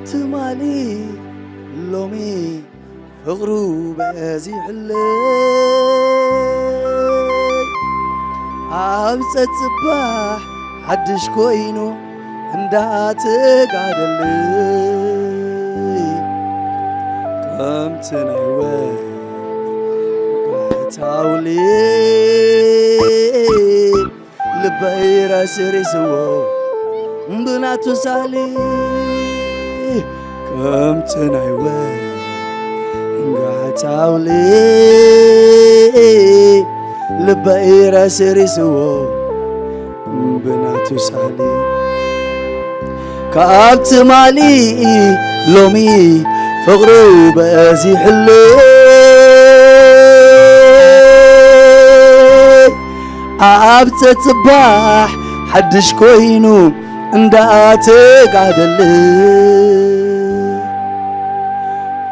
ትማሊ ሎሚ ፍቕሩ በዚሕለይ፣ ኣብ ጸጽባሕ ሓድሽ ኮይኑ እንዳተጋደለይ፣ ከምቲ ናይ ወፍ ጋሕታውሊ ልበይ ረስሪስዎ ብናቱ ሳሊ፣ ከምቲ ናይ ወፍ ጋሕታውሊ ልበይ ረስሪስዎ ብናቱ ሳሊ፣ ካብ ትማሊ ሎሚ ፍቕሩ በዚሕለይ፣ ኣብ ጸጽባሕ ሓድሽ ኮይኑ እንዳተጋደለ፣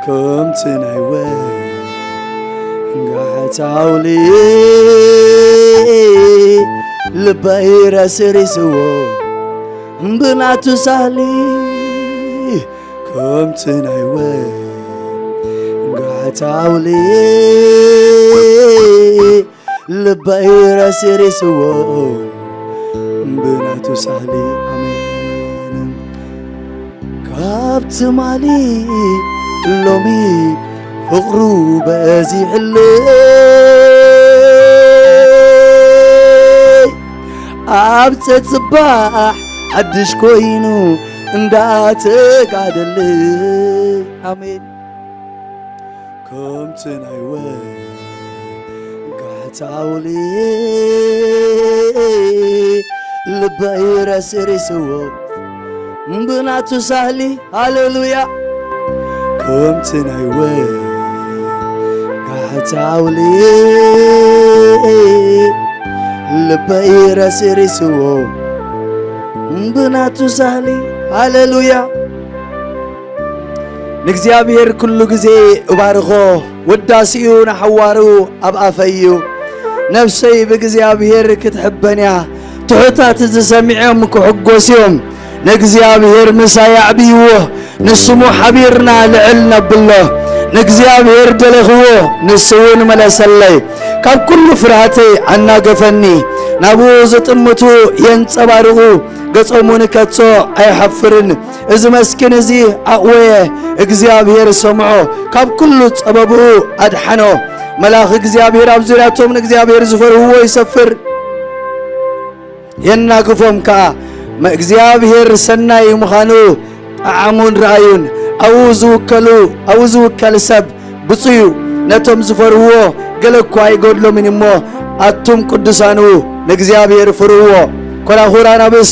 ከምቲ ናይ ወፍ ጋሕታውሊ ልበይ ረስሪስዎ ብናቱ ሳሊ፣ ከምቲ ናይ ወፍ ጋሕታውሊ ልበይ ረስሪስዎ ብናቱ ሳሊ። ኣሜን። ካብ ትማሊ ሎሚ ፍቕሩ በዚሕለይ፣ ኣብ ጸጽባሕ ሓድሽ ኮይኑ እንዳተጋደለይ። ኣሜን። ከምቲ ናይ ወፍ ጋሕታውሊ ልበይ ረስሪስዎ ብናቱ ሳህሊ። ሃሌሉያ። ከምቲ ናይ ወፍ ጋሕታውሊ ልበይ ረስሪስዎ ብናቱ ሳህሊ። ሃሌሉያ። ንእግዚኣብሔር ኩሉ ግዜ እባርኾ። ውዳሴኡ ንሓዋሩ ኣብ ኣፈይ እዩ። ነፍሰይ ብእግዚኣብሔር ክትሕበን እያ። ትሑታት እዚ ሰሚዖም ክሕጎሱ እዮም። ንእግዚኣብሔር ምሳይ ኣዕብይዎ፣ ንስሙ ሓቢርና ልዕል ነብሎ። ንእግዚኣብሔር ደለኽዎ፣ ንሱ እውን መለሰለይ። ካብ ኩሉ ፍርሃተይ ኣናገፈኒ። ናብኡ ዝጥምቱ የንጸባርቑ፣ ገጾም እውን ከቶ ኣይሓፍርን። እዚ መስኪን እዚ ኣእወየ፣ እግዚኣብሔር ሰምዖ፣ ካብ ኩሉ ጸበብኡ ኣድሓኖ። መልኣኽ እግዚኣብሔር ኣብ ዙርያቶም ንእግዚኣብሔር ዝፈርህዎ ይሰፍር፣ የናግፎም ከኣ። መ-፣ እግዚኣብሔር ሰናይ ምዃኑ ጠዓሙን ረኣዩን። ኣብኡ ዝውከሉ፣ ኣብኡ ዝውከል ሰብ ብፁዕ እዩ። ነቶም ዝፈርህዎ ገለ እኳ ኣይጎድሎምን እሞ፣ ኣቱም ቅዱሳኑ ንእግዚኣብሔር ፍርህዎ። ኮራኹር ኣናብስ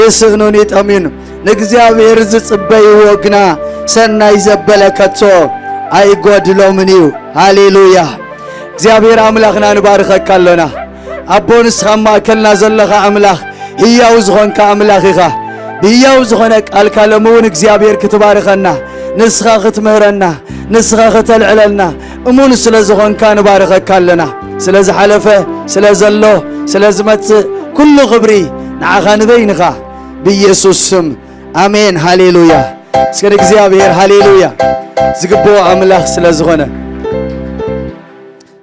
ይስእኑን ይጠምዩን፣ ንእግዚኣብሔር ዝጽበይዎ ግና ሰናይ ዘበለ ከቶ ኣይጎድሎምን እዩ። ሃሌሉያ! እግዚኣብሔር ኣምላኽና ንባርኸካ ኣሎና። ኣቦ፣ ንስኻ ኣብ ማእከልና ዘለኻ ኣምላኽ፣ ህያው ዝኾንካ ኣምላኽ ኢኻ። ብህያው ዝኾነ ቃልካ ሎሚ እውን እግዚኣብሔር ክትባርኸና፣ ንስኻ ክትምህረና፣ ንስኻ ከተልዕለልና እሙን ስለ ዝኾንካ ንባርኸካ ኣለና። ስለ ዝሓለፈ፣ ስለ ዘሎ፣ ስለ ዝመጽእ ኩሉ ክብሪ ንዓኻ ንበይንኻ ብኢየሱስ ስም። ኣሜን። ሃሌሉያ። እስከ ንእግዚኣብሔር ሃሌሉያ ዝግብኦ ኣምላኽ ስለ ዝኾነ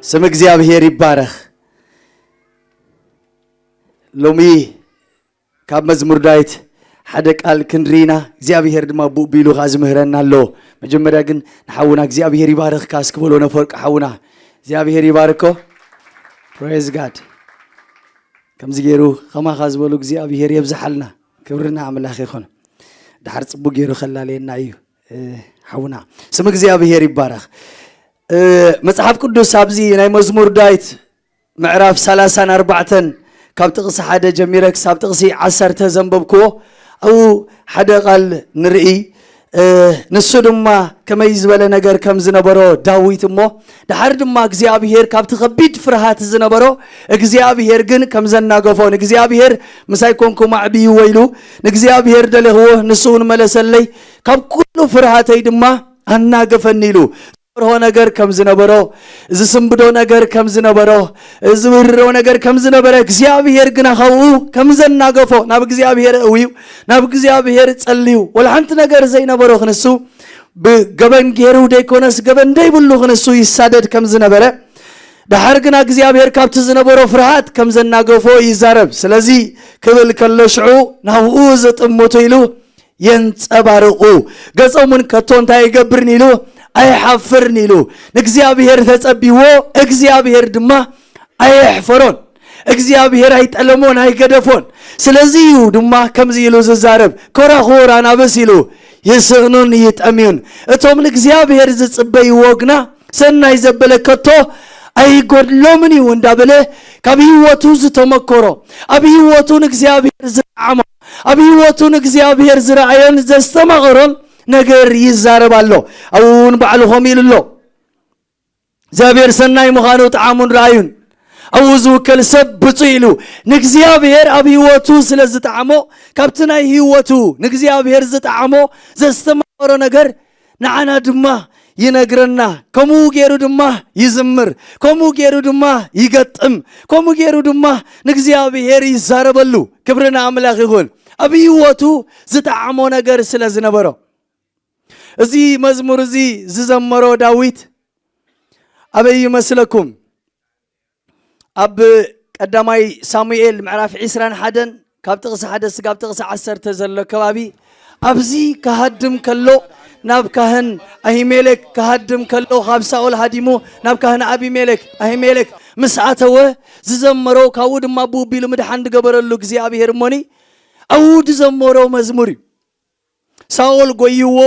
ስም እግዚኣብሔር ይባረኽ። ሎሚ ካብ መዝሙር ዳዊት ሓደ ቃል ክንርኢ ኢና። እግዚኣብሔር ድማ ብኡ ቢሉ ኸኣ ዝምህረና ኣሎ። መጀመርያ ግን ንሓውና እግዚኣብሔር ይባርኽካ እስኪ በሎ ነፈወርቅ ሓውና። እግዚኣብሔር ይባርኮ። Praise God። ከምዚ ገይሩ ኸማኻ ዝበሉ እግዚኣብሔር የብዝሓልና። ክብሪ ንኣምላኽ ይኹን። ደሓር ጽቡቕ ገይሩ ከላለየና እዩ፣ እ፣ ሓውና። ስም እግዚኣብሔር ይባረኽ። እ፣ መጽሓፍ ቅዱስ ኣብዚ ናይ መዝሙር ዳዊት ምዕራፍ ሰላሳን ኣርባዕተን ካብ ጥቕሲ ሓደ ጀሚረ ክሳብ ጥቕሲ ዓሰርተ ዘንበብክዎ፣ ኣብኡ ሓደ ቃል ንርኢ። እ፣ ንሱ ድማ ከመይ ዝበለ ነገር ከም ዝነበሮ ዳዊት እሞ፣ ደሓር ድማ እግዚኣብሔር ካብቲ ከቢድ ፍርሃት ዝነበሮ፣ እግዚኣብሔር ግን ከም ዘናገፎ፣ "ንእግዚኣብሔር ምሳይ ኮንኩም ኣዕብይዎ" ኢሉ፣ "ንእግዚኣብሔር ደለኽዎ፣ ንሱ እውን መለሰለይ፣ ካብ ኩሉ ፍርሃተይ ድማ ኣናገፈኒ" ኢሉ። ዝፈርሆ ነገር ከም ዝነበሮ፣ ዝስንብዶ ነገር ከም ዝነበሮ፣ ዝብህርሮ ነገር ከም ዝነበረ፣ እግዚኣብሔር ግና ካብኡ ከም ዘናገፎ፣ ናብ እግዚኣብሔር እውዩ፣ ናብ እግዚኣብሔር ጸልዩ፣ ወላ ሓንቲ ነገር ዘይነበሮ ክንሱ ብገበን ገይሩ ደይኮነስ ገበን ደይብሉ ክንሱ ይሳደድ ከም ዝነበረ፣ ደሓር ግና እግዚኣብሔር ካብቲ ዝነበሮ ፍርሃት ከም ዘናገፎ ይዛረብ። ስለዚ ክብል ከሎ ሽዑ ናብኡ ዝጥምቱ ኢሉ የንጸባርቑ። ገጾም እውን ከቶ እንታይ ኣይገብርን ኢሉ ኣይሓፍርን ኢሉ። ንእግዚኣብሔር ተጸቢዎ፣ እግዚኣብሔር ድማ ኣየሕፈሮን። እግዚኣብሔር ኣይጠለሞን ኣይገደፎን። ስለዚ እዩ ድማ ከምዚ ኢሉ ዝዛረብ፣ ኮራኹር ኣናብስ ኢሉ ይስእኑን ይጠምዩን። እቶም ንእግዚኣብሔር ዝጽበይዎ ግና ሰናይ ዘበለ ከቶ ኣይጎድሎምን እዩ እንዳበለ ካብ ህይወቱ ዝተመኮሮ፣ ኣብ ህይወቱ ንእግዚኣብሔር ዝጠዓሞ፣ ኣብ ህይወቱ ንእግዚኣብሔር ዝረኣዮን ዘስተማቐሮን ነገር ይዛረብ ኣሎ። ኣብኡ እውን ባዕሉ ከምኡ ኢሉ ኣሎ። እግዚኣብሔር ሰናይ ምዃኑ ጠዓሙን ረኣዩን። ኣብኡ ዝውከል ሰብ ብፁዕ ኢሉ ንእግዚኣብሔር ኣብ ህይወቱ ስለ ዝጠዓሞ፣ ካብቲ ናይ ህይወቱ ንእግዚኣብሔር ዝጠዓሞ ዘስተማቐሮ ነገር ንዓና ድማ ይነግረና። ከምኡ ገይሩ ድማ ይዝምር፣ ከምኡ ገይሩ ድማ ይገጥም፣ ከምኡ ገይሩ ድማ ንእግዚኣብሔር ይዛረበሉ። ክብሪ ንኣምላኽ ይኹን። ኣብ ህይወቱ ዝጠዓሞ ነገር ስለ ዝነበሮ፣ እዚ መዝሙር እዚ ዝዘመሮ ዳዊት ኣበይ ይመስለኩም? ኣብ ቀዳማይ ሳሙኤል ምዕራፍ ዕስራን ሓደን ካብ ጥቕሲ ሓደ ስጋብ ጥቕሲ ዓሰርተ ዘሎ ከባቢ፣ ኣብዚ ክሃድም ከሎ፣ ናብ ካህን ኣሂሜሌክ ክሃድም ከሎ፣ ካብ ሳኦል ሃዲሙ ናብ ካህን ኣቢሜሌክ፣ ኣሂሜሌክ ምስ ኣተወ ዝዘመሮ፣ ካብኡ ድማ ብኡ ኣቢሉ ምድሓን ዝገበረሉ እግዚኣብሔር እሞኒ ኣብኡ ዝዘመሮ መዝሙር እዩ። ሳኦል ጎይዎ፣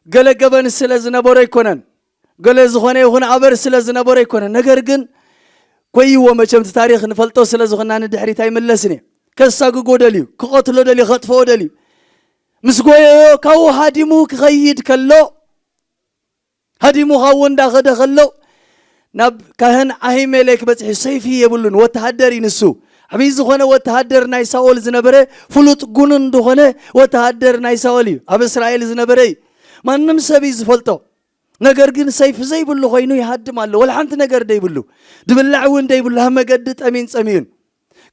ገለ ገበን ስለ ዝነበሮ ኣይኮነን፣ ገለ ዝኾነ ይኹን ኣበር ስለ ዝነበሮ ኣይኮነን። ነገር ግን ጎይዎ፣ መቸም እቲ ታሪኽ ንፈልጦ ስለ ዝኾንና ንድሕሪት ኣይምለስን እየ። ከሳግጎ ደልዩ፣ ክቐትሎ ደልዩ፣ ከጥፍኦ ደልዩ። ምስ ጎየዮ ካብኡ ሃዲሙ ክኸይድ ከሎ፣ ሃዲሙ ካብኡ እንዳኸደ ከሎ ናብ ካህን ኣሂሜሌክ በጺሑ። ሰይፊ የብሉን፣ ወተሃደር እዩ ንሱ። ዓብዪ ዝኾነ ወተሃደር ናይ ሳኦል ዝነበረ፣ ፍሉጥ ጉኑን ዝኾነ ወተሃደር ናይ ሳኦል እዩ። ኣብ እስራኤል ዝነበረ እዩ። ማንም ሰብ እዩ ዝፈልጦ። ነገር ግን ሰይፊ ዘይብሉ ኮይኑ ይሃድም ኣሎ። ወላ ሓንቲ ነገር ደይብሉ፣ ድብላዕ እውን ደይብሉ፣ ኣብ መገዲ ጠሚን ጸሚዩን።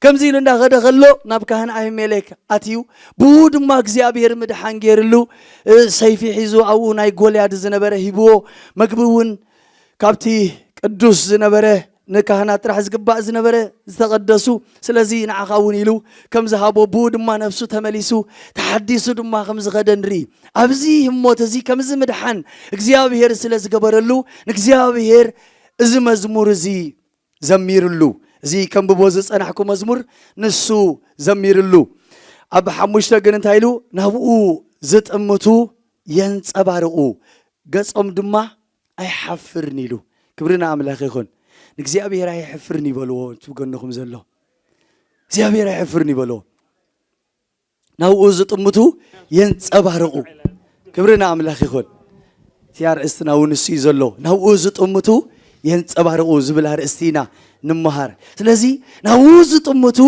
ከምዚ ኢሉ እንዳኸደ ከሎ ናብ ካህን ኣሂሜሌክ ኣትዩ፣ ብኡ ድማ እግዚኣብሔር ምድሓን ገይርሉ፣ እ፣ ሰይፊ ሒዙ ኣብኡ ናይ ጎልያድ ዝነበረ ሂብዎ፣ መግቢ እውን ካብቲ ቅዱስ ዝነበረ ንካህናት ጥራሕ ዝግባእ ዝነበረ ዝተቐደሱ፣ ስለዚ ንዓኻ እውን ኢሉ ከም ዝሃቦ ብኡ ድማ ነፍሱ ተመሊሱ ተሓዲሱ ድማ ከም ዝኸደ ንርኢ። ኣብዚ ህሞት እዚ ከምዚ ምድሓን እግዚኣብሔር ስለ ዝገበረሉ ንእግዚኣብሔር እዚ መዝሙር እዚ ዘሚርሉ። እዚ ከንብቦ ዝጸናሕኩ መዝሙር ንሱ ዘሚርሉ። ኣብ ሓሙሽተ ግን እንታይ ኢሉ? ናብኡ ዝጥምቱ የንጸባርቑ፣ ገጾም ድማ ኣይሓፍርን ኢሉ። ክብሪ ንኣምላኽ ይኹን። ንእግዚኣብሔር ኣይሕፍርን ይበልዎ፣ እቲ ብጎንኹም ዘሎ እግዚኣብሔር ኣይሕፍርን ይበልዎ። ናብኡ ዝጥምቱ የንጸባርቑ። ክብሪ ንኣምላኽ ይኹን። እቲ ኣርእስትና እውን እሱ እዩ ዘሎ። ናብኡ ዝጥምቱ የንጸባርቑ ዝብል ኣርእስቲ ኢና ንምሃር። ስለዚ ናብኡ ዝጥምቱ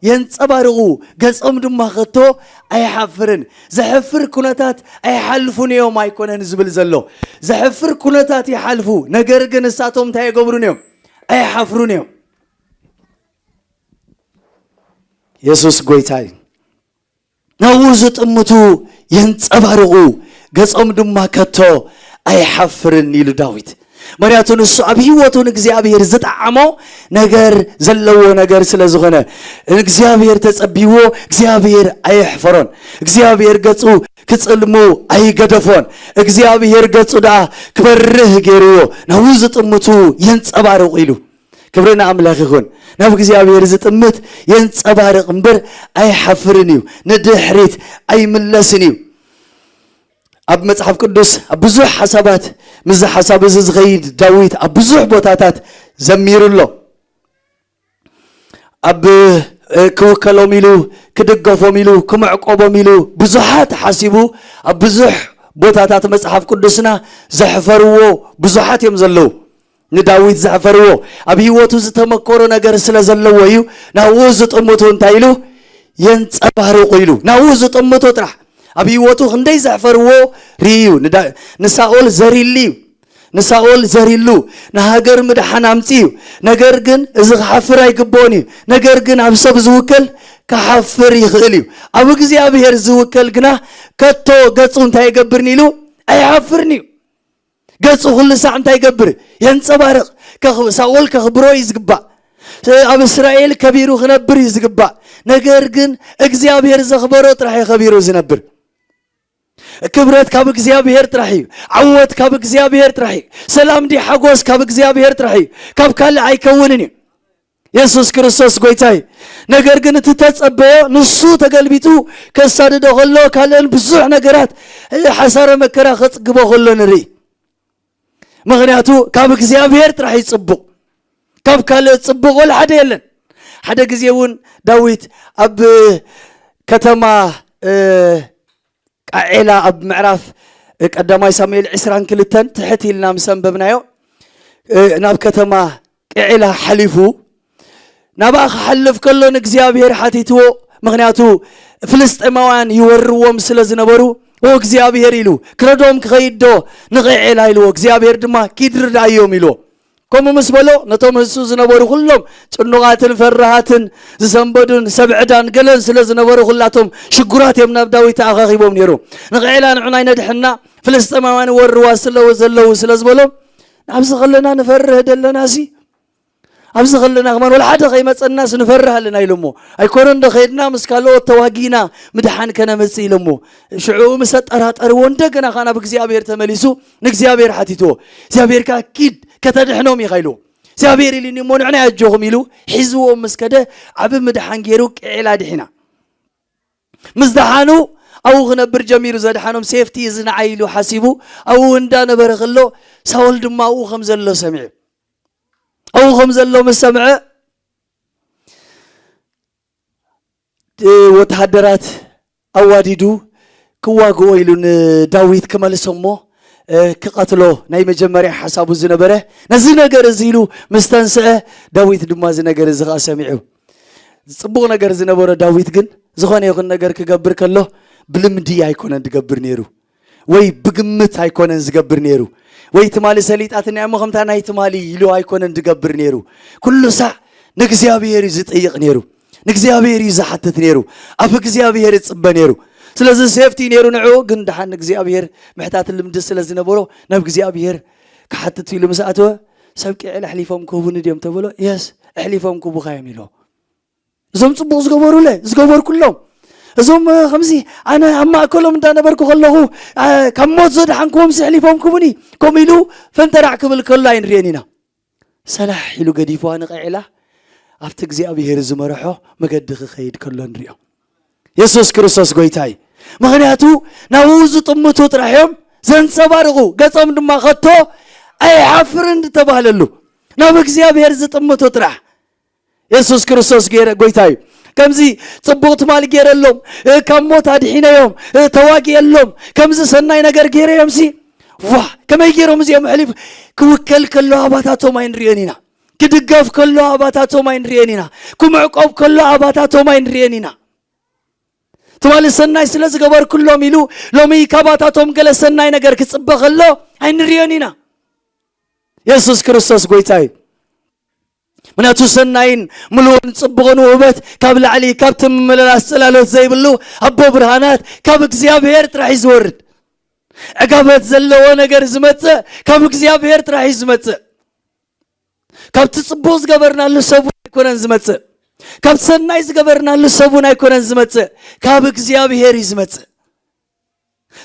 የንጸባርቑ፣ ገጾም ድማ ከቶ ኣይሓፍርን። ዘሕፍር ኩነታት ኣይሓልፉን እዮም ኣይኮነን ዝብል ዘሎ። ዘሕፍር ኩነታት ይሓልፉ፣ ነገር ግን እሳቶም እንታይ ኣይገብሩን እዮም? ኣይሓፍሩን እዮም። የሱስ ጎይታ እዩ። ናብኡ ዝጥምቱ የንጸባርቑ፣ ገጾም ድማ ከቶ ኣይሓፍርን ኢሉ ዳዊት። ምኽንያቱ ንሱ ኣብ ህይወቱ ንእግዚኣብሔር ዝጠዓሞ ነገር ዘለዎ ነገር ስለ ዝኾነ፣ እግዚኣብሔር ተጸቢዎ፣ እግዚኣብሔር ኣየሕፈሮን። እግዚኣብሔር ገጹ ክጽልሙ ኣይገደፎን። እግዚኣብሔር ገጹ ደኣ ክበርህ ገይርዎ፣ ናብኡ ዝጥምቱ የንጸባርቑ ኢሉ። ክብሪ ንኣምላኽ ይኹን። ናብ እግዚኣብሔር ዝጥምት የንጸባርቕ እምበር ኣይሓፍርን እዩ፣ ንድሕሪት ኣይምለስን እዩ። ኣብ መጽሓፍ ቅዱስ ኣብ ብዙሕ ሓሳባት ምስዚ ሓሳብ እዚ ዝኸይድ ዳዊት ኣብ ብዙሕ ቦታታት ዘሚሩ ኣሎ። ኣብ፣ እ፣ ክውከሎም ኢሉ፣ ክድገፎም ኢሉ፣ ክምዕቆቦም ኢሉ ብዙሓት ሓሲቡ ኣብ ብዙሕ ቦታታት መጽሓፍ ቅዱስና ዘሕፈርዎ ብዙሓት እዮም ዘለዉ። ንዳዊት ዘሕፈርዎ ኣብ ህይወቱ ዝተመኮሮ ነገር ስለ ዘለዎ እዩ። ናብኡ ዝጥምቱ እንታይ ኢሉ? የንጸባርቑ ኢሉ። ናብኡ ዝጥምቱ ጥራሕ ኣብ ህይወቱ ክንደይ ዘሕፈርዎ ርእዩ። ንዳ-፣ ንሳኦል ዘሪሊ እዩ። ንሳኦል ዘሪሉ ንሃገር ምድሓን ኣምጽእ እዩ። ነገር ግን እዚ ክሓፍር ኣይግብኦን እዩ። ነገር ግን ኣብ ሰብ ዝውከል ክሓፍር ይኽእል እዩ። ኣብ እግዚኣብሔር ዝውከል ግና ከቶ ገጹ እንታይ ይገብርን ኢሉ ኣይሓፍርን እዩ። ገጹ ኩሉ ሳዕ እንታይ ይገብር? የንጸባርቕ። ከኽ-፣ ሳኦል ከኽብሮ እዩ ዝግባእ። ኣብ እስራኤል ከቢሩ ክነብር እዩ ዝግባእ። ነገር ግን እግዚኣብሔር ዘኽበሮ ጥራሕ እዩ ከቢሩ ዝነብር። ክብረት ካብ እግዚኣብሔር ጥራሕ እዩ። ዓወት ካብ እግዚኣብሔር ጥራሕ እዩ። ሰላም ድዩ ሓጎስ ካብ እግዚኣብሔር ጥራሕ እዩ። ካብ ካልእ ኣይከውንን እዩ። የሱስ ክርስቶስ ጎይታ እዩ። ነገር ግን እቲ ተጸበዮ ንሱ ተገልቢጡ ከሳድዶ ከሎ ካልእን ብዙሕ ነገራት ሓሳረ መከራ ከጽግቦ ከሎ ንርኢ። ምኽንያቱ ካብ እግዚኣብሔር ጥራሕ እዩ ጽቡቕ። ካብ ካልእ ጽቡቕ ወላ ሓደ የለን። ሓደ ግዜ እውን ዳዊት ኣብ ከተማ፣ እ፣ ቃዔላ ኣብ ምዕራፍ ቀዳማይ ሳሙኤል ዕስራን ክልተን ትሕት ኢልና ምስ ኣንበብናዮ፣ እ፣ ናብ ከተማ ቅዒላ ሓሊፉ ናብኣ ክሓልፍ ከሎ ንእግዚኣብሔር ሓቲትዎ። ምኽንያቱ ፍልስጤማውያን ይወርዎም ስለ ዝነበሩ፣ "ኦ እግዚኣብሔር" ኢሉ፣ "ክረዶም ክኸይድ ዶ ንቅዒላ?" ኢልዎ። እግዚኣብሔር ድማ፣ "ኪድ ርድኣዮም" ኢልዎ። ከምኡ ምስ በሎ፣ ነቶም ህሱ ዝነበሩ ኩሎም ጭኑቓትን ፈራሃትን ዝሰንበዱን ሰብ ዕዳን ገለን ስለ ዝነበሩ፣ ኩላቶም ሽጉራት እዮም ናብ ዳዊት ተኣኻኺቦም ነይሩ። "ንቅዒላ ንዑና ይነድሕና፣ ፍልስጤማውያን ይወርዋ ስለዉ ዘለዉ" ስለ ዝበሎም፣ "ኣብዚ ከለና ንፈርህ ደለናሲ፣ ኣብዚ ከለና ከማን ወላ ሓደ ከይመጸናስ ንፈርህ ኣለና" ኢሎሞ። "ኣይኮነን ዶ ከይድና ምስ ካልኦት ተዋጊና ምድሓን ከነመጽእ?" ኢሎሞ። ሽዑ ምስ ኣጠራጠርዎ፣ እንደገና ከኣ ናብ እግዚኣብሔር ተመሊሱ ንእግዚኣብሔር ሓቲትዎ። እግዚኣብሔር ከኣ፣ "ኪድ ከተድሕኖም ኢኻ" ኢልዎ። "እግዚኣብሔር ኢሉኒ እሞ ንዕና ኣጆኹም" ኢሉ ሒዝዎም ምስ ከደ፣ ዓቢ ምድሓን ገይሩ ቅዒላ ድሒና። ምስ ደሓኑ ኣብኡ ክነብር ጀሚሩ። ዘድሓኖም ሴፍቲ እዚ ንዓይ ኢሉ ሓሲቡ ኣብኡ እንዳነበረ ከሎ፣ ሳኦል ድማ ኣብኡ ከም ዘሎ ሰሚዑ። ኣብኡ ከም ዘሎ ምስ ሰምዐ፣ እ፣ ወተሃደራት ኣዋዲዱ ክዋግኦ ኢሉ ንዳዊት ክመልሶ እሞ፣ እ፣ ክቐትሎ ናይ መጀመርያ ሓሳቡ ዝነበረ፣ ነዚ ነገር እዚ ኢሉ ምስ ተንስአ፣ ዳዊት ድማ እዚ ነገር እዚ ኸኣ ሰሚዑ። ጽቡቕ ነገር ዝነበሮ ዳዊት ግን ዝኾነ ይኹን ነገር ክገብር ከሎ ብልምዲ ኣይኮነን ዝገብር ነይሩ፣ ወይ ብግምት ኣይኮነን ዝገብር ነይሩ፣ ወይ ትማሊ ሰሊጣትና እሞ ከምታ ናይ ትማሊ ኢሉ ኣይኮነን ዝገብር ነይሩ። ኩሉ ሳዕ ንእግዚኣብሔር እዩ ዝጥይቕ ነይሩ፣ ንእግዚኣብሔር እዩ ዝሓትት ነይሩ፣ ኣብ እግዚኣብሔር ይጽበ ነይሩ። ስለዚ ሴፍቲ ነይሩ ንዕኡ፣ ግን ደሓን ንእግዚኣብሔር ምሕታት ልምዲ ስለ ዝነበሮ ናብ እግዚኣብሔር ክሓትት ኢሉ ምስ ኣተወ፣ "ሰብ ቅዒላ ኣሕሊፎም ክህቡኒ ድዮም?" ተብሎ፣ "የስ፣ ኣሕሊፎም ክህቡኻ እዮም" ኢልዎ። እዞም ጽቡቕ ዝገበሩለ፣ ዝገበርኩሎም፣ እዞም፣ እ፣ ከምዚ ኣነ ኣብ ማእከሎም እንዳነበርኩ ከለኹ፣ እ፣ ካብ ሞት ዘድሓንክዎም ኣሕሊፎም ክህቡኒ፣ ከምኡ ኢሉ ፈንጠራዕ ክብል ከሎ ኣይንርእዮን ኢና። ሰላሕ ኢሉ ገዲፍዋ ንቅዒላ ኣብቲ እግዚኣብሔር ዝመርሖ መገዲ ክኸይድ ከሎ ንርእዮ። የሱስ ክርስቶስ ጎይታ እዩ። ምኽንያቱ ናብኡ ዝጥምቱ ጥራሕ እዮም ዘንጸባርቑ፣ ገጾም ድማ ከቶ ኣይሓፍርን ዝተባህለሉ፣ ናብ እግዚኣብሔር ዝጥምቱ ጥራሕ። የሱስ ክርስቶስ ገይረ፣ ጎይታ እዩ። ከምዚ ጽቡቕ ትማሊ ገይረሎም፣ እ፣ ካብ ሞት ኣድሒነዮም፣ እ፣ ተዋጊኤሎም፣ ከምዚ ሰናይ ነገር ገይረዮም ሲ፣ ዋ፣ ከመይ ገይሮም እዚኦም ኣሕሊፍ ክውከል ከሎ ኣባታቶም ኣይንርእዮን ኢና። ክድገፍ ከሎ ኣባታቶም ኣይንርእዮን ኢና። ክምዕቆብ ከሎ ኣባታቶም ኣይንርእዮን ኢና። ትማሊ ሰናይ ስለ ዝገበርኩሎም ኢሉ ሎሚ ካባታቶም ገለ ሰናይ ነገር ክጽበ ከሎ ኣይንርእዮን ኢና። የሱስ ክርስቶስ ጎይታ እዩ። ምክንያቱ ሰናይን ምሉእን ጽቡቕን ውህበት ካብ ላዕሊ፣ ካብቲ ምምልላስ ጽላሎት ዘይብሉ ኣቦ ብርሃናት ካብ እግዚኣብሔር ጥራሕ እዩ ዝወርድ። ዕጋበት ዘለዎ ነገር ዝመጽእ ካብ እግዚኣብሔር ጥራሕ እዩ ዝመጽእ። ካብቲ ጽቡቕ ዝገበርናሉ ሰብ እውን ኣይኮነን ዝመጽእ። ካብ ሰናይ ዝገበርናሉ ሰብ እውን ኣይኮነን ዝመጽእ። ካብ እግዚኣብሔር እዩ ዝመጽእ።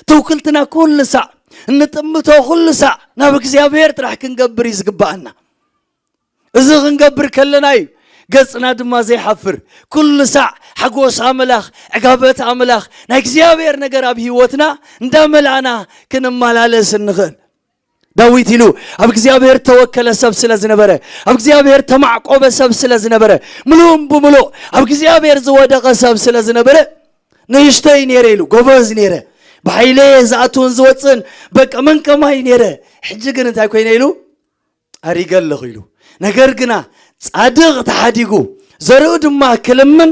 ትውክልትና ኩሉ ሳዕ፣ እንጥምቶ ኩሉ ሳዕ ናብ እግዚኣብሔር ጥራሕ ክንገብር እዩ ዝግባኣና። እዚ ክንገብር ከለና እዩ ገጽና ድማ ዘይሓፍር። ኩሉ ሳዕ ሓጎስ ኣምላኽ፣ ዕጋበት ኣምላኽ፣ ናይ እግዚኣብሔር ነገር ኣብ ህይወትና እንዳመላእና ክንመላለስ እንኽእል። ዳዊት ኢሉ ኣብ እግዚኣብሔር ተወከለ ሰብ ስለ ዝነበረ፣ ኣብ እግዚኣብሔር ተማዕቆበ ሰብ ስለ ዝነበረ፣ ምሉእን ብምሉእ ኣብ እግዚኣብሔር ዝወደቐ ሰብ ስለ ዝነበረ፣ ንእሽተይ ነይረ ኢሉ፣ ጎበዝ ነይረ፣ ብሓይለየ ዝኣትውን ዝወፅእን በቃ መን ከማይ ነይረ፣ ሕጂ ግን እንታይ ኮይነ ኢሉ ኣሪገ ኣለኹ ኢሉ። ነገር ግና ጻድቕ ተሓዲጉ ዘርኡ ድማ ክልምን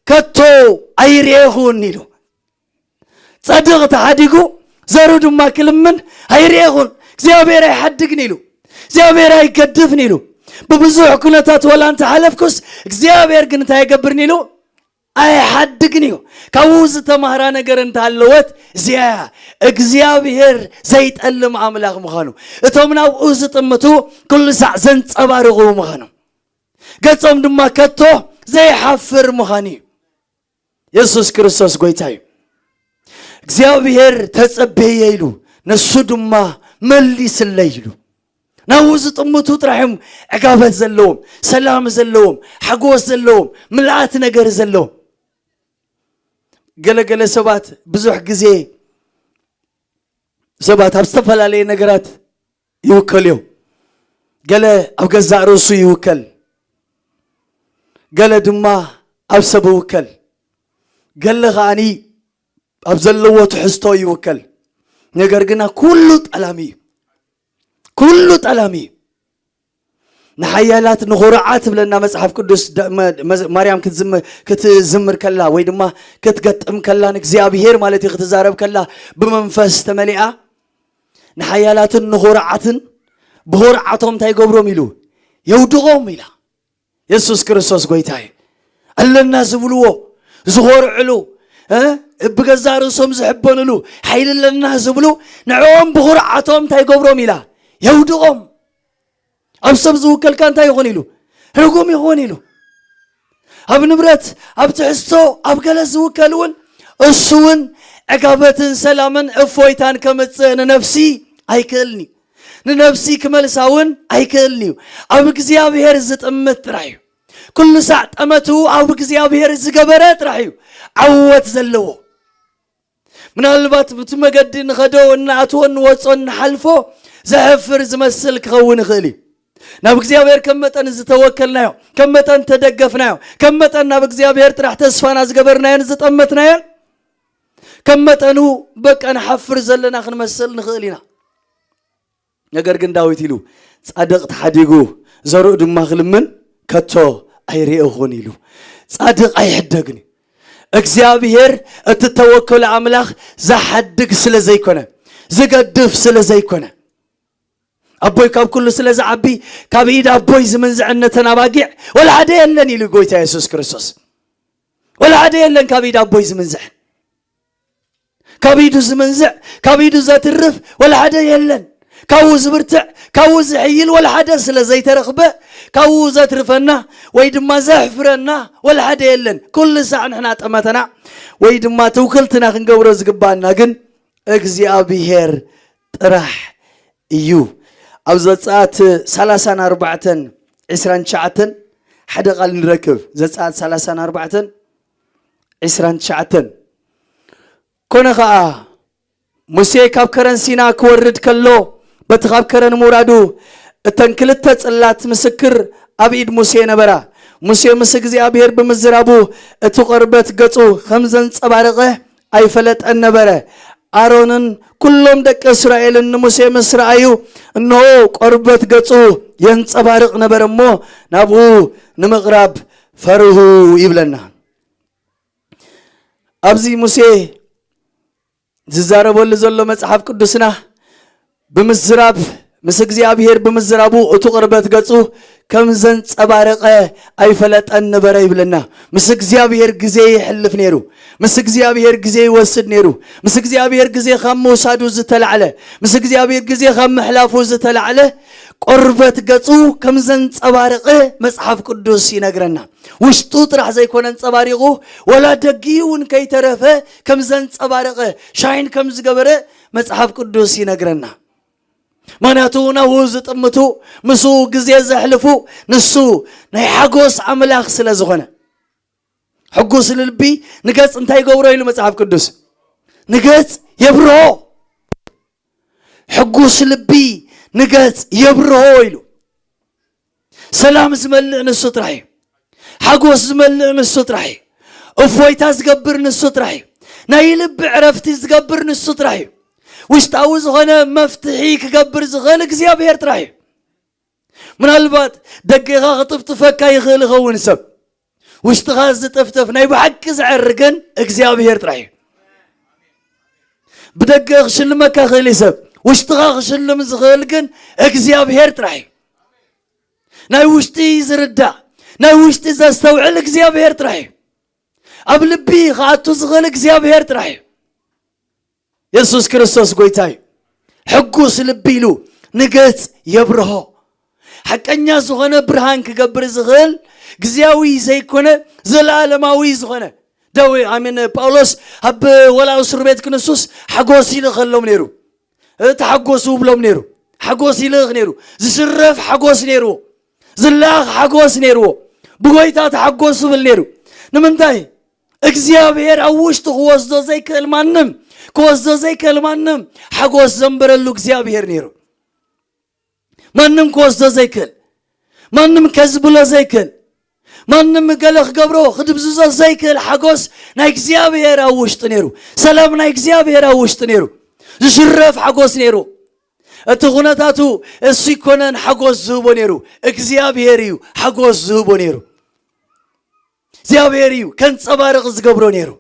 ከቶ ኣይርኤኹን ኢሉ። ጻድቕ ተሓዲጉ ዘርኡ ድማ ክልምን ኣይርኤኹን። እግዚኣብሔር ኣይሓድግን ኢሉ፣ እግዚኣብሔር ኣይገድፍን ኢሉ። ብብዙሕ ኩነታት ወላ እንተሓለፍኩስ እግዚኣብሔር ግን እንታይ ኣይገብርን ኢሉ? ኣይሓድግን እዩ። ካብኡ ዝተማህራ ነገር እንተሃለወት እዚኣ እያ፣ እግዚኣብሔር ዘይጠልም ኣምላኽ ምዃኑ፣ እቶም ናብኡ ዝጥምቱ ኩሉ ሳዕ ዘንጸባርቑ ምዃኑ፣ ገጾም ድማ ከቶ ዘይሓፍር ምዃኑ እዩ። የሱስ ክርስቶስ ጎይታ እዩ። እግዚኣብሔር ተጸበየ ኢሉ፣ ንሱ ድማ መልስለይ ኢሉ። ናብኡ ዝጥምቱ ጥራሕ እዮም ዕጋበት ዘለዎም፣ ሰላም ዘለዎም፣ ሓጎስ ዘለዎም፣ ምልኣት ነገር ዘለዎም። ገለገለ ሰባት ብዙሕ ግዜ ሰባት ኣብ ዝተፈላለየ ነገራት ይውከሉ እዮም። ገለ ኣብ ገዛእ ርእሱ ይውከል፣ ገለ ድማ ኣብ ሰብ ይውከል፣ ገለ ከዓኒ ኣብ ዘለዎ ትሕዝቶ ይውከል። ነገር ግና ኩሉ ጠላሚ እዩ። ኩሉ ጠላሚ እዩ። ንሓያላት ንኹርዓት ትብለና መጽሓፍ ቅዱስ ደ- መ- መ- ማርያም ክትዝም- ክትዝምር ከላ ወይ ድማ ክትገጥም ከላ ንእግዚኣብሔር ማለት እዩ ክትዛረብ ከላ ብመንፈስ ተመሊኣ ንሓያላትን ንኹርዓትን ብኹርዓቶም እንታይ ይገብሮም ኢሉ የውድቖም ኢላ። የሱስ ክርስቶስ ጎይታ እዩ። ኣለና ዝብልዎ ዝኾርዕሉ እ ብገዛ ርእሶም ዝሕበንሉ ሓይሊ ኣለና ዝብሉ ንዕኦም ብኹርዓቶም እንታይ ይገብሮም ኢላ የውድቖም። ኣብ ሰብ ዝውከልካ እንታይ ይኾን ኢሉ ርጉም ይኾን ኢሉ ኣብ ንብረት ኣብ ትሕዝቶ ኣብ ገለ ዝውከል እውን እሱ እውን ዕጋበትን ሰላምን እፎይታን ከምጽእ ንነፍሲ ኣይክእልኒ ንነፍሲ ክመልሳ እውን ኣይክእልኒ እዩ። ኣብ እግዚኣብሔር ዝጥምት ጥራይ እዩ። ኩሉ ሳዕ ጠመቱ ኣብ እግዚኣብሔር ዝገበረ ጥራይ እዩ ዓወት ዘለዎ። ምናልባት ብቲ መገዲ ንኸዶ እናኣትዎ እንወፅኦ እንሓልፎ ዘሕፍር ዝመስል ክኸውን ይኽእል እዩ። ናብ እግዚኣብሔር ከም መጠን ዝተወከልናዮ ከም መጠን ተደገፍናዮ ከም መጠን ናብ እግዚኣብሔር ጥራሕ ተስፋና ዝገበርናዮን ዝጠመትናዮን ከም መጠኑ በቃ ንሓፍር ዘለና ክንመስል ንኽእል ኢና። ነገር ግን ዳዊት ኢሉ ጻድቕ ተሓዲጉ ዘርኡ ድማ ክልምን ከቶ ኣይርእኹን ኢሉ። ጻድቕ ኣይሕደግን እዩ። እግዚኣብሔር እትተወከሉ ኣምላኽ ዝሓድግ ስለ ዘይኮነ ዝገድፍ ስለ ዘይኮነ ኣቦይ ካብ ኩሉ ስለ ዝዓቢ ካብ ኢድ ኣቦይ ዝምንዝዐን ነተን ኣባጊዕ ወላ ሓደ የለን ኢሉ ጎይታ የሱስ ክርስቶስ። ወላ ሓደ የለን ካብ ኢድ ኣቦይ ዝምንዝዐን ካብ ኢዱ ዝምንዝዕ ካብ ኢዱ ዘትርፍ ወላ ሓደ የለን። ካብኡ ዝብርትዕ ካብኡ ዝሕይል ወላ ሓደ ስለ ዘይተረኽበ ካብኡ ዘትርፈና ወይ ድማ ዘሕፍረና ወላ ሓደ የለን። ኩሉ ሳዕ ንሕና ጠመተና ወይ ድማ ትውክልትና ክንገብሮ ዝግባኣና ግን እግዚኣብሔር ጥራሕ እዩ። ኣብ ዘጸኣት ሰላሳን ኣርባዕተን ዕስራን ትሽዓተን ሓደ ቃል ንረክብ። ዘጸኣት ሰላሳን ኣርባዕተን ዕስራን ትሽዓተን ኮነ ኸኣ ሙሴ ካብ ከረን ሲና ክወርድ ከሎ በቲ ካብ ከረን ምውራዱ እተን ክልተ ጽላት ምስክር ኣብ ኢድ ሙሴ ነበራ። ሙሴ ምስ እግዚኣብሔር ብምዝራቡ እቲ ቖርበት ገጹ ከም ዘንጸባረቐ ኣይፈለጠን ነበረ። ኣሮንን ኩሎም ደቂ እስራኤልን ንሙሴ ምስ ረኣዩ፣ እንሆ፣ ቆርበት ገጹ የንጸባርቕ ነበረ እሞ፣ ናብኡ ንምቕራብ ፈርሁ ይብለና። ኣብዚ ሙሴ ዝዛረበሉ ዘሎ መጽሓፍ ቅዱስና ብምዝራብ ምስ እግዚኣብሔር ብምዝራቡ እቲ ቅርበት ገጹ ከም ዘንጸባረቐ ኣይፈለጠን ነበረ ይብለና። ምስ እግዚኣብሔር ግዜ ይሕልፍ ነይሩ። ምስ እግዚኣብሔር ግዜ ይወስድ ነይሩ። ምስ እግዚኣብሔር ግዜ ካብ ምውሳዱ ዝተላዕለ፣ ምስ እግዚኣብሔር ግዜ ካብ ምሕላፉ ዝተላዕለ ቆርበት ገጹ ከም ዘንጸባረቐ መጽሓፍ ቅዱስ ይነግረና። ውሽጡ ጥራሕ ዘይኮነ ኣንጸባሪቑ፣ ወላ ደጊኡ እውን ከይተረፈ ከም ዘንጸባረቐ፣ ሻይን ከም ዝገበረ መጽሓፍ ቅዱስ ይነግረና። ምኽንያቱ ናብኡ ዝጥምቱ፣ ምስኡ ግዜ ዘሕልፉ፣ ንሱ ናይ ሓጎስ ኣምላኽ ስለ ዝኾነ። ሕጉስ ልቢ ንገጽ እንታይ ይገብሮ ኢሉ መጽሓፍ ቅዱስ? ንገጽ የብርሆ። ሕጉስ ልቢ ንገጽ የብርሆ ኢሉ። ሰላም ዝመልእ ንሱ ጥራሕ እዩ። ሓጎስ ዝመልእ ንሱ ጥራሕ እዩ። እፎይታ ዝገብር ንሱ ጥራሕ እዩ። ናይ ልቢ ዕረፍቲ ዝገብር ንሱ ጥራሕ እዩ። ውሽጣዊ ዝኾነ መፍትሒ ክገብር ዝኽእል እግዚኣብሔር ጥራሕ እዩ። ምናልባት ደገኻ ክጥፍጥፈካ ይኽእል ይኸውን ሰብ፣ ውሽጥኻ ዝጥፍጥፍ ናይ ብሓቂ ዘዕሪ ግን እግዚኣብሔር ጥራሕ እዩ። ብደገ ክሽልመካ ይኽእል እዩ ሰብ፣ ውሽጥኻ ክሽልም ዝኽእል ግን እግዚኣብሔር ጥራሕ እዩ። ናይ ውሽጢ ዝርዳእ፣ ናይ ውሽጢ ዘስተውዕል እግዚኣብሔር ጥራሕ እዩ። ኣብ ልቢ ክኣቱ ዝኽእል እግዚኣብሔር ጥራሕ እዩ። የሱስ ክርስቶስ ጎይታ እዩ። ሕጉስ ልቢ ኢሉ ንገጽ የብርሆ። ሓቀኛ ዝኾነ ብርሃን ክገብር ዝኽእል፣ ግዜያዊ ዘይኮነ፣ ዘለኣለማዊ ዝኾነ። ዳዊ ኣሜን። ጳውሎስ ኣብ ወላ እስር ቤት ክንሱስ ሓጎስ ይልኸሎም ነይሩ። ተሓጎሱ ብሎም ነይሩ። ሓጎስ ይልእኽ ነይሩ። ዝስረፍ ሓጎስ ነይርዎ። ዝለኣኽ ሓጎስ ነይርዎ። ብጎይታ ተሓጎሱ ብል ነይሩ። ንምንታይ? እግዚኣብሔር ኣብ ውሽጡ ክወስዶ ዘይክእል ማንም፣ ክወስዶ ዘይክእል ማንም ሓጎስ ዘንበረሉ እግዚኣብሔር ነይሩ። ማንም ክወስዶ ዘይክእል፣ ማንም ከዝብሎ ዘይክእል፣ ማንም ገለ ክገብሮ ክድብዝዞ ዘይክእል ሓጎስ ናይ እግዚኣብሔር ኣብ ውሽጡ ነይሩ። ሰላም ናይ እግዚኣብሔር ኣብ ውሽጡ ነይሩ። ዝሽረፍ ሓጎስ ነይሩ። እቲ ኩነታቱ እሱ ይኮነን ሓጎስ ዝህቦ ነይሩ፣ እግዚኣብሔር እዩ ሓጎስ ዝህቦ ነይሩ። እግዚኣብሔር እዩ ከንጸባርቕ ዝገብሮ ነይሩ።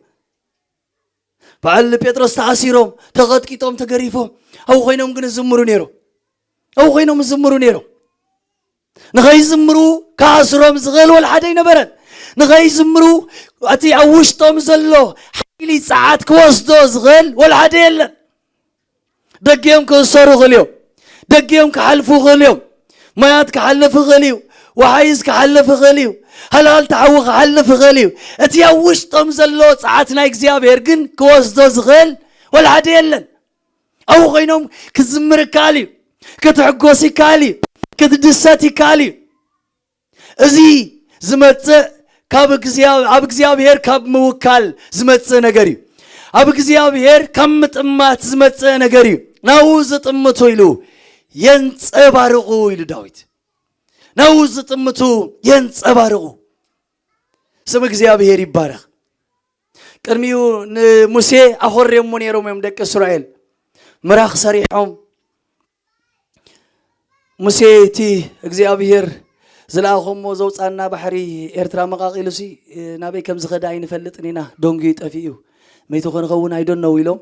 በዓል ጴጥሮስ ተኣሲሮም፣ ተቐጥቂጦም፣ ተገሪፎም፣ ኣብኡ ኮይኖም ግን ዝምሩ ነይሩ። ኣብኡ ኮይኖም ዝምሩ ነይሩ። ንኸይዝምሩ ክኣስሮም ዝኽእል ወላ ሓደ ኣይነበረን። ንኸይዝምሩ እቲ ኣብ ውሽጦም ዘሎ ሓይሊ ጸዓት ክወስዶ ዝኽእል ወላ ሓደ የለን። ደጊኦም ክእሰሩ ይኽእሉ እዮም። ደጊኦም ክሓልፉ ይኽእሉ እዮም። ማያት ክሓልፍ ይኽእል እዩ። ወሓይዝ ክሓልፍ ይኽእል እዩ። ሃልሃልቲ ሓዊ ክሓልፍ ይኽእል እዩ። እቲ ኣብ ውሽጦም ዘሎ ጸዓት ናይ እግዚኣብሔር ግን ክወስዶ ዝኽእል ወላ ሓደ የለን። ኣብኡ ኮይኖም ክዝምር ይከኣል እዩ። ክትሕጎስ ይከኣል እዩ። ክትድሰት ይከኣል እዩ። እዚ ዝመጽእ ካብ እግዚኣብ-፣ ኣብ እግዚኣብሔር ካብ ምውካል ዝመጽእ ነገር እዩ። ኣብ እግዚኣብሔር ካብ ምጥማት ዝመጽእ ነገር እዩ። ናብኡ ዝጥምቱ ኢሉ የንጸባርቑ ኢሉ ዳዊት። ናብኡ ዝጥምቱ የንጸባርቑ። ስም እግዚኣብሔር ይባረኽ። ቅድሚኡ ንሙሴ ኣኾርዮሞ ነይሮም እዮም ደቂ እስራኤል። ምራኽ ሰሪሖም። ሙሴ እቲ እግዚኣብሔር ዝለኣኾሞ ዘውፃና ባሕሪ ኤርትራ መቓቒሉሲ ናበይ ከም ዝኸደ ኣይንፈልጥን ኢና፣ ደንጉዩ ጠፊኡ መይቱ ክንኸውን ኣይደነው ኢሎም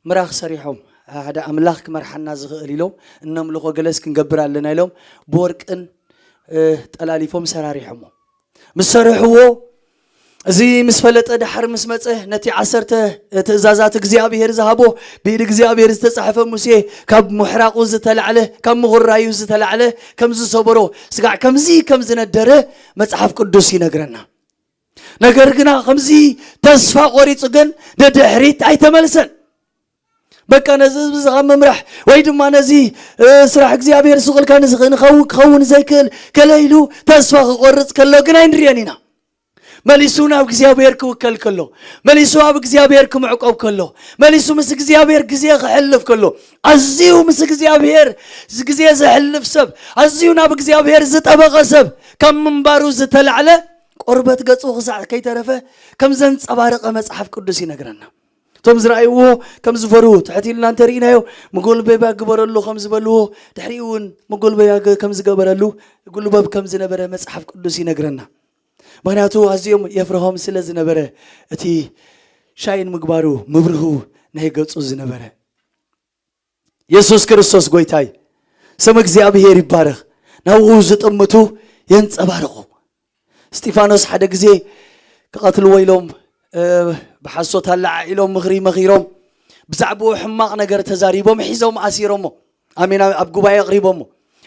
ምራኽ ሰሪሖም። ሓደ ኣምላኽ ክመርሓና ዝኽእል ኢሎም እነምልኾ ገለስ ክንገብር ኣለና ኢሎም ብወርቅን እ፣ ጠላሊፎም ሰራሪሖሞ። ምስ ሰርሕዎ፣ እዚ ምስ ፈለጠ ደሓር ምስ መጸ፣ ነቲ ዓሰርተ ትእዛዛት እግዚኣብሔር ዝሃቦ፣ ብኢድ እግዚኣብሔር ዝተጻሕፈ ሙሴ ካብ ምሕራቑ ዝተላዕለ፣ ካብ ምኹራዩ ዝተላዕለ ከም ዝሰበሮ፣ ስጋዕ ከምዚ ከም ዝነደረ መጽሓፍ ቅዱስ ይነግረና። ነገር ግና ከምዚ ተስፋ ቆሪጹ ግን ንድሕሪት ኣይተመልሰን። በቃ ነዚ ህዝቢ እዚ ካብ ምምራሕ ወይ ድማ ነዚ፣ እ፣ ስራሕ እግዚኣብሔር ስቕ ኢልካ ንዝኽ-፣ ንኸው-፣ ክኸውን ዘይክእል ከለ ኢሉ ተስፋ ክቆርጽ ከሎ ግን ኣይንሪኦን ኢና። መሊሱ ናብ እግዚኣብሔር ክውከል ከሎ፣ መሊሱ ኣብ እግዚኣብሔር ክምዕቆብ ከሎ፣ መሊሱ ምስ እግዚኣብሔር ግዜ ክሕልፍ ከሎ፣ ኣዝዩ ምስ እግዚኣብሔር ዝ-፣ ግዜ ዘሕልፍ ሰብ፣ ኣዝዩ ናብ እግዚኣብሔር ዝጠበቐ ሰብ ካብ ምንባሩ ዝተላዕለ ቆርበት ገጹ ክሳዕ ከይተረፈ ከም ዘንጸባረቐ መጽሓፍ ቅዱስ ይነግረና። እቶም ዝረኣይዎ ከም ዝፈርሁ ትሕት ኢልና እንተርኢናዮ፣ መጎልበቢያ ግበረሉ ከም ዝበልዎ፣ ድሕሪኡ እውን መጎልበቢያ ገ-፣ ከም ዝገበረሉ፣ ጉልበብ ከም ዝነበረ መጽሓፍ ቅዱስ ይነግረና። ምኽንያቱ ኣዝዮም የፍርሆም ስለ ዝነበረ፣ እቲ ሻይን ምግባሩ ምብርሁ ናይ ገጹ ዝነበረ። የሱስ ክርስቶስ ጎይታይ፣ ስም እግዚኣብሔር ይባረኽ። ናብኡ ዝጥምቱ የንጸባርቑ። እስጢፋኖስ ሓደ ግዜ ክቐትልዎ ኢሎም፣ እ፣ ብሓሶት ኣለዓዒሎም ምኽሪ መኺሮም፣ ብዛዕባኡ ሕማቕ ነገር ተዛሪቦም፣ ሒዞም ኣሲሮሞ። ኣሜን። ኣብ፣ ኣብ ጉባኤ ኣቕሪቦሞ።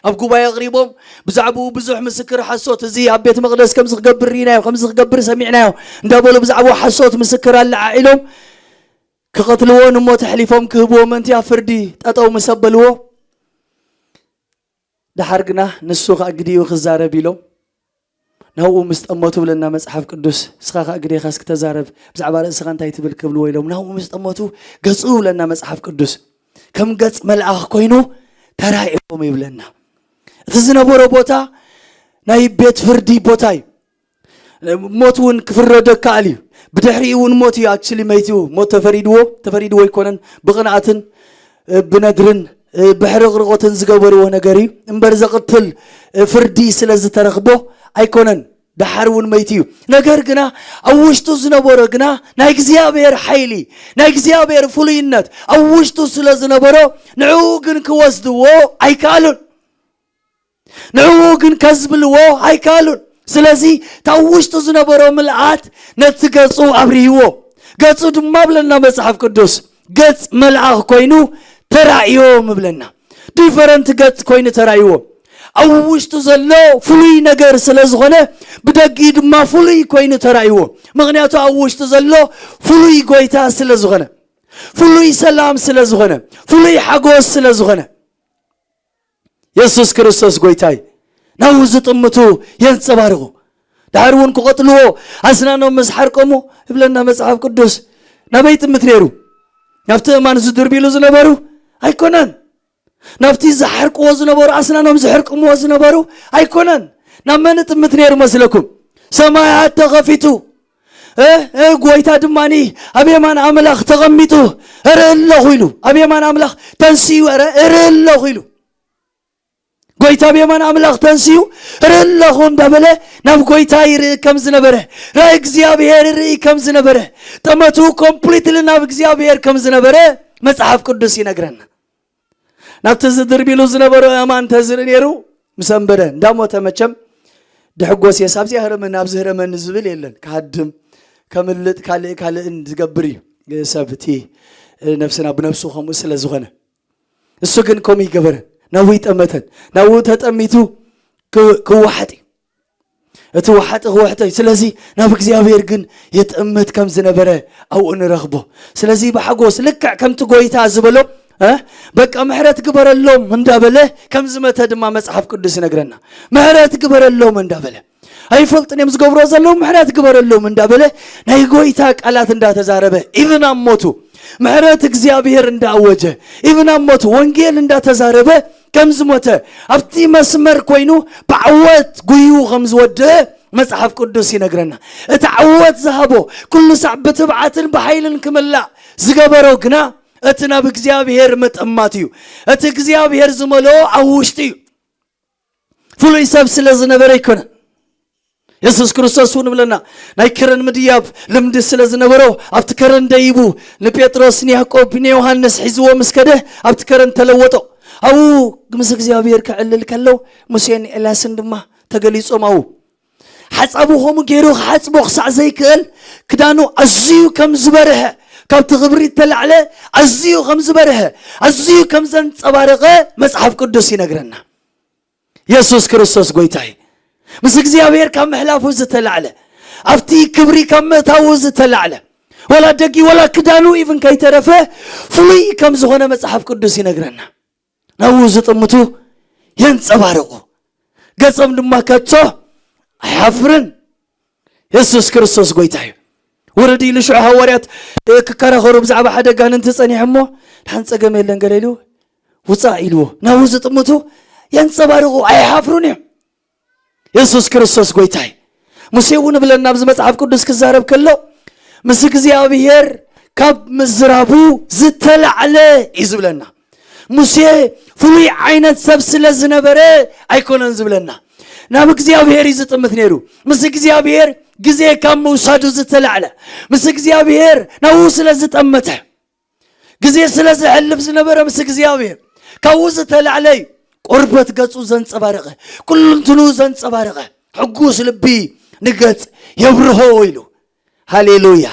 ኣብ ጉባኤ ኣቕሪቦም፣ ብዛዕባኡ ብዙሕ ምስክር ሓሶት፣ እዚ ኣብ ቤት መቕደስ ከምዚ ክገብር ርኢናዮ፣ ከምዚ ክገብር ሰሚዕናዮ እንዳበሉ ብዛዕባኡ ሓሶት ምስክር ኣለዓዒሎም፣ ክቐትልዎ ንሞት ኣሕሊፎም ክህብዎ ምእንቲ ኣብ ፍርዲ ጠጠው ምስ ኣበልዎ፣ ደሓር ግና ንሱ ኸኣ ግዲኡ ክዛረብ ኢሎም ናብኡ ምስ ጠመቱ ብለና መጽሓፍ ቅዱስ። "እስኻ ኸኣ ግዴኻስ ክተዛረብ፣ ብዛዕባ ርእስኻ እንታይ ትብል?" ክብልዎ ኢሎም ናብኡ ምስ ጠመቱ፣ ገጹ ብለና መጽሓፍ ቅዱስ፣ ከም ገጽ መልኣኽ ኮይኑ ተራእዮም ይብለና። እቲ ዝነበሮ ቦታ ናይ ቤት ፍርዲ ቦታ እዩ። ሞት እውን ክፍረዶ ይከኣል እዩ። ብድሕሪኡ እውን ሞት እዩ። ኣክቹሊ መይቱ ሞት ተፈሪድዎ፣ ተፈሪድዎ ኣይኮነን፣ ብቕንኣትን፣ እ፣ ብነድርን፣ እ፣ ብሕርቕርቖትን ዝገበርዎ ነገር እዩ። እምበር ዘቕትል፣ እ፣ ፍርዲ ስለ ዝተረኽቦ ኣይኮነን። ደሓር እውን መይቱ እዩ። ነገር ግና ኣብ ውሽጡ ዝነበሮ ግና ናይ እግዚኣብሔር ሓይሊ፣ ናይ እግዚኣብሔር ፍሉይነት ኣብ ውሽጡ ስለ ዝነበሮ፣ ንዕኡ ግን ክወስድዎ ኣይከኣሉን። ንዕኡ ግን ከዝብልዎ ኣይከኣሉን። ስለዚ እታ ኣብ ውሽጡ ዝነበሮ ምልኣት ነቲ ገጹ ኣብርህዎ። ገጹ ድማ ብለና መጽሓፍ ቅዱስ፣ ገጽ መልኣኽ ኮይኑ ተራእዮም ብለና። ዲፈረንት ገጽ ኮይኑ ተራእይዎ። ኣብ ውሽጡ ዘሎ ፍሉይ ነገር ስለ ዝኾነ፣ ብደጊ ድማ ፍሉይ ኮይኑ ተራእይዎ። ምኽንያቱ ኣብ ውሽጡ ዘሎ ፍሉይ ጎይታ ስለ ዝኾነ፣ ፍሉይ ሰላም ስለ ዝኾነ፣ ፍሉይ ሓጎስ ስለ ዝኾነ፣ የሱስ ክርስቶስ ጎይታይ ናብኡ ዝጥምቱ የንጸባርቑ። ድሓር እውን ክቐጥልዎ ኣስናኖም ምስ ሓርቀሙ እብለና መጽሓፍ ቅዱስ። ናበይ ጥምት ነይሩ? ናብቲ እማን ዝድርብሉ ዝነበሩ ኣይኮነን። ናብቲ ዝሓርቅዎ ዝነበሩ፣ ኣስናኖም ዝሕርቅምዎ ዝነበሩ ኣይኮነን። ናብ መን ጥምት ነይሩ መስለኩም? ሰማያት ተኸፊቱ፣ እ፣ እ፣ ጎይታ ድማኒ ኣብ የማን ኣምላኽ ተቐሚጡ እርኢ ኣለኹ ኢሉ። ኣብ የማን ኣምላኽ ተንስኡ እረ፣ እርኢ ኣለኹ ኢሉ። ጎይታ ኣብ የማን ኣምላኽ ተንስኡ እርኢ ኣለኹ እንዳበለ ናብ ጎይታ ይርኢ ከም ዝነበረ፣ ራእይ እግዚኣብሔር ይርኢ ከም ዝነበረ፣ ጠመቱ ኮምፕሊትሊ ናብ እግዚኣብሔር ከም ዝነበረ መጽሓፍ ቅዱስ ይነግረና። ናብቲ ዝድርቢሉ ዝነበረ ኣማን ተዝርኢ ነይሩ፣ ምስ ኣንበረ እንዳሞተ መቸም ድሕጎስ የስ ኣብዚኣ ህረመኒ፣ ኣብዚ ህረመኒ ዝብል የለን። ክሃድም፣ ከምልጥ፣ ካልእ ካልእን ዝገብር እዩ ሰብ። እቲ ነፍስና ብነፍሱ ከምኡ ስለ ዝኾነ፣ እሱ ግን ከምኡ ይገበረ። ናብኡ ይጠመተን። ናብኡ ተጠሚቱ ክ-፣ ክወሓጥ እዩ። እቲ ወሓጢ ክወሕጦ እዩ። ስለዚ ናብ እግዚኣብሔር ግን ይጥምት ከም ዝነበረ ኣብኡ ንረኽቦ። ስለዚ ብሓጎስ ልክዕ ከምቲ ጎይታ ዝበሎ፣ እ፣ በቃ ምሕረት ግበረሎም እንዳበለ ከም ዝመተ ድማ መጽሓፍ ቅዱስ ይነግረና። ምሕረት ግበረሎም እንዳበለ፣ ኣይፈልጥን እዮም ዝገብሮ ዘለዉ፣ ምሕረት ግበረሎም እንዳበለ ናይ ጎይታ ቃላት እንዳተዛረበ፣ ኢቭን ኣብ ሞቱ ምሕረት እግዚኣብሔር እንዳኣወጀ፣ ኢቭን ኣብ ሞቱ ወንጌል እንዳተዛረበ ከም ዝሞተ፣ ኣብቲ መስመር ኮይኑ ብዓወት ጉዩ ከም ዝወደአ መጽሓፍ ቅዱስ ይነግረና። እቲ ዓወት ዝሃቦ፣ ኩሉ ሳዕ ብትብዓትን ብሓይልን ክምላእ ዝገበሮ ግና እቲ ናብ እግዚኣብሔር ምጥማት እዩ። እቲ እግዚኣብሔር ዝመልኦ ኣብ ውሽጢ እዩ። ፍሉይ ሰብ ስለ ዝነበረ ኣይኮነን። የሱስ ክርስቶስ እውን ብለና፣ ናይ ከረን ምድያብ ልምዲ ስለ ዝነበሮ፣ ኣብቲ ከረን ደይቡ ንጴጥሮስ፣ ንያዕቆብ፣ ንዮሃንስ ሒዝዎ ምስ ከደ፣ ኣብቲ ከረን ተለወጦ። ኣብኡ ምስ እግዚኣብሔር ክዕልል ከሎ፣ ሙሴን ኤልያስን ድማ ተገሊጾም ኣብኡ። ሓጻቡ ከምኡ ገይሩ ክሓጽቦ ክሳዕ ዘይክእል፣ ክዳኑ ኣዝዩ ከም ዝበርሀ፣ ካብቲ ክብሪ እተላዕለ ኣዝዩ ከም ዝበርሀ፣ ኣዝዩ ከም ዘንጸባረቐ መጽሓፍ ቅዱስ ይነግረና። የሱስ ክርስቶስ ጎይታ እዩ። ምስ እግዚኣብሔር ካብ ምሕላፉ ዝተላዕለ፣ ኣብቲ ክብሪ ካብ ምእታዉ ዝተላዕለ፣ ወላ ደጊ ወላ ክዳኑ ኢቭን ከይተረፈ ፍሉይ ከም ዝኾነ መጽሓፍ ቅዱስ ይነግረና። ናብኡ ዝጥምቱ የንጸባርቑ፣ ገጾም ድማ ከቶ ኣይሓፍርን። የሱስ ክርስቶስ ጎይታ እዩ። ውርድ ኢሉ ሽዑ ሃዋርያት፣ እ፣ ክከራኸሩ ብዛዕባ ሓደ ጋንንቲ ጸኒሑ እሞ፣ "ደሓን ጸገም የለን" ገለ ኢሉ፣ "ውጻእ" ኢልዎ። ናብኡ ዝጥምቱ የንጸባርቑ፣ ኣይሓፍሩን እዮም። የሱስ ክርስቶስ ጎይታ እዩ። ሙሴ እውን ብለና ኣብዚ መጽሓፍ ቅዱስ ክዛረብ ከሎ፣ ምስ እግዚኣብሔር ካብ ምዝራቡ ዝተላዕለ እዩ ዝብለና። ሙሴ ፍሉይ ዓይነት ሰብ ስለ ዝነበረ ኣይኮነን ዝብለና። ናብ እግዚኣብሔር እዩ ዝጥምት ነይሩ። ምስ እግዚኣብሔር ግዜ ካብ ምውሳዱ ዝተላዕለ፣ ምስ እግዚኣብሔር ናብኡ ስለ ዝጠመተ፣ ግዜ ስለ ዘሕልፍ ዝነበረ ምስ እግዚኣብሔር ካብኡ ዝተላዕለ እዩ። ቆርበት ገጹ ዘንጸባረቐ፣ ኩሉ እንትኑ ዘንጸባረቐ፣ ሕጉስ ልቢ ንገጽ የብርሆ ኢሉ። ሃሌሉያ።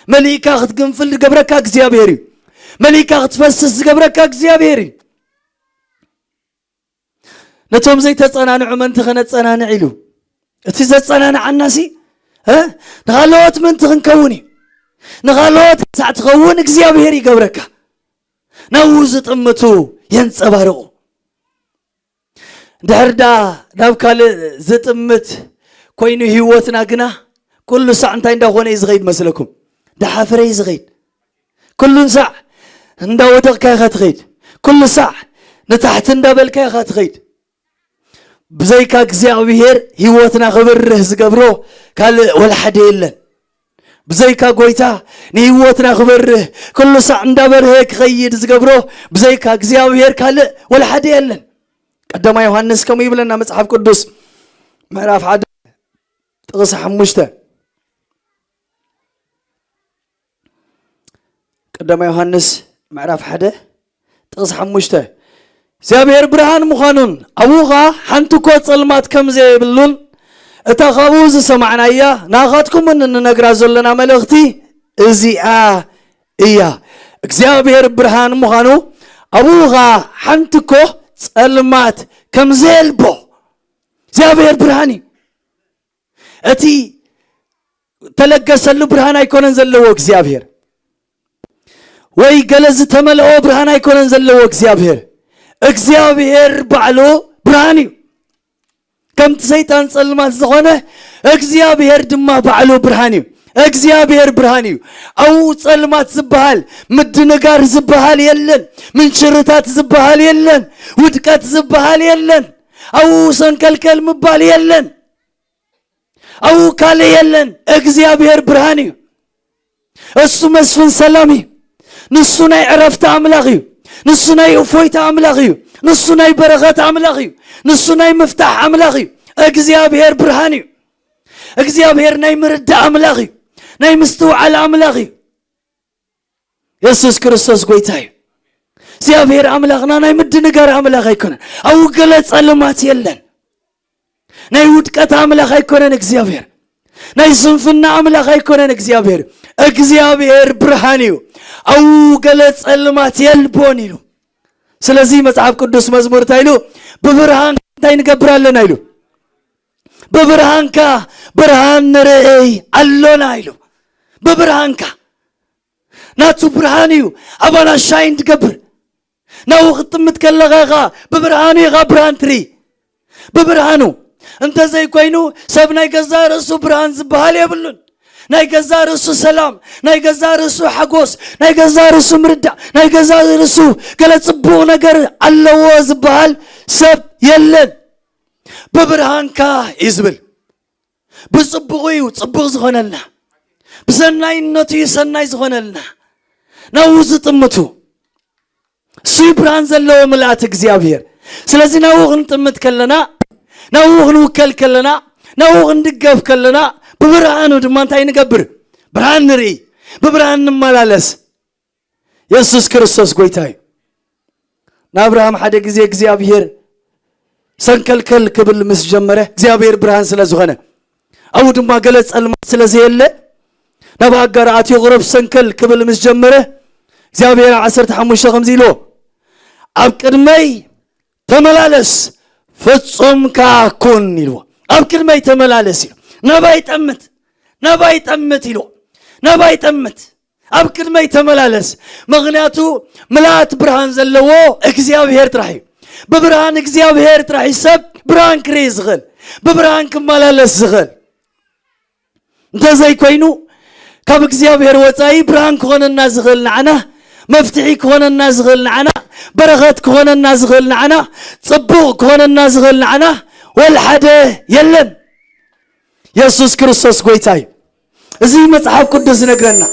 መሊእካ ክትግንፍል ዝገብረካ እግዚኣብሔር እዩ። መሊእካ ክትፈስስ ዝገብረካ እግዚኣብሔር እዩ። ነቶም ዘይተጸናንዑ ምእንቲ ከነጸናንዕ ኢሉ፣ እቲ ዘጸናንዓናሲ፣ እ፣ ንኻልኦት ምእንቲ ክንከውን እዩ። ንኻልኦት ክሳዕ ትኸውን እግዚኣብሔር ይገብረካ። ናብኡ ዝጥምቱ የንጸባርቑ። ድሕር ዳ ናብ ካልእ ዝጥምት ኮይኑ ህይወትና ግና፣ ኩሉ ሳዕ እንታይ እንዳኾነ እዩ ዝኸይድ መስለኩም? ዳሓፈረ እዩ ዝኸይድ። ኩሉን ሳዕ እንዳወደቕካ ኢኻ ትኸይድ። ኩሉ ሳዕ ንታሕቲ እንዳበልካ ኢኻ ትኸይድ። ብዘይካ እግዚኣብሔር ህይወትና ክብርህ ዝገብሮ ካልእ ወላ ሓደ የለን። ብዘይካ ጎይታ ንህይወትና ክበርህ፣ ኩሉ ሳዕ እንዳበርሀ ክኸይድ ዝገብሮ ብዘይካ እግዚኣብሔር ካልእ ወላ ሓደ የለን። ቀዳማይ ዮሃንስ ከምኡ ይብለና መጽሓፍ ቅዱስ፣ ምዕራፍ ሓደ ጥቕሲ ሓሙሽተ፣ ቀዳማይ ዮሃንስ ምዕራፍ ሓደ ጥቕሲ ሓሙሽተ፣ እግዚኣብሔር ብርሃን ምዃኑን ኣብኡ ኸኣ ሓንቲ እኮ ጸልማት ከም ዘይብሉን እታ ካብኡ ዝሰማዕናያ ናኻትኩም እንነግራ ዘለና መልእኽቲ እዚኣ እያ። እግዚኣብሔር ብርሃን ምዃኑ ኣብኡ ኸኣ ሓንቲ እኮ ጸልማት ከም ዘየልቦ። እግዚኣብሔር ብርሃን እዩ። እቲ ተለገሰሉ ብርሃን ኣይኮነን ዘለዎ እግዚኣብሔር፣ ወይ ገለ ዝተመልኦ ብርሃን ኣይኮነን ዘለዎ እግዚኣብሔር። እግዚኣብሔር ባዕሉ ብርሃን እዩ። ከምቲ ሰይጣን ጸልማት ዝኾነ እግዚኣብሔር ድማ ባዕሉ ብርሃን እዩ። እግዚኣብሔር ብርሃን እዩ። ኣብኡ ጸልማት ዝበሃል፣ ምድንጋር ዝበሃል የለን፣ ምንሽርታት ዝበሃል የለን፣ ውድቀት ዝበሃል የለን። ኣብኡ ሰንከልከል ምባል የለን። ኣብኡ ካልእ የለን። እግዚኣብሔር ብርሃን እዩ። እሱ መስፍን ሰላም እዩ። ንሱ ናይ ዕረፍቲ ኣምላኽ እዩ። ንሱ ናይ እፎይታ ኣምላኽ እዩ። ንሱ ናይ በረኸት ኣምላኽ እዩ። ንሱ ናይ ምፍታሕ ኣምላኽ እዩ። እግዚኣብሔር ብርሃን እዩ። እግዚኣብሔር ናይ ምርዳእ ኣምላኽ እዩ። ናይ ምስትውዓል ኣምላኽ እዩ። የሱስ ክርስቶስ ጎይታ እዩ። እግዚኣብሔር ኣምላኽና ናይ ምድንጋር ኣምላኽ ኣይኮነን። ኣብኡ ገለ ጸልማት የለን። ናይ ውድቀት ኣምላኽ ኣይኮነን እግዚኣብሔር። ናይ ስንፍና ኣምላኽ ኣይኮነን እግዚኣብሔር። እግዚኣብሔር ብርሃን እዩ። ኣብኡ ገለ ጸልማት የልቦን ኢሉ። ስለዚ መጽሓፍ ቅዱስ መዝሙር እንታይ ኢሉ? ብብርሃን እንታይ ንገብር ኣለና ኢሉ? ብብርሃንካ ብርሃን ንርእይ ኣሎና ኢሉ። ብብርሃንካ ናቱ ብርሃን እዩ ኣባና ሻይን ትገብር። ናብኡ ክትጥምት ከለኻ ኢኻ ብብርሃኑ ኢኻ ብርሃን ትርኢ። ብብርሃኑ እንተዘይኮይኑ ሰብ ናይ ገዛእ ርእሱ ብርሃን ዝበሃል የብሉን። ናይ ገዛእ ርእሱ ሰላም፣ ናይ ገዛእ ርእሱ ሓጎስ፣ ናይ ገዛእ ርእሱ ምርዳእ፣ ናይ ገዛእ ርእሱ ገለ ጽቡቕ ነገር ኣለዎ ዝበሃል ሰብ የለን። ብብርሃንካ እዩ ዝብል። ብጽቡቑ እዩ ጽቡቕ ዝኾነልና፣ ብሰናይነቱ እዩ ሰናይ ዝኾነልና። ናብኡ ዝጥምቱ እሱ እዩ ብርሃን ዘለዎ ምልኣት እግዚኣብሔር። ስለዚ ናብኡ ክንጥምት ከለና፣ ናብኡ ክንውከል ከለና፣ ናብኡ ክንድገፍ ከለና፣ ብብርሃኑ ድማ እንታይ ንገብር? ብርሃን ንርኢ፣ ብብርሃን ንመላለስ። የሱስ ክርስቶስ ጎይታ እዩ። ንኣብርሃም ሓደ ግዜ እግዚኣብሔር ሰንከልከል ክብል ምስ ጀመረ፣ እግዚኣብሔር ብርሃን ስለ ዝኾነ፣ ኣብኡ ድማ ገለ ጸልማት ስለ ዘየለ፣ ናብ ኣጋር ኣትዮ ቁረብ ሰንከል ክብል ምስ ጀመረ፣ እግዚኣብሔር ኣብ ዓሰርተ ሓሙሽተ ከምዚ ኢልዎ፣ "ኣብ ቅድመይ ተመላለስ፣ ፍጹም ከኣ ኩን" ኢልዎ። "ኣብ ቅድመይ ተመላለስ" ኢሉ። "ናባይ ጠምት፣ ናባይ ጠምት" ኢልዎ። "ናባይ ጠምት፣ ኣብ ቅድመይ ተመላለስ"። ምኽንያቱ ምልኣት ብርሃን ዘለዎ እግዚኣብሔር ጥራሕ እዩ። ብብርሃን እግዚኣብሔር ጥራሕ እዩ ሰብ ብርሃን ክርኢ ዝኽእል፣ ብብርሃን ክመላለስ ዝኽእል። እንተዘይኮይኑ፣ ካብ እግዚኣብሔር ወጻኢ ብርሃን ክኾነና ዝኽእል ንዓና፣ መፍትሒ ክኾነና ዝኽእል ንዓና፣ በረኸት ክኾነና ዝኽእል ንዓና፣ ጽቡቕ ክኾነና ዝኽእል ንዓና፣ ወላ ሓደ የለን። የሱስ ክርስቶስ ጎይታ እዩ። እዚ መጽሓፍ ቅዱስ ዝነግረና።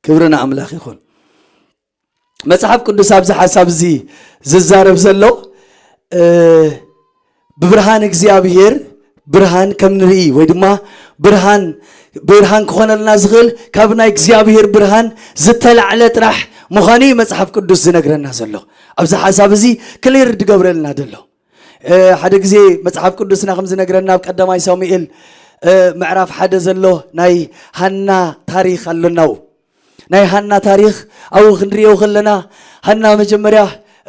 ክብሪ ንኣምላኽ ይኹን። መጽሓፍ ቅዱስ ኣብዚ ሓሳብ እዚ ዝዛረብ ዘሎ፣ እ፣ ብብርሃን እግዚኣብሔር ብርሃን ከም ንርኢ ወይ ድማ ብርሃን፣ ብርሃን ክኾነልና ዝኽእል ካብ ናይ እግዚኣብሔር ብርሃን ዝተላዕለ ጥራሕ ምዃኑ እዩ መጽሓፍ ቅዱስ ዝነግረና ዘሎ። ኣብዚ ሓሳብ እዚ ክሊር ዝገብረልና ዘሎ። እ፣ ሓደ ግዜ መጽሓፍ ቅዱስና ከም ዝነግረና ኣብ ቀዳማይ ሳሙኤል፣ እ፣ ምዕራፍ ሓደ ዘሎ ናይ ሃና ታሪኽ ኣሎና። ኣብኡ ናይ ሃና ታሪኽ ኣብኡ ክንሪኦ ከለና፣ ሃና መጀመርያ፣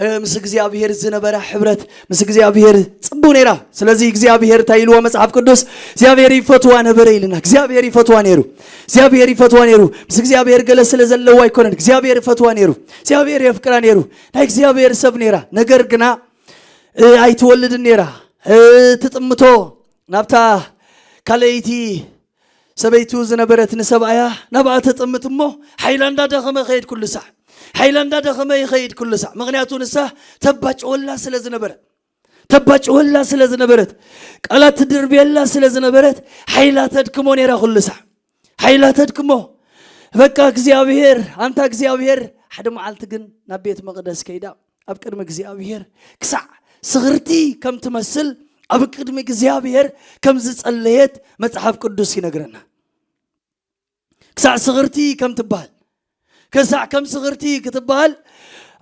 እ፣ ምስ እግዚኣብሔር ዝነበራ ሕብረት፣ ምስ እግዚኣብሔር ጽቡቕ ነይራ። ስለዚ እግዚኣብሔር እንታይ ኢልዎ መጽሓፍ ቅዱስ? "እግዚኣብሔር ይፈትዋ ነበረ" ኢልና። እግዚኣብሔር ይፈትዋ ነይሩ። እግዚኣብሔር ይፈትዋ ነይሩ። ምስ እግዚኣብሔር ገለ ስለ ዘለዎ ኣይኮነን። እግዚኣብሔር ይፈትዋ ነይሩ። እግዚኣብሔር የፍቅራ ነይሩ። ናይ እግዚኣብሔር ሰብ ነይራ። ነገር ግና፣ እ፣ ኣይትወልድን ነይራ። እ፣ ትጥምቶ ናብታ ካልኣይቲ ሰበይቱ ዝነበረት ንሰብኣያ ናብኣ ተጠምት እሞ፣ ሓይላ እንዳደኸመ ይኸይድ ኩሉ ሳዕ፣ ሓይላ እንዳደኸመ ይኸይድ ኩሉ ሳዕ። ምኽንያቱ ንሳ ተባጭወላ ስለ ዝነበረ፣ ተባጭወላ ስለ ዝነበረት፣ ቃላት ትድርብየላ ስለ ዝነበረት፣ ሓይላ ተድክሞ ነይራ ኩሉ ሳዕ። ሓይላ ተድክሞ። በቃ እግዚኣብሔር፣ ኣንታ እግዚኣብሔር፣ ሓደ መዓልቲ ግን ናብ ቤት መቕደስ ከይዳ፣ ኣብ ቅድሚ እግዚኣብሔር ክሳዕ ስኽርቲ ከም ትመስል ኣብ ቅድሚ እግዚኣብሔር ከም ዝጸለየት መጽሓፍ ቅዱስ ይነግረና። ክሳዕ ስኽርቲ ከም ትበሃል፣ ክሳዕ ከም ስኽርቲ ክትበሃል፣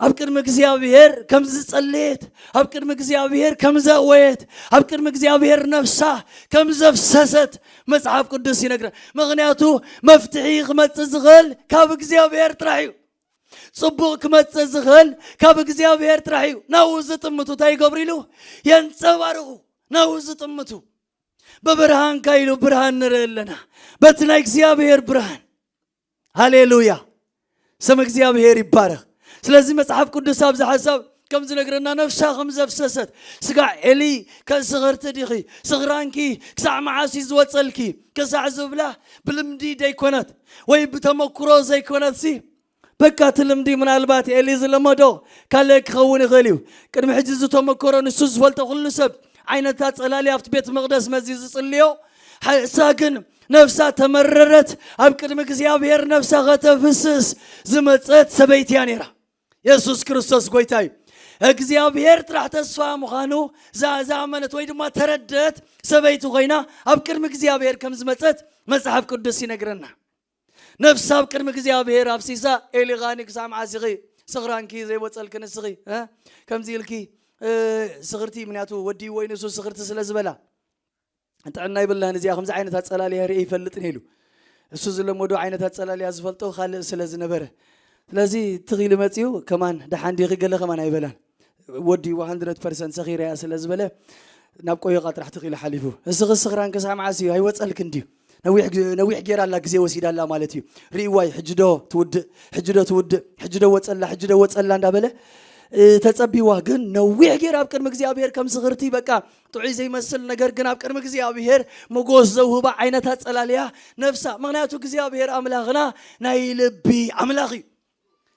ኣብ ቅድሚ እግዚኣብሔር ከም ዝጸለየት፣ ኣብ ቅድሚ እግዚኣብሔር ከም ዘእወየት፣ ኣብ ቅድሚ እግዚኣብሔር ነፍሳ ከም ዘፍሰሰት መጽሓፍ ቅዱስ ይነግረን። ምኽንያቱ መፍትሒ ክመጽእ ዝኽእል ካብ እግዚኣብሔር ጥራሕ እዩ። ጽቡቕ ክመጽእ ዝኽእል ካብ እግዚኣብሔር ጥራሕ እዩ። ናብኡ ዝጥምቱ እንታይ ይገብሩ ኢሉ? የንጸባርቑ። ናብኡ ዝጥምቱ። በብርሃንካ ኢሉ ብርሃን ንርኢ ኣለና። በቲ ናይ እግዚኣብሔር ብርሃን። ሃሌሉያ። ስም እግዚኣብሔር ይባረኽ። ስለዚ መጽሓፍ ቅዱስ ኣብዚ ሓሳብ ከም ዝነግረና ነፍሳ ከም ዘፍሰሰት፣ ስጋዕ ኤሊ ከስኽርቲ ዲኺ? ስኽራንኪ ክሳዕ መዓስ እዩ ዝወጸልኪ? ክሳዕ ዝብላ ብልምዲ ደይኮነት ወይ ብተመክሮ ዘይኮነትሲ፣ በቃ እቲ ልምዲ ምናልባት ኤሊ ዝለመዶ ካልእ ክኸውን ይኽእል እዩ። ቅድሚ ሕጂ ዝተመከሮ ንሱ ዝፈልጦ ኩሉ ሰብ ዓይነታት ጸላሊ ኣብቲ ቤት መቕደስ መዚ ዝጽልዮ፣ ሓ- እሳ ግን ነፍሳ ተመረረት፣ ኣብ ቅድሚ እግዚኣብሔር ነፍሳ ከተፍስስ ዝመጸት ሰበይቲ እያ ነይራ። የሱስ ክርስቶስ ጎይታ እዩ። እግዚኣብሔር ጥራሕ ተስፋ ምዃኑ ዛ- ዝኣመነት ወይ ድማ ተረደት ሰበይቲ ኮይና ኣብ ቅድሚ እግዚኣብሔር ከም ዝመጸት መጽሓፍ ቅዱስ ይነግረና። ነፍሳ ኣብ ቅድሚ እግዚኣብሔር ኣብሲሳ፣ ኤሊ ኻኒ ክሳብ መዓስ ኢኺ ስኽራንኪ ዘይወጸልኪ ንስኺ? እ? ከምዚ ኢልኪ፣ እ፣ ስኽርቲ፣ ምክንያቱ ወዲ ወይ ንሱ ስኽርቲ ስለ ዝበላ። ጥዕና ይብላን እዚኣ፣ ከምዚ ዓይነት ኣጸላልያ ርእየ ይፈልጥን ኢሉ። እሱ ዝለመዶ ዓይነት ኣጸላልያ ዝፈልጦ ካልእ ስለ ዝነበረ። ስለዚ ትኺሉ መጺኡ፣ ከማን ደሓን ዲኺ ገለ ከማን ኣይበላን። ወዲ one hundred percent ሰኺረ እያ ስለ ዝበለ፣ ናብ ቆይቓ ጥራሕ ትኺሉ ሓሊፉ። እስኺ ስኽራን ክሳብ መዓስ እዩ? ኣይወጸልክን ድዩ? ነዊሕ ግ-፣ ነዊሕ ጌራ ኣላ፣ ግዜ ወሲዳ ኣላ ማለት እዩ። ርእይዋይ፣ ሕጂ ዶ ትውድእ? ሕጂ ዶ ትውድእ? ሕጂ ዶ ወጸላ? ሕጂ ዶ ወጸላ? እንዳበለ፣ እ፣ ተጸቢዋ። ግን ነዊሕ ጌራ ኣብ ቅድሚ እግዚኣብሔር ከም ስኽርቲ፣ በቃ፣ ጥዑይ ዘይመስል ነገር ግን ኣብ ቅድሚ እግዚኣብሔር ሞጎስ ዘውህባ ዓይነት ኣጸላልያ ነፍሳ። ምኽንያቱ እግዚኣብሔር ኣምላኽና ናይ ልቢ ኣምላኽ እዩ።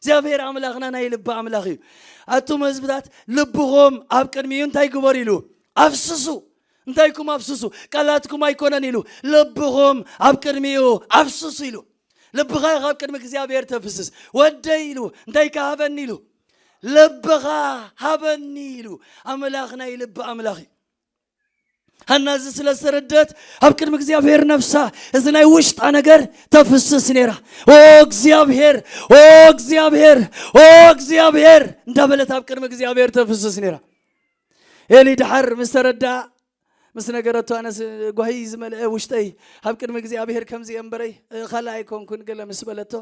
እግዚኣብሔር ኣምላኽና ናይ ልቢ ኣምላኽ እዩ። ኣቱም ህዝብታት፣ ልብኹም ኣብ ቅድሚኡ እንታይ ግበሩ ኢሉ? ኣፍስሱ። እንታይ ኢልኩም ኣፍስሱ? ቃላትኩም ኣይኮነን ኢሉ። ልብኹም ኣብ ቅድሚኡ ኣፍስሱ ኢሉ። ልብኻ ኢኻ ኣብ ቅድሚ እግዚኣብሔር ተፍስስ። ወደይ ኢሉ፣ እንታይ ከ ሃበኒ ኢሉ? ልብኻ ሃበኒ ኢሉ። ኣምላኽ ናይ ልቢ ኣምላኽ እዩ። ሃና እዚ ስለ ዝተረደት ኣብ ቅድሚ እግዚኣብሔር ነፍሳ እዚ ናይ ውሽጣ ነገር ተፍስስ ነይራ። ኦ እግዚኣብሔር፣ ኦ እግዚኣብሔር፣ ኦ እግዚኣብሔር እንዳበለት ኣብ ቅድሚ እግዚኣብሔር ተፍስስ ነይራ። ኤሊ ድሓር ምስ ተረዳ፣ ምስ ነገረቶ፣ ኣነስ ጓሂ ዝመልአ ውሽጠይ ኣብ ቅድሚ እግዚኣብሔር ከምዚ እየ እምበረይ፣ እ፣ ካልእ ኣይኮንኩን ገለ ምስ በለቶ፣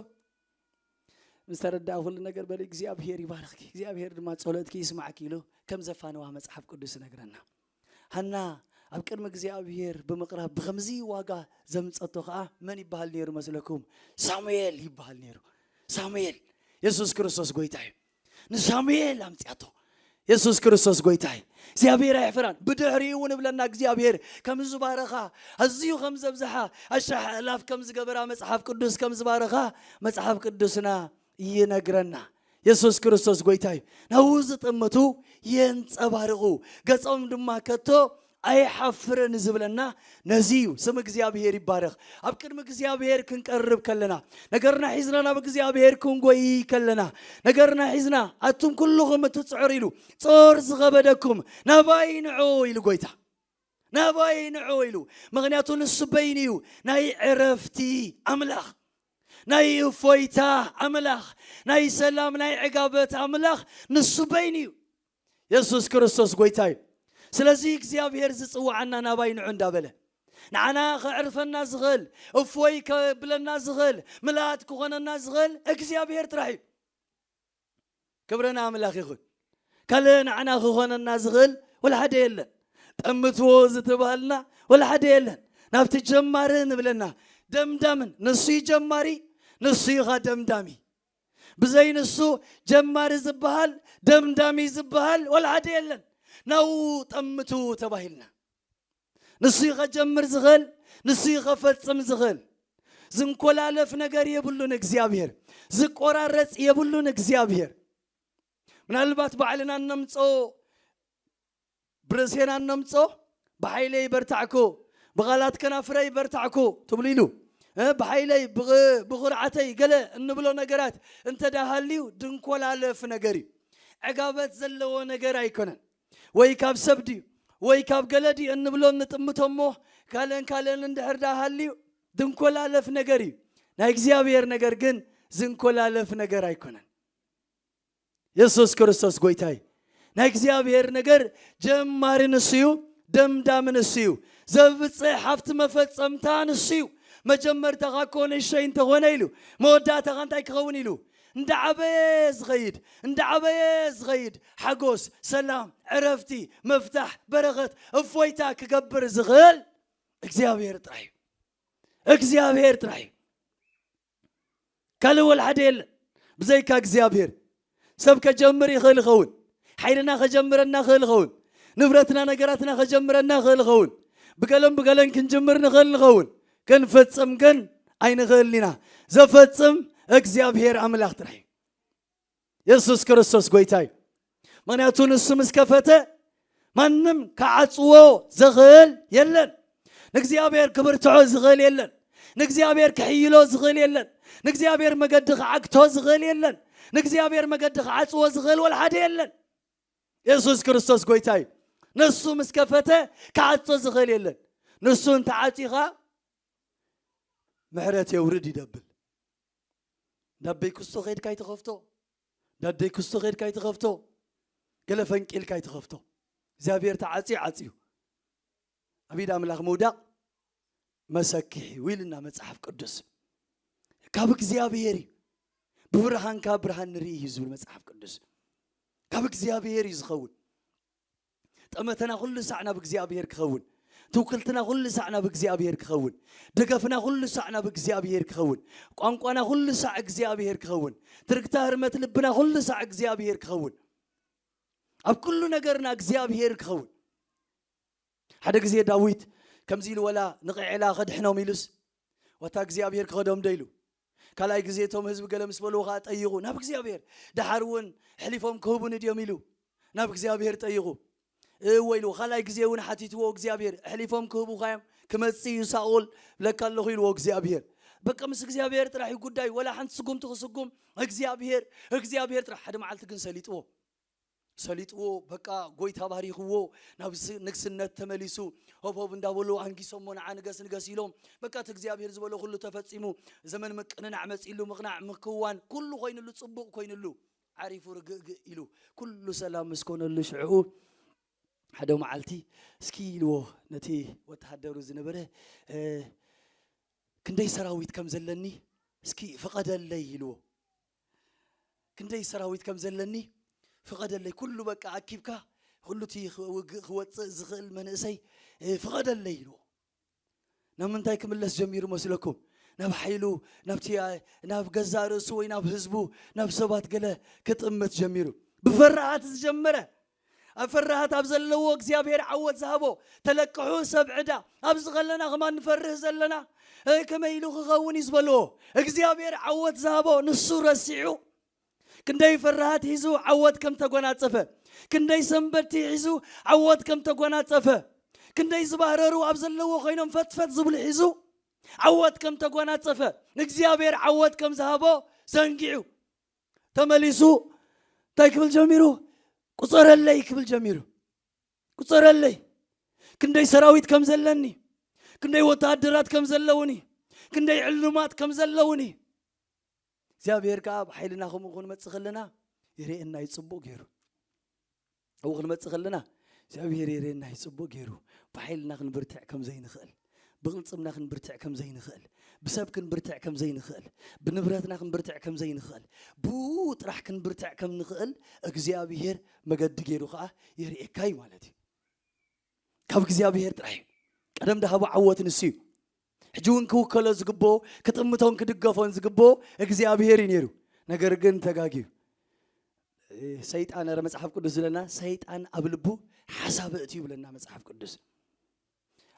ምስ ተረድኣ ኩሉ ነገር በሊ እግዚኣብሔር ይባርኽኪ፣ እግዚኣብሔር ድማ ጸሎትኪ ይስማዕኪ ኢሉ ከም ዘፋነዋ መጽሓፍ ቅዱስ ይነግረና። ሃና ኣብ ቅድሚ እግዚኣብሔር ብምቕራብ ብኸምዚ ዋጋ ዘምጸቶ ኸኣ መን ይበሃል ነይሩ መስለኩም? ሳሙኤል ይበሃል ነይሩ። ሳሙኤል፣ የሱስ ክርስቶስ ጎይታ እዩ። ንሳሙኤል ኣምጽኣቶ። የሱስ ክርስቶስ ጎይታ እዩ። እግዚኣብሔር ኣይሕፍራን። ብድሕሪኡ እውን እብለና እግዚኣብሔር ከም ዝባረኻ፣ ኣዝዩ ከም ዘብዝሓ፣ ኣሽሓት ኣእላፍ ከም ዝገበራ መጽሓፍ ቅዱስ ከም ዝባረኻ መጽሓፍ ቅዱስና ይነግረና። የሱስ ክርስቶስ ጎይታ እዩ። ናብኡ ዝጥምቱ የንጸባርቑ፣ ገጾም ድማ ከቶ ኣይሓፍርን ዝብለና ነዚ እዩ። ስም እግዚኣብሔር ይባረኽ። ኣብ ቅድሚ እግዚኣብሔር ክንቀርብ ከለና፣ ነገርና ሒዝና ናብ እግዚኣብሔር ክንጎይ ከለና፣ ነገርና ሒዝና፣ ኣቱም ኩልኹም እትጽዕሩ ኢሉ፣ ጾር ዝኸበደኩም ናባይ ንዑ ኢሉ ጎይታ። ናባይ ንዑ ኢሉ። ምኽንያቱ ንሱ በይኑ እዩ ናይ ዕረፍቲ ኣምላኽ፣ ናይ እፎይታ ኣምላኽ፣ ናይ ሰላም፣ ናይ ዕጋበት ኣምላኽ ንሱ በይኑ እዩ። የሱስ ክርስቶስ ጎይታ እዩ። ስለዚ እግዚኣብሔር ዝጽውዓና ናባይ ንዑ እንዳበለ፣ ንዓና ከዕርፈና ዝኽእል፣ እፎይ ከብለና ዝኽእል፣ ምልኣት ክኾነና ዝኽእል እግዚኣብሔር ጥራሕ እዩ። ክብሪ ንኣምላኽ ይኹን። ካልእ ንዓና ክኾነና ዝኽእል ወላ ሓደ የለን። ጠምትዎ ዝተባህልና ወላ ሓደ የለን። ናብቲ ጀማሪ ንብለና ደምዳምን፣ ንሱ እዩ ጀማሪ፣ ንሱ እዩ ኸኣ ደምዳሚ። ብዘይ ንሱ ጀማሪ ዝበሃል፣ ደምዳሚ ዝበሃል ወላ ሓደ የለን። ናብኡ ጠምቱ ተባሂልና። ንሱ እዩ ከጀምር ዝኽእል፣ ንሱ እዩ ከፈጽም ዝኽእል። ዝንኮላለፍ ነገር የብሉን እግዚኣብሔር፣ ዝቆራረጽ የብሉን እግዚኣብሔር። ምናልባት ባዕልና እነምጾ፣ ብርእሴና እነምጾ፣ ብሓይለይ በርታዕኩ፣ ብቓላት ከናፍረይ በርታዕኩ ትብሉ ኢሉ፣ እ፣ ብሓይለይ፣ ብቕ-፣ ብኹርዓተይ ገለ እንብሎ ነገራት እንተ ደኣ ሃልዩ፣ ድንኮላለፍ ነገር እዩ። ዕጋበት ዘለዎ ነገር ኣይኮነን። ወይ ካብ ሰብ ድዩ፣ ወይ ካብ ገለ ድዩ እንብሎ እንጥምቶ እሞ፣ ካልእን ካልእን እንድሕር ደኣ ሃልዩ ዝንኮላለፍ ነገር እዩ። ናይ እግዚኣብሔር ነገር ግን ዝንኮላለፍ ነገር ኣይኮነን። የሱስ ክርስቶስ ጎይታ እዩ። ናይ እግዚኣብሔር ነገር ጀማሪ ንሱ እዩ፣ ደምዳሚ ንሱ እዩ። ዘብጽሕ ሃብቲ መፈጸምታ ንሱ እዩ። መጀመርታኻ እኮ ንእሸይ እንተኾነ ኢሉ፣ መወዳእታኻ እንታይ ክኸውን ኢሉ? እንዳዓበየ ዝኸይድ፣ እንዳዓበየ ዝኸይድ ሓጎስ፣ ሰላም፣ ዕረፍቲ፣ መፍታሕ፣ በረኸት፣ እፎይታ ክገብር ዝኽእል እግዚኣብሔር ጥራይ እዩ። እግዚኣብሔር ጥራይ እዩ። ካልእ ወላ ሓደ የለን ብዘይካ እግዚኣብሔር። ሰብ ከጀምር ይኽእል ይኸውን፣ ሓይልና ከጀምረና ይኽእል ይኸውን፣ ንብረትና ነገራትና ከጀምረና ይኽእል ይኸውን፣ ብገለን ብገለን ክንጅምር ንኽእል ንኸውን። ክንፍጽም ግን ኣይንኽእልን ኢና። ዘፈጽም እግዚኣብሔር ኣምላኽ ጥራይ እዩ። የሱስ ክርስቶስ ጎይታ እዩ። ምኽንያቱ ንሱ ምስ ከፈተ ማንም ክዓጽዎ ዝኽእል የለን። ንእግዚኣብሔር ክብርትዖ ዝኽእል የለን። ንእግዚኣብሔር ክሕይሎ ዝኽእል የለን። ንእግዚኣብሔር መገዲ ክዓግቶ ዝኽእል የለን። ንእግዚኣብሔር መገዲ ክዓጽዎ ዝኽእል ወላ ሓደ የለን። የሱስ ክርስቶስ ጎይታ እዩ። ንሱ ምስ ከፈተ ክዓጾ ዝኽእል የለን። ንሱ እንተዓጺኻ ምሕረት የውርድ ይደብል። እንዳበይ ክስቶ ኸይድካ ይትኸፍቶ፣ እንዳደይ ክስቶ ኸይድካ ይትኸፍቶ፣ ገለ ፈንቂልካ ይትኸፍቶ። እግዚኣብሔር ተዓጽዩ ዓጽዩ። ኣብ ኢድ ኣምላኽ ምውዳቕ መሰክሒ እዩ ኢልና መጽሓፍ ቅዱስ። ካብ እግዚኣብሔር እዩ። ብብርሃንካ ብርሃን ንርኢ እዩ ዝብል መጽሓፍ ቅዱስ። ካብ እግዚኣብሔር እዩ ዝኸውን። ጠመተና ኩሉ ሳዕ ናብ እግዚኣብሔር ክኸውን፣ ትውክልትና ኩሉ ሳዕ ናብ እግዚኣብሔር ክኸውን፣ ደገፍና ኩሉ ሳዕ ናብ እግዚኣብሔር ክኸውን፣ ቋንቋና ኩሉ ሳዕ እግዚኣብሔር ክኸውን፣ ትርግታ ህርመት ልብና ኩሉ ሳዕ እግዚኣብሔር ክኸውን፣ ኣብ ኩሉ ነገርና እግዚኣብሔር ክኸውን። ሓደ ግዜ ዳዊት ከምዚ ኢሉ፣ ወላ ንቕዔላ ከድሕኖም ኢሉስ፣ ዋታ እግዚኣብሔር ክኸዶም ዶ ኢሉ። ካልኣይ ግዜ እቶም ህዝቢ ገለ ምስ በልዎ ኸዓ ጠይቑ ናብ እግዚኣብሔር። ደሓር እውን ኣሕሊፎም ክህቡኒ ድዮም ኢሉ ናብ እግዚኣብሔር ጠይቑ። እወ ኢልዎ። ካልኣይ ግዜ እውን ሓቲትዎ እግዚኣብሔር፣ ኣሕሊፎም ክህቡኻ እዮም፣ ክመጽእ እዩ ሳኦል ብለካ ኣለኹ ኢልዎ እግዚኣብሔር። በቃ ምስ እግዚኣብሔር ጥራሕ እዩ ጉዳይ። ወላ ሓንቲ ስጉምቲ ክስጉም እግዚኣብሔር እግዚኣብሔር ጥራሕ። ሓደ መዓልቲ ግን ሰሊጥዎ። ሰሊጥዎ፣ በቃ ጎይታ ባሪኽዎ፣ ናብ ስ-፣ ንግስነት ተመሊሱ። ሆብ ሆብ እንዳበሉ ኣንጊሶሞ፣ ንዓ ንገስ ንገስ ኢሎም። በቃ እቲ እግዚኣብሔር ዝበሎ ኩሉ ተፈጺሙ። ዘመን ምቅንናዕ መጺሉ፣ ምቕናዕ ምክዋን ኩሉ ኮይንሉ፣ ጽቡቕ ኮይንሉ። ዓሪፉ ርግእግእ ኢሉ ኩሉ ሰላም ምስ ኮነሉ ሽዑ ሓደ መዓልቲ እስኪ ኢልዎ ነቲ ወተሃደሩ ዝነበረ፣ እ፣ ክንደይ ሰራዊት ከም ዘለኒ እስኪ ፍቐደለይ ኢልዎ። ክንደይ ሰራዊት ከም ዘለኒ ፍቐደለይ፣ ኩሉ በቃ ኣኪብካ፣ ኩሉ እቲ ክውግእ ክወጽእ ዝኽእል መንእሰይ፣ እ፣ ፍቐደለይ ኢልዎ። ናብ ምንታይ ክምለስ ጀሚሩ መስለኩም? ናብ ሓይሉ፣ ናብቲ፣ እ፣ ናብ ገዛእ ርእሱ ወይ ናብ ህዝቡ፣ ናብ ሰባት ገለ ክጥምት ጀሚሩ። ብፍርሃት ዝጀመረ፣ ኣብ ፍርሃት ኣብ ዘለዎ እግዚኣብሔር ዓወት ዝሃቦ። ተለቅሑ ሰብ ዕዳ። ኣብዚ ከለና ከማን ንፈርህ ዘለና። እ፣ ከመይ ኢሉ ክኸውን እዩ ዝበልዎ። እግዚኣብሔር ዓወት ዝሃቦ ንሱ ረሲዑ። ክንደይ ፍርሃት ሒዙ ዓወት ከም ተጎናጸፈ። ክንደይ ሰንበድቲ ሒዙ ዓወት ከም ተጎናጸፈ። ክንደይ ዝባህረሩ ኣብ ዘለዎ ኮይኖም ፈትፈት ዝብሉ ሒዙ ዓወት ከም ተጎናጸፈ። እግዚኣብሔር ዓወት ከም ዝሃቦ ዘንጊዑ። ተመሊሱ እንታይ ክብል ጀሚሩ? ቁጸረለይ ክብል ጀሚሩ። ቁጸረለይ። ክንደይ ሰራዊት ከም ዘለኒ፣ ክንደይ ወተሃደራት ከም ዘለውኒ፣ ክንደይ ዕሉማት ከም ዘለውኒ። እግዚኣብሔር ከኣ ብሓይልና ከምኡ ክንመጽእ ከለና የርእየና እዩ ጽቡቕ ገይሩ። ኣብኡ ክንመጽእ ከለና እግዚኣብሔር የርእየና እዩ ጽቡቕ ገይሩ። ብሓይልና ክንብርትዕ ከም ዘይንኽእል፣ ብቕልጽምና ክንብርትዕ ከም ዘይንኽእል፣ ብሰብ ክንብርትዕ ከም ዘይንኽእል፣ ብንብረትና ክንብርትዕ ከም ዘይንኽእል፣ ብኡ ጥራሕ ክንብርትዕ ከም ንኽእል እግዚኣብሔር መገዲ ገይሩ ኸኣ የርእየካ እዩ ማለት እዩ። ካብ እግዚኣብሔር ጥራሕ እዩ። ቀደም ድሃቦ ዓወት ንሱ እዩ። ሕጂ እውን ክውከሎ ዝግብኦ፣ ክጥምቶን ክድገፎን ዝግብኦ እግዚኣብሔር እዩ ነይሩ። ነገር ግን ተጋግዩ። እ፣ ሰይጣን፣ ኧረ መጽሓፍ ቅዱስ ዝብለና፣ ሰይጣን ኣብ ልቡ ሓሳብ እእትዩ ይብለና መጽሓፍ ቅዱስ።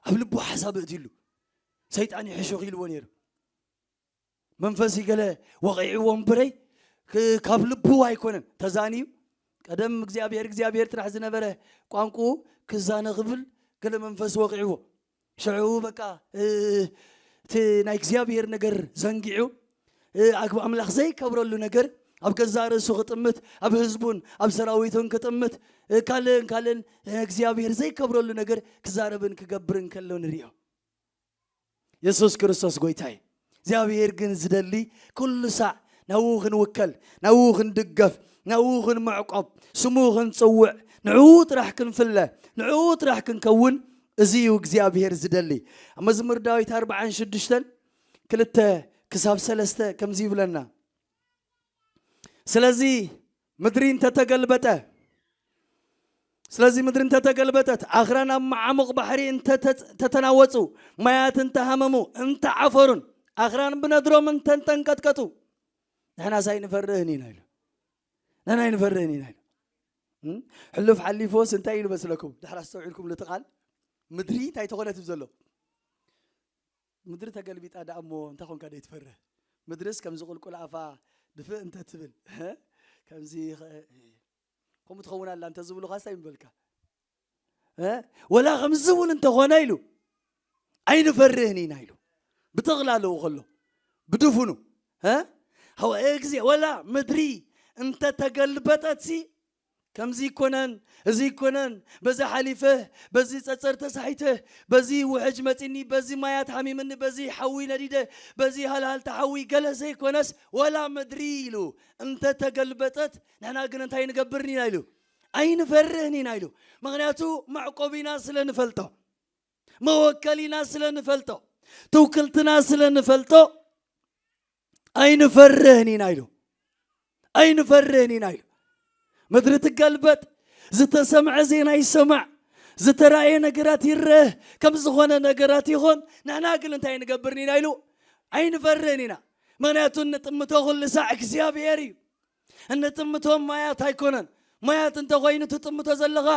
ኣብ ልቡ ሓሳብ እእትዩሉ። ሰይጣን እዩ ሕሹኽ ኢልዎ ነይሩ። መንፈስ ገለ ወቒዕዎ እምበረይ፣ ክ-፣ ካብ ልቡ ኣይኮነን ተዛንዩ። ቀደም እግዚኣብሔር፣ እግዚኣብሔር ጥራሕ ዝነበረ ቋንቋኡ ክዛነ ክብል ገለ መንፈስ ወቒዕዎ። ሽዑ በቃ፣ እ፣ እቲ ናይ እግዚኣብሔር ነገር ዘንጊዑ፣ እ፣ ኣግብ-፣ ኣምላኽ ዘይከብረሉ ነገር ኣብ ገዛእ ርእሱ ክጥምት፣ ኣብ ህዝቡን ኣብ ሰራዊቱን ክጥምት፣ ካልእን ካልእን እግዚኣብሔር ዘይከብረሉ ነገር ክዛረብን ክገብርን ከሎ ንሪኦ። የሱስ ክርስቶስ ጎይታ እዩ። እግዚኣብሔር ግን ዝደሊ ኩሉ ሳዕ ናብኡ ክንውከል፣ ናብኡ ክንድገፍ፣ ናብኡ ክንምዕቆብ፣ ስሙ ክንጽውዕ፣ ንዕኡ ጥራሕ ክንፍለ፣ ንዕኡ ጥራሕ ክንከውን፣ እዚ እዩ እግዚኣብሔር ዝደሊ። ኣብ መዝሙር ዳዊት ኣርብዓን ሽዱሽተን ክልተ ክሳብ ሰለስተ ከምዚ ይብለና። ስለዚ ምድሪ እንተተገልበጠ፣ ስለዚ ምድሪ እንተተገልበጠት፣ ኣኽራን ኣብ መዓሙቕ ባሕሪ እንተተናወጹ፣ ማያት እንተሃመሙ፣ እንተዓፈሩን፣ ኣኽራን ብነድሮም እንተንቀጥቀጡ፣ ንሕናስ ኣይንፈርህን ኢና ኢሉ። ንሕና ኣይንፈርህን ኢና ኢሉ። ሕሉፍ ሓሊፎስ እንታይ ኢሉ መስለኩም? ድሕር ኣስተውዒልኩም እቲ ቃል ምድሪ እንታይ ተኾነት እዩ ዘሎ? ምድሪ ተገልቢጣ ደኣ እሞ እንታይ ኮንካ ደይትፈርህ? ምድርስ ከምዚ ቁልቁል ኣፋ ድፍእ እንተ ትብል፣ ከምዚ ከምኡ ትኸውን ኣላ እንተ ዝብሉኻ እንታይ ምበልካ? ወላ ከምዚ እውን እንተኾነ ኢሉ ኣይንፈርህን ኢና ኢሉ። ብጠቕላላኡ ከሎ ብድፉኑ፣ ግዜ ወላ ምድሪ እንተተገልበጠትሲ ከምዚ ይኮነን፣ እዚ ይኮነን፣ በዚ ሓሊፈ፣ በዚ ጸጸር ተሳሒተ፣ በዚ ውሕጅ መጺኒ፣ በዚ ማያት ሓሚምኒ፣ በዚ ሓዊ ነዲደ፣ በዚ ሃልሃልታ ሓዊ ገለ ዘይኮነስ፣ ወላ ምድሪ ኢሉ እንተ ተገልበጠት፣ ንሕና ግን እንታይ ንገብርን ኢና ኢሉ? ኣይንፈርህን ኢና ኢሉ። ምኽንያቱ መዕቆቢና ስለ ንፈልጦ፣ መወከሊና ስለ ንፈልጦ፣ ትውክልትና ስለ ንፈልጦ፣ ኣይንፈርህን ኢና ኢሉ። ኣይንፈርህን ኢና ኢሉ። ምድሪ ትገልበጥ፣ ዝተሰምዐ ዜና ይሰማዕ፣ ዝተራእየ ነገራት ይረአ፣ ከም ዝኾነ ነገራት ይኾን። ንሕና ግን እንታይ ንገብርን ኢና ኢሉ? ኣይንፈርህን ኢና። ምኽንያቱ እንጥምቶ ኩሉ ሳዕ እግዚኣብሔር እዩ። እንጥምቶ ማያት ኣይኮነን። ማያት እንተኾይኑ ትጥምቶ ዘለኻ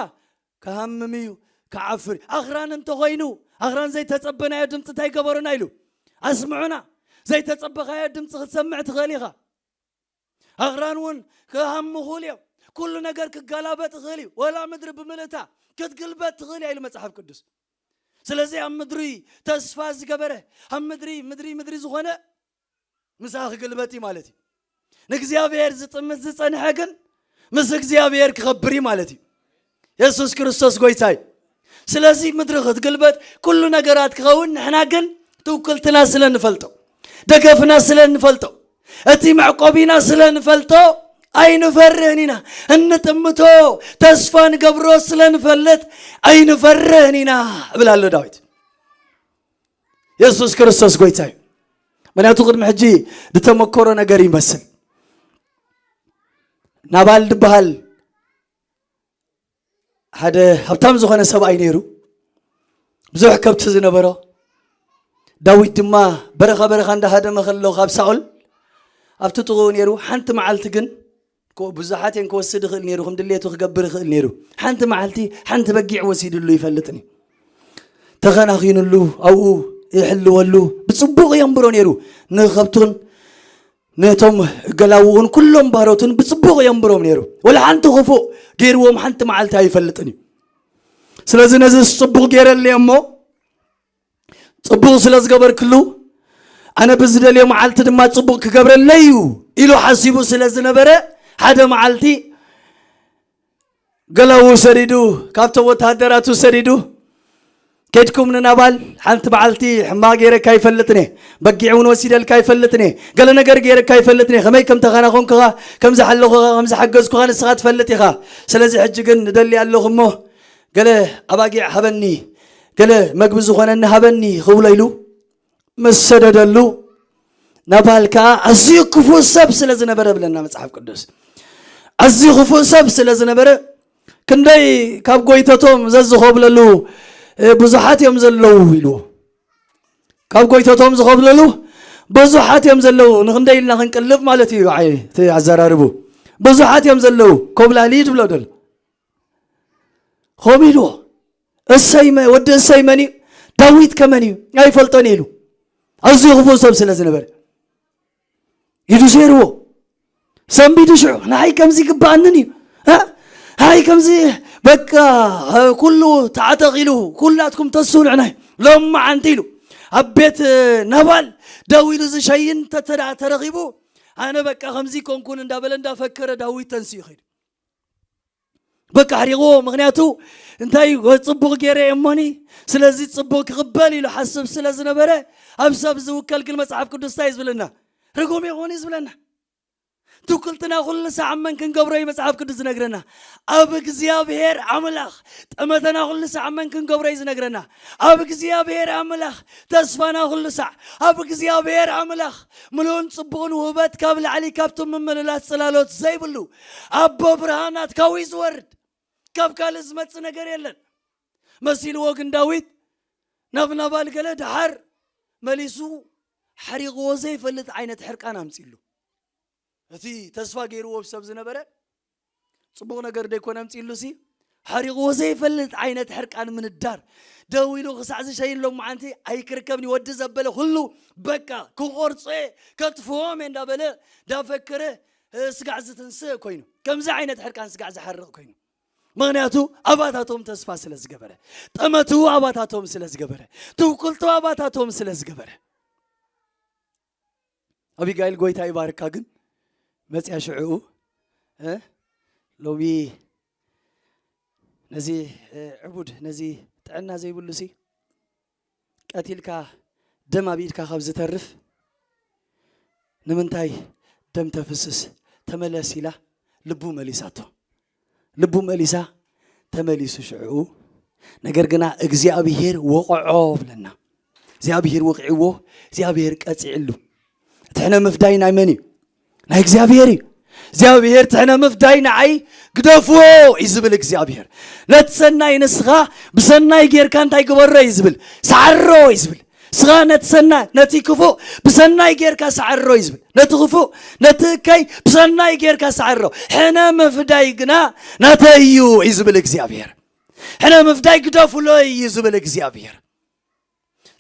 ክሃምም እዩ፣ ክዓፍር እዩ። ኣኽራን እንተኾይኑ፣ ኣኽራን ዘይተጸበናዮ ድምፂ እንታይ ገበሩና ኢሉ? ኣስምዑና። ዘይተጸበኻዮ ድምፂ ክትሰምዕ ትኽእል ኢኻ። ኣኽራን እውን ክሃሙ ይኽእሉ እዮም። ኩሉ ነገር ክገላበጥ ይኽእል እዩ። ወላ ምድሪ ብምልእታ ክትግልበጥ ትኽእል እያ ኢሉ መጽሓፍ ቅዱስ። ስለዚ ኣብ ምድሪ ተስፋ ዝገበረ፣ ኣብ ምድሪ፣ ምድሪ፣ ምድሪ ዝኾነ ምስኣ ክግልበጥ እዩ ማለት እዩ። ንእግዚኣብሔር ዝጥምት ዝጸንሐ ግን ምስ እግዚኣብሔር ክኸብር እዩ ማለት እዩ። የሱስ ክርስቶስ ጎይታ እዩ። ስለዚ ምድሪ ክትግልበጥ፣ ኩሉ ነገራት ክኸውን፣ ንሕና ግን ትውክልትና ስለ ንፈልጦ፣ ደገፍና ስለ ንፈልጦ፣ እቲ መዕቆቢና ስለ ንፈልጦ ኣይንፈርህን ኢና። እንጥምቶ ተስፋ ንገብሮ ስለ ንፈልጥ ኣይንፈርህን ኢና እብል ኣሎ ዳዊት። የሱስ ክርስቶስ ጎይታ እዩ። ምክንያቱ ቅድሚ ሕጂ ዝተመኮሮ ነገር ይመስል። ናባል ዝበሃል ሓደ ሃብታም ዝኾነ ሰብኣይ ነይሩ። ብዙሕ ከብቲ ዝነበሮ። ዳዊት ድማ በረኻ በረኻ እንዳሃደመ ከሎ ካብ ሳኦል ኣብቲ ጥቕኡ ነይሩ። ሓንቲ መዓልቲ ግን፣ ብዙሓት እየን ክወስድ ይኽእል ነይሩ፣ ከም ድሌቱ ክገብር ይኽእል ነይሩ። ሓንቲ መዓልቲ ሓንቲ በጊዕ ወሲድሉ ይፈልጥን እዩ። ተኸናኺኑሉ፣ ኣብኡ ይሕልወሉ፣ ብጽቡቕ የንብሮ ነይሩ። ንኸብቱን ነቶም ገላውኡን ኩሎም ባሮትን ብጽቡቕ የንብሮም ነይሩ። ወላ ሓንቲ ክፉእ ገይርዎም ሓንቲ መዓልቲ ኣይፈልጥን እዩ። ስለዚ ነዚ ጽቡቕ ገይረለይ እሞ፣ ጽቡቕ ስለ ዝገበርክሉ፣ ኣነ ብዝደልዮ መዓልቲ ድማ ጽቡቕ ክገብረለይ እዩ ኢሉ ሓሲቡ ስለ ዝነበረ፣ ሓደ መዓልቲ ገላዉ ሰዲዱ፣ ካብቶም ወተሃደራቱ ሰዲዱ፣ "ከድኩም ንናባል ሓንቲ መዓልቲ ሕማቕ ገይረካ ይፈልጥን እየ፣ በጊዕ እውን ወሲደልካ ይፈልጥን እየ፣ ገለ ነገር ገይረካ ይፈልጥን እየ፣ ከመይ ከም ተኸናኾንክኻ፣ ከም ዝሓለኹኻ፣ ከም ዝሓገዝኩኻ ንስኻ ትፈልጥ ኢኻ። ስለዚ ሕጂ ግን ንደሊ ኣለኹ እሞ፣ ገለ ኣባጊዕ ሃበኒ፣ ገለ መግቢ ዝኾነኒ ሃበኒ" ክብሎ ኢሉ ምስ ሰደደሉ፣ ናባል ከኣ ኣዝዩ ክፉእ ሰብ ስለ ዝነበረ፣ ብለና መጽሓፍ ቅዱስ፣ ኣዝዩ ክፉእ ሰብ ስለ ዝነበረ፣ ክንደይ ካብ ጎይተቶም ዘዝኾብለሉ፣ እ፣ ብዙሓት እዮም ዘለዉ ኢልዎ። ካብ ጎይተቶም ዝኾብለሉ ብዙሓት እዮም ዘለዉ። ንኽንደይ ኢልና ክንቅልብ ማለት እዩ፣ ዓይ፣ እቲ ኣዘራርቡ። ብዙሓት እዮም ዘለዉ። ኮብላሊ ድብሎ ደሎ። ኾም ኢልዎ። እሰይ መ-፣ ወዲ እሰይ መን እዩ? ዳዊት ከመን እዩ? ኣይፈልጦን ኢሉ። ኣዝዩ ክፉእ ሰብ ስለ ዝነበረ። ኢዱ ሰይርዎ። ሰንቢዱ ሽዑ፣ "ንዓይ ከምዚ ይግብኣንን እዩ። እ? ንዓይ ከምዚ በቃ፣ እ፣ ኩሉ ተዓጠቕ ኢሉ፣ ኩላትኩም ተስውልዕናይ ሎማዓንቲ" ኢሉ። ኣብ ቤት፣ እ፣ ናባል ደው ኢሉ ዝሸይን ተተዳ-፣ ተረኺቡ፣ ኣነ በቃ ከምዚ ኮንኩን እንዳበለ እንዳፈከረ ዳዊት ተንስኡ ይኸይድ። በቃ ኣሕሪቕዎ። ምኽንያቱ እንታይ፣ ጽቡቕ ገይረ እየ እሞኒ፣ ስለዚ ጽቡቕ ክቕበል ኢሉ ሓስብ ስለ ዝነበረ፣ ኣብ ሰብ ዝውከል ግን መጽሓፍ ቅዱስ እንታይ እዩ ዝብለና? ርጉም ይኹን እዩ ዝብለና። ትውክልትና ኩሉ ሳዕ መን ክንገብሮ እዩ መጽሓፍ ቅዱስ ዝነግረና? ኣብ እግዚኣብሔር ኣምላኽ። ጠመተና ኩሉ ሳዕ መን ክንገብሮ እዩ ዝነግረና? ኣብ እግዚኣብሔር ኣምላኽ። ተስፋና ኩሉ ሳዕ ኣብ እግዚኣብሔር ኣምላኽ። ምሉእን ጽቡቕን ውህበት ካብ ላዕሊ ካብቶም ምምልላት ጽላሎት ዘይብሉ ኣቦ ብርሃናት ካብኡ እዩ ዝወርድ። ካብ ካልእ ዝመጽእ ነገር የለን። መሲልዎ ግን ዳዊት ናብ ናባል ገለ ደሓር መሊሱ ሓሪቕዎ ዘይፈልጥ ዓይነት ሕርቃን ኣምጺሉ። እቲ ተስፋ ገይርዎ ሰብ ዝነበረ ጽቡቕ ነገር ደይኮነ ኣምጺሉ ሲ ሓሪቕዎ ዘይፈልጥ ዓይነት ሕርቃን ምንዳር። ደው ኢሉ ክሳዕ ዝሸይን ሎማዓንቲ ኣይክርከብን እዩ። ወዲ ዘበለ ኩሉ በቃ ክቆርጾ እየ፣ ከጥፍዎም እየ እንዳበለ ዳፈከረ፣ እ፣ ስጋዕ ዝትንስእ ኮይኑ። ከምዚ ዓይነት ሕርቃን ስጋዕ ዝሓርቕ ኮይኑ። ምኽንያቱ ኣባታቶም ተስፋ ስለ ዝገበረ፣ ጠመቱ ኣባታቶም ስለ ዝገበረ፣ ትውክልቶ ኣባታቶም ስለ ዝገበረ። ኣቢጋይል ጎይታ ይባርካ ግን መጽያ ሽዕኡ፣ እ፣ ሎሚ ነዚ፣ እ፣ ዕቡድ ነዚ ጥዕና ዘይብሉ ሲ ቀቲልካ ደም ኣብ ኢድካ ካብ ዝተርፍ ንምንታይ ደም ተፍስስ? ተመለስ ኢላ ልቡ መሊሳቶ። ልቡ መሊሳ ተመሊሱ ሽዕኡ። ነገር ግና እግዚኣብሔር ወቕዖ ብለና። እግዚኣብሔር ወቕዕዎ፣ እግዚኣብሔር ቀጺዕሉ። እቲ ሕነ ምፍዳይ ናይ መን እዩ? ናይ እግዚኣብሔር እዩ። እግዚኣብሔር እቲ ሕነ ምፍዳይ ንዓይ ግደፍዎ እዩ ዝብል እግዚኣብሔር። ነቲ ሰናይ ንስኻ ብሰናይ ጌርካ እንታይ ግበሮ እዩ ዝብል? ሰዓሮ እዩ ዝብል። ንስኻ ነቲ ሰናይ፣ ነቲ ክፉእ ብሰናይ ጌርካ ሰዓሮ እዩ ዝብል። ነቲ ክፉእ፣ ነቲ እከይ ብሰናይ ጌርካ ሰዓሮ። ሕነ ምፍዳይ ግና ናተይ እዩ እዩ ዝብል እግዚኣብሔር። ሕነ ምፍዳይ ግደፉሎ እዩ ዝብል እግዚኣብሔር።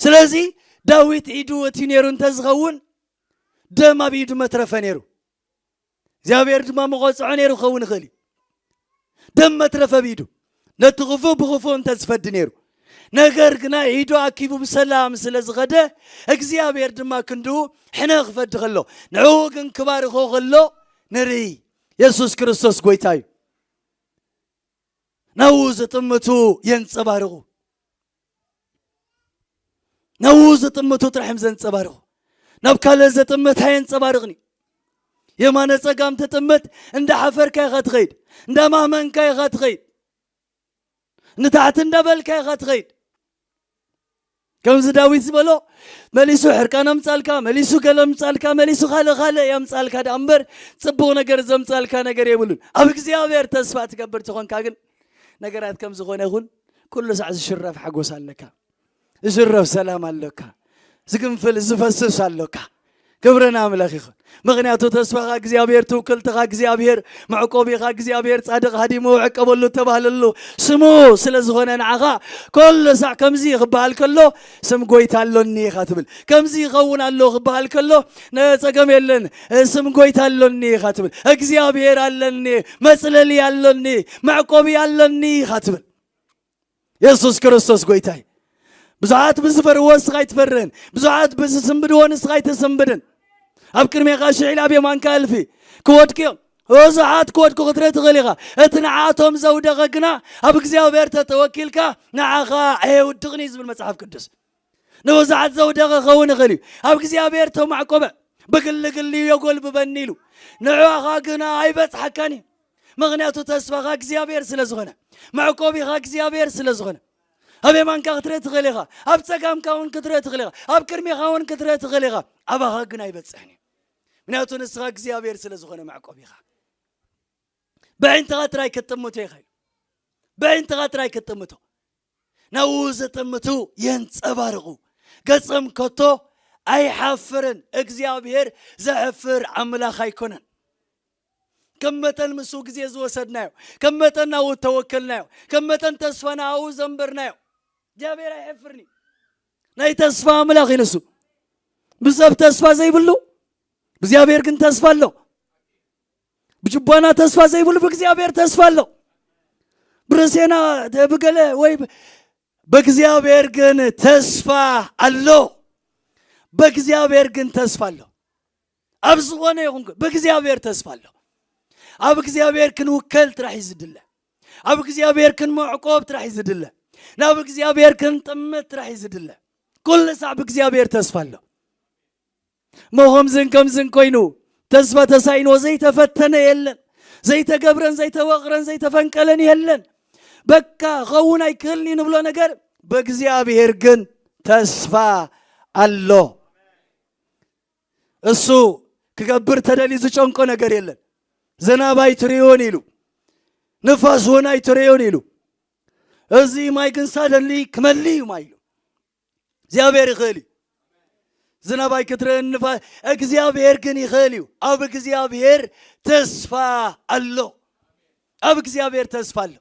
ስለዚ ዳዊት ኢዱ እቲ ነይሩ እንተዝኸውን ደም ኣብ ኢዱ መትረፈ ነይሩ። እግዚኣብሔር ድማ መቆጽዖ ነይሩ ክኸውን ይኽእል እዩ። ደም መትረፈ ኣብ ኢዱ ነቲ ክፉእ ብክፉእ እንተዝፈዲ ነይሩ። ነገር ግና ኢዱ ኣኪቡ ብሰላም ስለ ዝኸደ እግዚኣብሔር ድማ ክንድኡ ሕነ ክፈዲ ከሎ ንዕኡ ግን ክባርኾ ከሎ ንርኢ። የሱስ ክርስቶስ ጎይታ እዩ። ናብኡ ዝጥምቱ የንጸባርቑ። ናብኡ ዝጥምቱ ጥራሕ እዮም ዘንጸባርቑ። ናብ ካልእ ዘጥምት ኣየንጸባርቕን እዩ። የማነ ጸጋም ትጥምት፣ እንዳ ሓፈርካ ኢኻ ትኸይድ፣ እንዳ ማህመንካ ኢኻ ትኸይድ፣ ንታሕቲ እንዳ በልካ ኢኻ ትኸይድ። ከምዚ ዳዊት ዝበሎ መሊሱ ሕርቃን ኣምጻልካ፣ መሊሱ ገለ ኣምጻልካ፣ መሊሱ ካልእ ካልእ የምጻልካ ደኣ እምበር ጽቡቕ ነገር ዘምጻልካ ነገር የብሉን። ኣብ እግዚኣብሔር ተስፋ ትገብር ትኾንካ ግን ነገራት ከም ዝኾነ ይኹን ኩሉ ሳዕ ዝሽረፍ ሓጎስ ኣለካ። ዝሽረፍ ሰላም ኣለካ። ዝግንፍል ዝፈስስ ኣለካ። ክብሪ ንኣምላኽ ይኹን። ምኽንያቱ ተስፋኻ እግዚኣብሔር፣ ትውክልትኻ እግዚኣብሔር፣ መዕቆቢኻ እግዚኣብሔር፣ ጻድቕ ሃዲሙ ዕቀበሉ እተባህለሉ ስሙ ስለ ዝኾነ ንዓኻ ኩሉ ሳዕ ከምዚ ክበሃል ከሎ ስም ጎይታ ኣሎኒ ኢኻ ትብል። ከምዚ ይኸውን ኣሎ ክበሃል ከሎ ነ-፣ ጸገም የለን፣ ስም ጎይታ ኣሎኒ ኢኻ ትብል። እግዚኣብሔር ኣለኒ፣ መጽለሊ ኣሎኒ፣ መዕቆቢ ኣሎኒ ኢኻ ትብል። የሱስ ክርስቶስ ጎይታይ። ብዙሓት ብዝፈርዎ ንስኻ ኣይትፈርህን። ብዙሓት ብዝስንብድዎ ንስኻ ኣይትስንብድን። ኣብ ቅድሜኻ ሽሕ ኢላ ኣብ የማንካ እልፊ ክወድቁ እዮም። ብዙሓት ክወድቁ ክትርኢ ትኽእል ኢኻ። እቲ ንዓቶም ዘውደቐ ግና ኣብ እግዚኣብሔር ተተወኪልካ ንዓኻ ኣየውድቕን እዩ ዝብል መጽሓፍ ቅዱስ። ንብዙሓት ዘውደቐ ክኸውን ይኽእል እዩ። ኣብ እግዚኣብሔር ተማዕቆበ። ብግሊ ግሊ የጎልብበኒ ኢሉ። ንዕኻ ግና ኣይበጽሓካን እዩ። ምኽንያቱ ተስፋኻ እግዚኣብሔር ስለ ዝኾነ፣ መዕቆቢኻ እግዚኣብሔር ስለ ዝኾነ። ኣብ የማንካ ክትርኢ ትኽእል ኢኻ፣ ኣብ ጸጋምካ እውን ክትርኢ ትኽእል ኢኻ፣ ኣብ ቅድሜኻ እውን ክትርኢ ትኽእል ኢኻ። ኣባኻ ግን ኣይበጽሕን እዩ። ምኽንያቱ ንስኻ እግዚኣብሔር ስለ ዝኾነ መዕቆቢኻ። ብዕንትኻ ጥራይ ክትጥምቶ ኢኻ ኢሉ። ብዕንትኻ ጥራይ ክትጥምቶ። ናብኡ ዝጥምቱ የንጸባርቑ። ገጽም ከቶ ኣይሓፍርን። እግዚኣብሔር ዘሕፍር ኣምላኽ ኣይኮነን። ከም መጠን ምስኡ ግዜ ዝወሰድናዮ፣ ከም መጠን ናብኡ እተወከልናዮ፣ ከም መጠን ተስፋ ናብኡ ዘንበርናዮ፣ እግዚኣብሔር ኣይሕፍርን እዩ። ናይ ተስፋ ኣምላኽ እዩ ንሱ። ብሰብ ተስፋ ዘይብሉ፣ ብእግዚኣብሔር ግን ተስፋ ኣሎ። ብጅባና ተስፋ ዘይብሉ፣ ብእግዚኣብሔር ተስፋ ኣሎ። ብርእሴና ብገለ ወይ ብ-፣ በእግዚኣብሔር ግን ተስፋ ኣሎ። በእግዚኣብሔር ግን ተስፋ ኣሎ። ኣብ ዝኾነ ይኹን ብእግዚኣብሔር ተስፋ ኣሎ። ኣብ እግዚኣብሔር ክንውከል ጥራሕ እዩ ዝድለ። ኣብ እግዚኣብሔር ክንመዕቆብ ጥራሕ እዩ ዝድለ። ናብ እግዚኣብሔር ክንጥምት ጥራሕ እዩ ዝድለ። ኩሉ ሳዕ ብእግዚኣብሔር ተስፋ ኣሎ። እሞ ከምዝን ከምዝን ኮይኑ ተስፋ ተሳኢንዎ ዘይተፈተነ የለን። ዘይተገብረን ዘይተወቕረን ዘይተፈንቀለን የለን። በቃ ኸውን ኣይክእልን እዩ ንብሎ ነገር ብእግዚኣብሔር ግን ተስፋ ኣሎ። እሱ ክገብር ተደልዩ ዝጨንቆ ነገር የለን። ዝናብ ኣይትርእዮን ኢሉ፣ ንፋስ እውን ኣይትርእዮን ኢሉ፣ እዚ ማይ ግን ሳደንሊ ክመሊ እዩ ማይ ኢሉ። እግዚኣብሔር ይኽእል እዩ። ዝናብ ኣይክትርእን ንፋስ፣ እግዚኣብሔር ግን ይኽእል እዩ። ኣብ እግዚኣብሔር ተስፋ ኣሎ። ኣብ እግዚኣብሔር ተስፋ ኣሎ።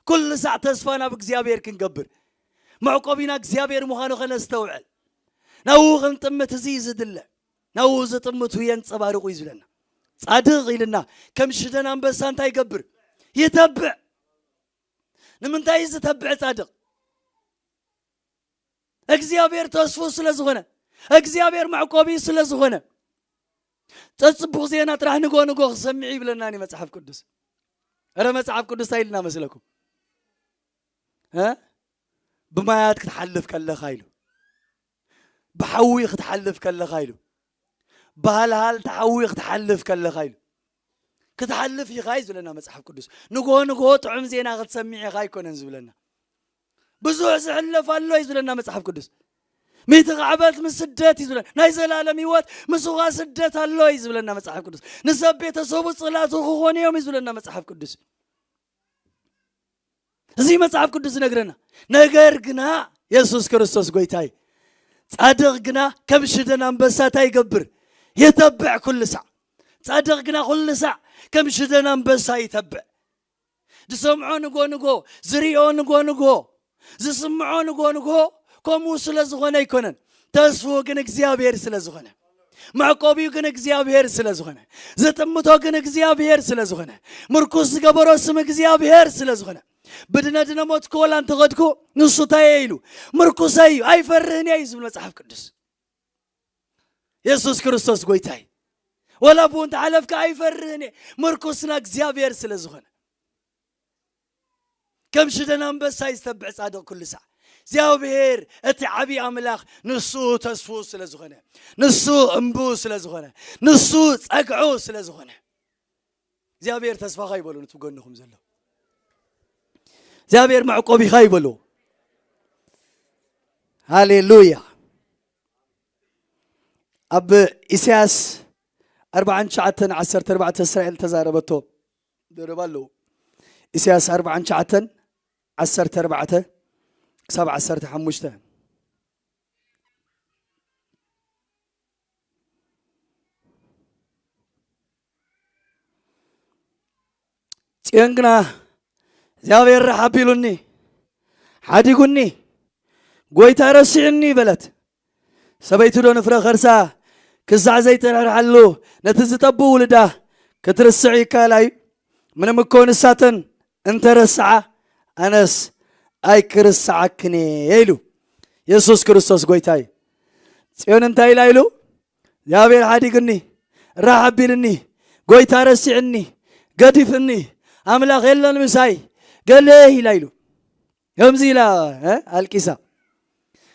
ኩሉ ሳዕ ተስፋ ናብ እግዚኣብሔር ክንገብር፣ መዕቆቢና እግዚኣብሔር ምዃኑ ከነስተውዕል፣ ናብኡ ክንጥምት እዚ እዩ ዝድለ። ናብኡ ዝጥምቱ የንጸባርቑ እዩ ዝብለና። ጻድቕ ኢልና ከም ሽደን ኣንበሳ እንታይ ይገብር? ይተብዕ። ንምንታይ እዩ ዝተብዕ ጻድቕ? እግዚኣብሔር ተስፉ ስለ ዝኾነ፣ እግዚኣብሔር መዕቆቢ ስለ ዝኾነ። ጸጽቡቕ ዜና ጥራሕ ንጎ ንጎ ክሰምዕ ይብለና እዩ መጽሓፍ ቅዱስ። እረ መጽሓፍ ቅዱስ እንታይ ኢልና መስለኩም? እ? ብማያት ክትሓልፍ ከለኻ ኢሉ፣ ብሓዊ ክትሓልፍ ከለኻ ኢሉ፣ ብሃልሃልቲ ሓዊ ክትሓልፍ ከለኻ ኢሉ፣ ክትሓልፍ ኢኻ እዩ ዝብለና መጽሓፍ ቅዱስ። ንግሆ ንግሆ ጥዑም ዜና ክትሰምዕ ኢኻ ኣይኮነን ዝብለና። ብዙሕ ዝሕለፍ ኣሎ እዩ ዝብለና መጽሓፍ ቅዱስ። ሚእቲ ካዕበት ምስ ስደት እዩ ዝብለና። ናይ ዘላለም ህይወት ምስ ውኻ ስደት ኣሎ እዩ ዝብለና መጽሓፍ ቅዱስ። ንሰብ ቤተሰቡ ጽላቱ ክኾኑ እዮም እዩ ዝብለና መጽሓፍ ቅዱስ። እዚ መጽሓፍ ቅዱስ ዝነግረና። ነገር ግና የሱስ ክርስቶስ ጎይታይ፣ ጻድቕ ግና ከም ሽደን ኣንበሳ እንታይ ይገብር? ይተብዕ ኩሉ ሳዕ። ጻድቕ ግና ኩሉ ሳዕ ከም ሽደን ኣንበሳ ይተብዕ። ዝሰምዖ ንጎ ንጎ፣ ዝሪኦ ንጎ ንጎ፣ ዝስምዖ ንጎ ንጎ ከምኡ ስለ ዝኾነ ኣይኮነን። ተስፍኡ ግን እግዚኣብሔር ስለ ዝኾነ፣ መዕቆቢኡ ግን እግዚኣብሔር ስለ ዝኾነ፣ ዝጥምቶ ግን እግዚኣብሔር ስለ ዝኾነ፣ ምርኩስ ዝገበሮ ስም እግዚኣብሔር ስለ ዝኾነ፣ ብድነ ድነ ሞትኩ ወላ እንተኸድኩ ንሱ እንታይ እየ ኢሉ፣ ምርኩሰይ እዩ፣ ኣይፈርህን እየ እዩ ዝብል መጽሓፍ ቅዱስ። የሱስ ክርስቶስ ጎይታይ፣ ወላ ብኡ እንተሓለፍካ ኣይፈርህን እየ፣ ምርኩስና እግዚኣብሔር ስለ ዝኾነ። ከም ሽደን ኣንበሳ እዩ ዝተብዕ ጻድቕ ኩሉ ሳዕ። እግዚኣብሔር እቲ ዓብዪ ኣምላኽ ንሱ ተስፍኡ ስለ ዝኾነ፣ ንሱ እምብኡ ስለ ዝኾነ፣ ንሱ ጸግዑ ስለ ዝኾነ፣ እግዚኣብሔር ተስፋኻ ይበሎ። ነቲ ጎንኹም ዘሎ እግዚኣብሔር መዕቆቢኻ ይበሎ። ሃሌሉያ። ኣብ ኢሳያስ ኣርባዓን ትሽዓተን ዓሰርተ ኣርባዕተ እስራኤል ተዛረበቶ ደረባ ኣለዉ። ኢሳያስ ኣርባዓን ትሽዓተን ዓሰርተ ኣርባዕተ ክሳብ ዓሰርተ ሓሙሽተ። ጽዮን ግና እግዚኣብሔር ርሓብ ኢሉኒ፣ ሓዲጉኒ፣ ጎይታ ረሲዑኒ በለት። ሰበይቲ ዶ ንፍረ ከርሳ ክሳዕ ዘይትርሕርሓሉ ነቲ ዝጠቡ ውልዳ ክትርስዕ ይከኣል እዩ? ምንም እኮ ንሳተን እንተረስዓ ኣነስ ኣይክርስዓክን እየ ኢሉ የሱስ ክርስቶስ ጎይታ እዩ። ጽዮን እንታይ ኢላ ኢሉ? እግዚኣብሔር ሓዲግኒ፣ ራሕ ኣቢልኒ፣ ጎይታ ረሲዕኒ፣ ገዲፍኒ፣ ኣምላኽ የለን ምሳይ፣ ገለ ኢላ ኢሉ። ከምዚ ኢላ፣ እ፣ ኣልቂሳ።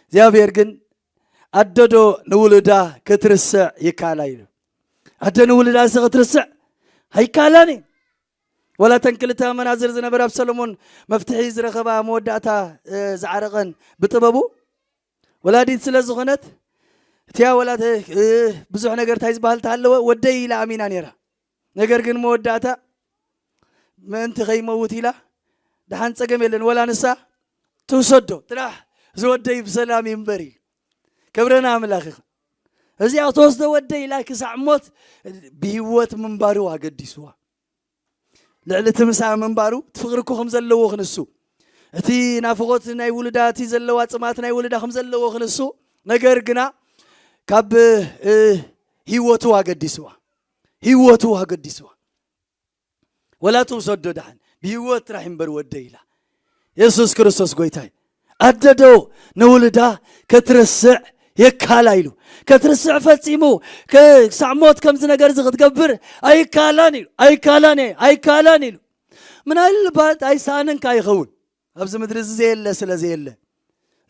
እግዚኣብሔር ግን ኣደዶ ንውሉዳ ክትርስዕ ይከኣላ ኢሉ። ኣደ ንውሉዳ እዚ ክትርስዕ ኣይከኣላን እዩ። ወላ እተን ክልተ ኣመናዝር ዝነበራ ኣብ ሰሎሞን መፍትሒ ዝረኸባ መወዳእታ፣ እ፣ ዝዓረቐን ብጥበቡ ወላዲት ስለ ዝኾነት እቲያ ወላ ተ-፣ እ፣ ብዙሕ ነገር እንታይ ዝበሃል ተሃለወ ወደይ ኢላ ኣሚና ነይራ። ነገር ግን መወዳእታ ምእንቲ ከይመውት ኢላ ደሓን ጸገም የለን ወላ ንሳ ትውሰዶ ጥራሕ ዝወደይ ብሰላም ይንበር ኢሉ። ክብረና ኣምላኽ ይኹን። እዚኣ ክትወስዶ ወደይ ኢላ ክሳዕ ሞት ብህይወት ምንባሩ ኣገዲስዋ። ልዕሊ እቲ ምሳኣ ምንባሩ እቲ ፍቕሪ እኮ ከም ዘለዎ ክንሱ፣ እቲ ናፍቖት ናይ ውሉዳ፣ እቲ ዘለዋ ጽማት ናይ ውሉዳ ከም ዘለዎ ክንሱ፣ ነገር ግና ካብ፣ እ፣ ህይወቱ ኣገዲስዋ። ህይወቱ ኣገዲስዋ። ወላ ትውሰዶ ደሓን፣ ብህይወት ጥራሕ እምበር ወደ ኢላ። የሱስ ክርስቶስ ጎይታይ። ኣደዶ ንውሉዳ ክትርስዕ የካላ ኢሉ። ከትርስዕ ፈጺሙ ክሳዕ ሞት ከምዚ ነገር እዚ ክትገብር ኣይካላን ኢሉ። ኣይካላን እየ ኣይካላን ኢሉ። ምናልባት ኣይሳነንካ ይኸውን። ኣብዚ ምድሪ እዚ ዘየለ ስለ ዘየለ፣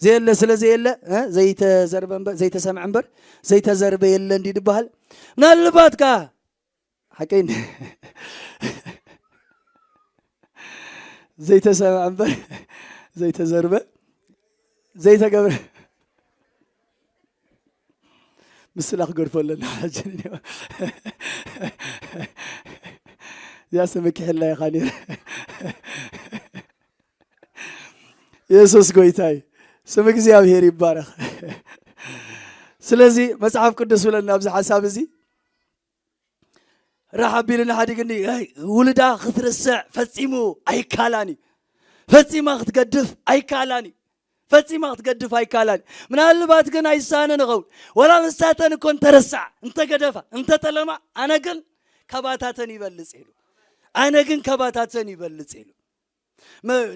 ዘየለ ስለ ዘየለ፣ እ፣ ዘይተዘርበ እምበር፣ ዘይተሰምዐ እምበር ዘይተዘርበ የለ እንዲ ዝበሃል። ምናልባት ከኣ ሓቀይ ዘይተሰምዐ እምበር ዘይተዘርበ ዘይተገብረ ምስላ ክገድፎ ኣለና። ሕጂ እዚኣ ስምኪ ሕላ ኢኻ ነይረ። የሱስ ጎይታ እዩ። ስም እግዚኣብሔር ይባረኽ። ስለዚ መጽሓፍ ቅዱስ ብለና ኣብዚ ሓሳብ እዚ ረሓብ ቢልና ሓዲግኒ ውልዳ ክትርስዕ ፈጺሙ ኣይካላን እዩ። ፈጺማ ክትገድፍ ኣይካላን እዩ። ፈጺማ ክትገድፍ ኣይካላን እዩ። ምናልባት ግን ኣይሳነ ንኸውን። ወላ ንሳተን እኮ እንተረሳዕ እንተገደፋ እንተጠለማ ኣነ ግን ካባታተን ይበልጽ ኢሉ። ኣነ ግን ካባታተን ይበልጽ ኢሉ።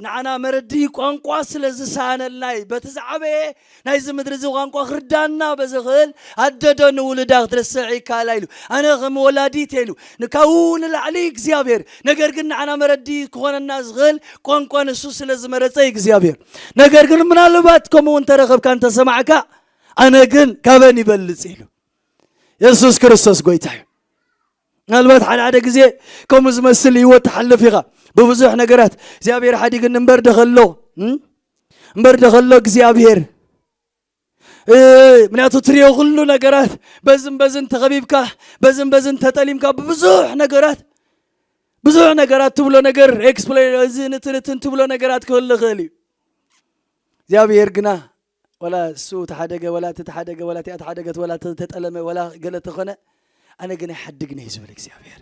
ንዓና መረድኢ ቋንቋ ስለ ዝሰኣነልና እዩ። በቲ ዝዓበየ ናይዚ ምድሪ እዚ ቋንቋ ክርዳና በዝኽእል ኣደዶ ንውሉዳ ክትርስዕ ይከኣላ ኢሉ። ኣነ ከም ወላዲት ኢሉ ንካብኡ ንላዕሊ እግዚኣብሔር፣ ነገር ግን ንዓና መረድኢ ክኾነና ዝኽእል ቋንቋ ንሱ ስለ ዝመረጸ እዩ እግዚኣብሔር። ነገር ግን ምናልባት ከምኡ እንተረኸብካ እንተሰማዕካ ኣነ ግን ካበን ይበልጽ ኢሉ። የሱስ ክርስቶስ ጎይታ እዩ። ምናልባት ሓደ ሓደ ግዜ ከምኡ ዝመስል ህይወት ትሓልፍ ኢኻ። ብብዙሕ ነገራት እግዚኣብሔር ሓዲግኒ እምበር ደኸሎ እምበር ደኸሎ እግዚኣብሔር ምክንያቱ ትሪኦ ኩሉ ነገራት በዝን በዝን ተኸቢብካ በዝን በዝን ተጠሊምካ ብብዙሕ ነገራት ብዙሕ ነገራት ትብሎ ነገር ኤክስፕሌን እዚ ንትንትን ትብሎ ነገራት ክህሉ ይኽእል እዩ። እግዚኣብሔር ግና ወላ እሱ ተሓደገ ወላ እቲ ተሓደገ ወላ እቲኣ ተሓደገት ወላ ተጠለመ ወላ ገለ ተኾነ ኣነ ግን ኣይሓድግን እየ ዝብል እግዚኣብሔር።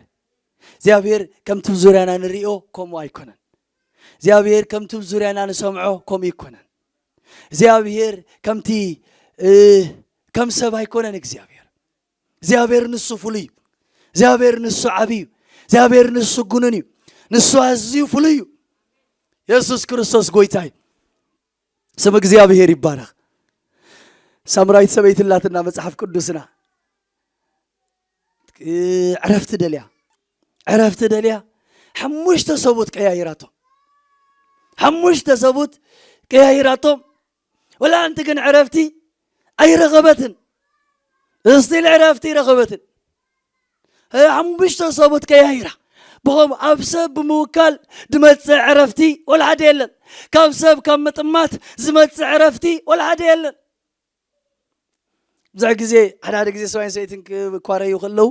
እግዚኣብሔር ከምቲ ዙርያና ንሪኦ ከምኡ ኣይኮነን። እግዚኣብሔር ከምቲ ዙርያና ንሰምዖ ከምኡ ኣይኮነን። እግዚኣብሔር ከምቲ ከም ሰብ ኣይኮነን እግዚኣብሔር። እግዚኣብሔር ንሱ ፍሉይ እዩ። እግዚኣብሔር ንሱ ዓብይ እዩ። እግዚኣብሔር ንሱ ግኑን እዩ። ንሱ ኣዝዩ ፍሉይ እዩ። የሱስ ክርስቶስ ጎይታ እዩ። ስም እግዚኣብሔር ይባረኽ። ሳምራዊት ሰበይቲ ላትና መጽሓፍ ቅዱስና ዕረፍቲ ደልያ ዕረፍቲ ደልያ ሓሙሽተ ሰቡት ቀያይራቶም ሓሙሽተ ሰቡት ቀያይራቶም ወላ ኣንቲ ግን ዕረፍቲ ኣይረኸበትን። እስቲል ዕረፍቲ ኣይረኸበትን። ሓሙሽተ ሰቡት ቀያይራ ብኸም ኣብ ሰብ ብምውካል ዝመፅእ ዕረፍቲ ወላ ሓደ የለን። ካብ ሰብ ካብ ምጥማት ዝመፅእ ዕረፍቲ ወላ ሓደ የለን። ብዙሕ ግዜ ሓደ ሓደ ግዜ ሰብኣይን ሰበይትን ክኳረዩ ከለዉ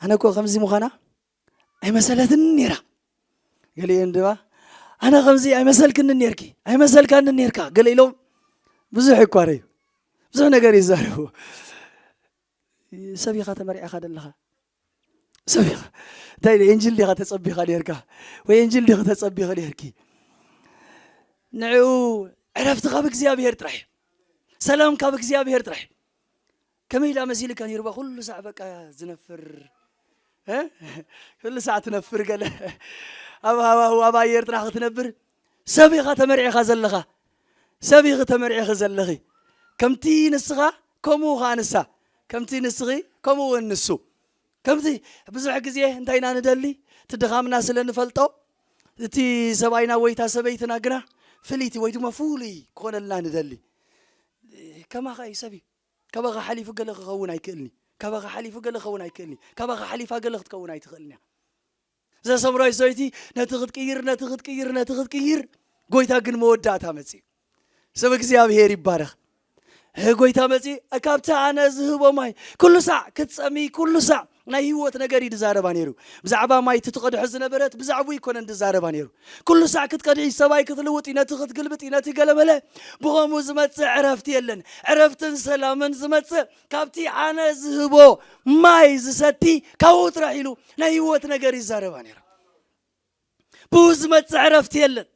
ኣነ እኮ ከምዚ ምዃና ኣይመሰለትን ነይራ። ገሊኦም ድማ ኣነ ከምዚ ኣይመሰልክንን ነርኪ ኣይመሰልካንን ነርካ ገለ ኢሎም ብዙሕ ይኳረዩ። ብዙሕ ነገር ይዛረቡ። ሰብ ኢኻ ተመርዒኻ ዘለኻ ሰብ ኢኻ እንታይ ኢለ ኤንጅል ዲኻ ተጸቢኻ ነርካ ወይ ኤንጅል ዲኻ ተጸቢኻ ነርኪ። ንዕኡ ዕረፍቲ ካብ እግዚኣብሔር ጥራሕ ሰላም ካብ እግዚኣብሔር ጥራሕ። ከመይ ኢላ መሲልካ ነይሩ ባ ኩሉ ሳዕ በቃ ዝነፍር ኩሉ ሳዕ ትነፍር ገለ ኣብ ሃዋሁ ኣብ ኣየር ጥራሕ ክትነብር። ሰብ ኢኻ ተመርዒኻ ዘለኻ ሰብ ኢኺ ተመርዒኺ ዘለኺ። ከምቲ ንስኻ ከምኡ ኸዓ ንሳ ከምቲ ንስኺ ከምኡ እውን ንሱ። ከምቲ ብዙሕ ግዜ እንታይ ኢና ንደሊ እቲ ድኻምና ስለ ንፈልጦ እቲ ሰብኣይና ወይታ ሰበይትና ግና ፍልይቲ ወይ ድማ ፍሉይ ክኾነልና ንደሊ። ከማኻ እዩ ሰብ እዩ። ካባኻ ሓሊፉ ገለ ክኸውን ኣይክእልኒ። ካባኻ ሓሊፉ ገለ ክኸውን ኣይክእልኒ። ካባኻ ሓሊፋ ገለ ክትከውን ኣይትኽእልንያ። እዛ ሰምራዊት ሰበይቲ ነቲ ክትቅይር ነቲ ክትቅይር ነቲ ክትቅይር ጎይታ ግን መወዳእታ መፅእ። ስም እግዚኣብሔር ይባረኽ። ጎይታ መፂ ካብቲ ኣነ ዝህቦ ማይ ኩሉ ሳዕ ክትፀሚ ኩሉ ሳዕ ናይ ህይወት ነገር እዩ ዝዛረባ ነይሩ። ብዛዕባ ማይ እቲ ትቐድሖ ዝነበረት ብዛዕቡ ይኮነን ዝዛረባ ነይሩ። ኩሉ ሳዕ ክትቀድሒ ሰብኣይ ክትልውጥ እዩ ነቲ ክትግልብጥ እዩ ነቲ ገለመለ። ብኸምኡ ዝመፅእ ዕረፍቲ የለን። ዕረፍትን ሰላምን ዝመፅእ ካብቲ ኣነ ዝህቦ ማይ ዝሰቲ ካብኡ ጥራሕ ኢሉ ናይ ህይወት ነገር ይዛረባ ነይሩ። ብኡ ዝመፅእ ዕረፍቲ የለን።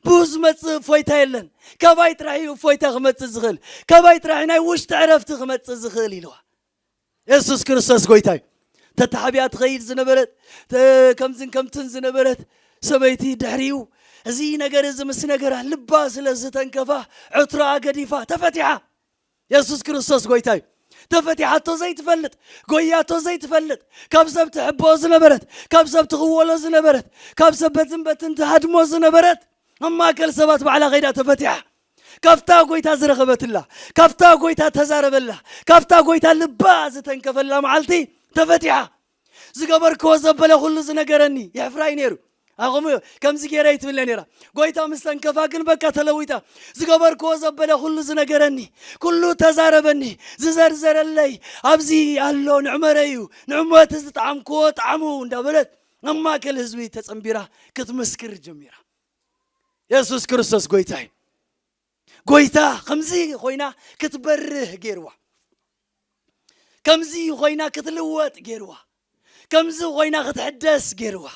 ብኡ ዝመፅእ እፎይታ የለን። ካባይ ጥራሕ እዩ እፎይታ ክመፅእ ዝኽእል። ካባይ ጥራሕ እዩ ናይ ውሽጢ ዕረፍቲ ክመፅእ ዝኽእል ኢልዋ። የሱስ ክርስቶስ ጎይታ እዩ። ተታሓቢያ ትኸይድ ዝነበረት ከምዝን ከምትን ዝነበረት ሰበይቲ ድሕሪኡ እዚ ነገር እዚ ምስ ነገራ ልባ ስለ ዝተንከፋ ዕትሮኣ ገዲፋ ተፈቲሓ። የሱስ ክርስቶስ ጎይታ እዩ። ተፈቲሓቶ ዘይትፈልጥ፣ ጎያቶ ዘይትፈልጥ፣ ካብ ሰብ ትሕብኦ ዝነበረት፣ ካብ ሰብ ትኽወሎ ዝነበረት፣ ካብ ሰብ በትን በትን ትሃድሞ ዝነበረት ኣብ ማእከል ሰባት ባዕላ ከይዳ ተፈቲሓ። ካብታ ጎይታ ዝረኸበትላ፣ ካብታ ጎይታ ተዛረበላ፣ ካብታ ጎይታ ልባ ዝተንከፈላ መዓልቲ ተፈቲሓ። ዝገበርክዎ ዘበለ ኩሉ ዝነገረኒ የሕፍራይ ነይሩ። ኣኹም ከምዚ ገይረ ይትብለ ነይራ። ጎይታ ምስ ተንከፋ ግን በቃ ተለዊጣ። ዝገበርክዎ ዘበለ ኩሉ ዝነገረኒ፣ ኩሉ ተዛረበኒ፣ ዝዘርዘረለይ ኣብዚ ኣሎ ንዕመረ እዩ፣ ንዕሞ እቲ ዝጠዓምክዎ ጣዕሙ እንዳበለት ኣብ ማእከል ህዝቢ ተጸንቢራ ክትምስክር ጀሚራ። የሱስ ክርስቶስ ጎይታ እዩ። ጎይታ ከምዚ ኮይና ክትበርህ ገይርዋ። ከምዚ ኮይና ክትልወጥ ገይርዋ። ከምዚ ኮይና ክትሕደስ ገይርዋ።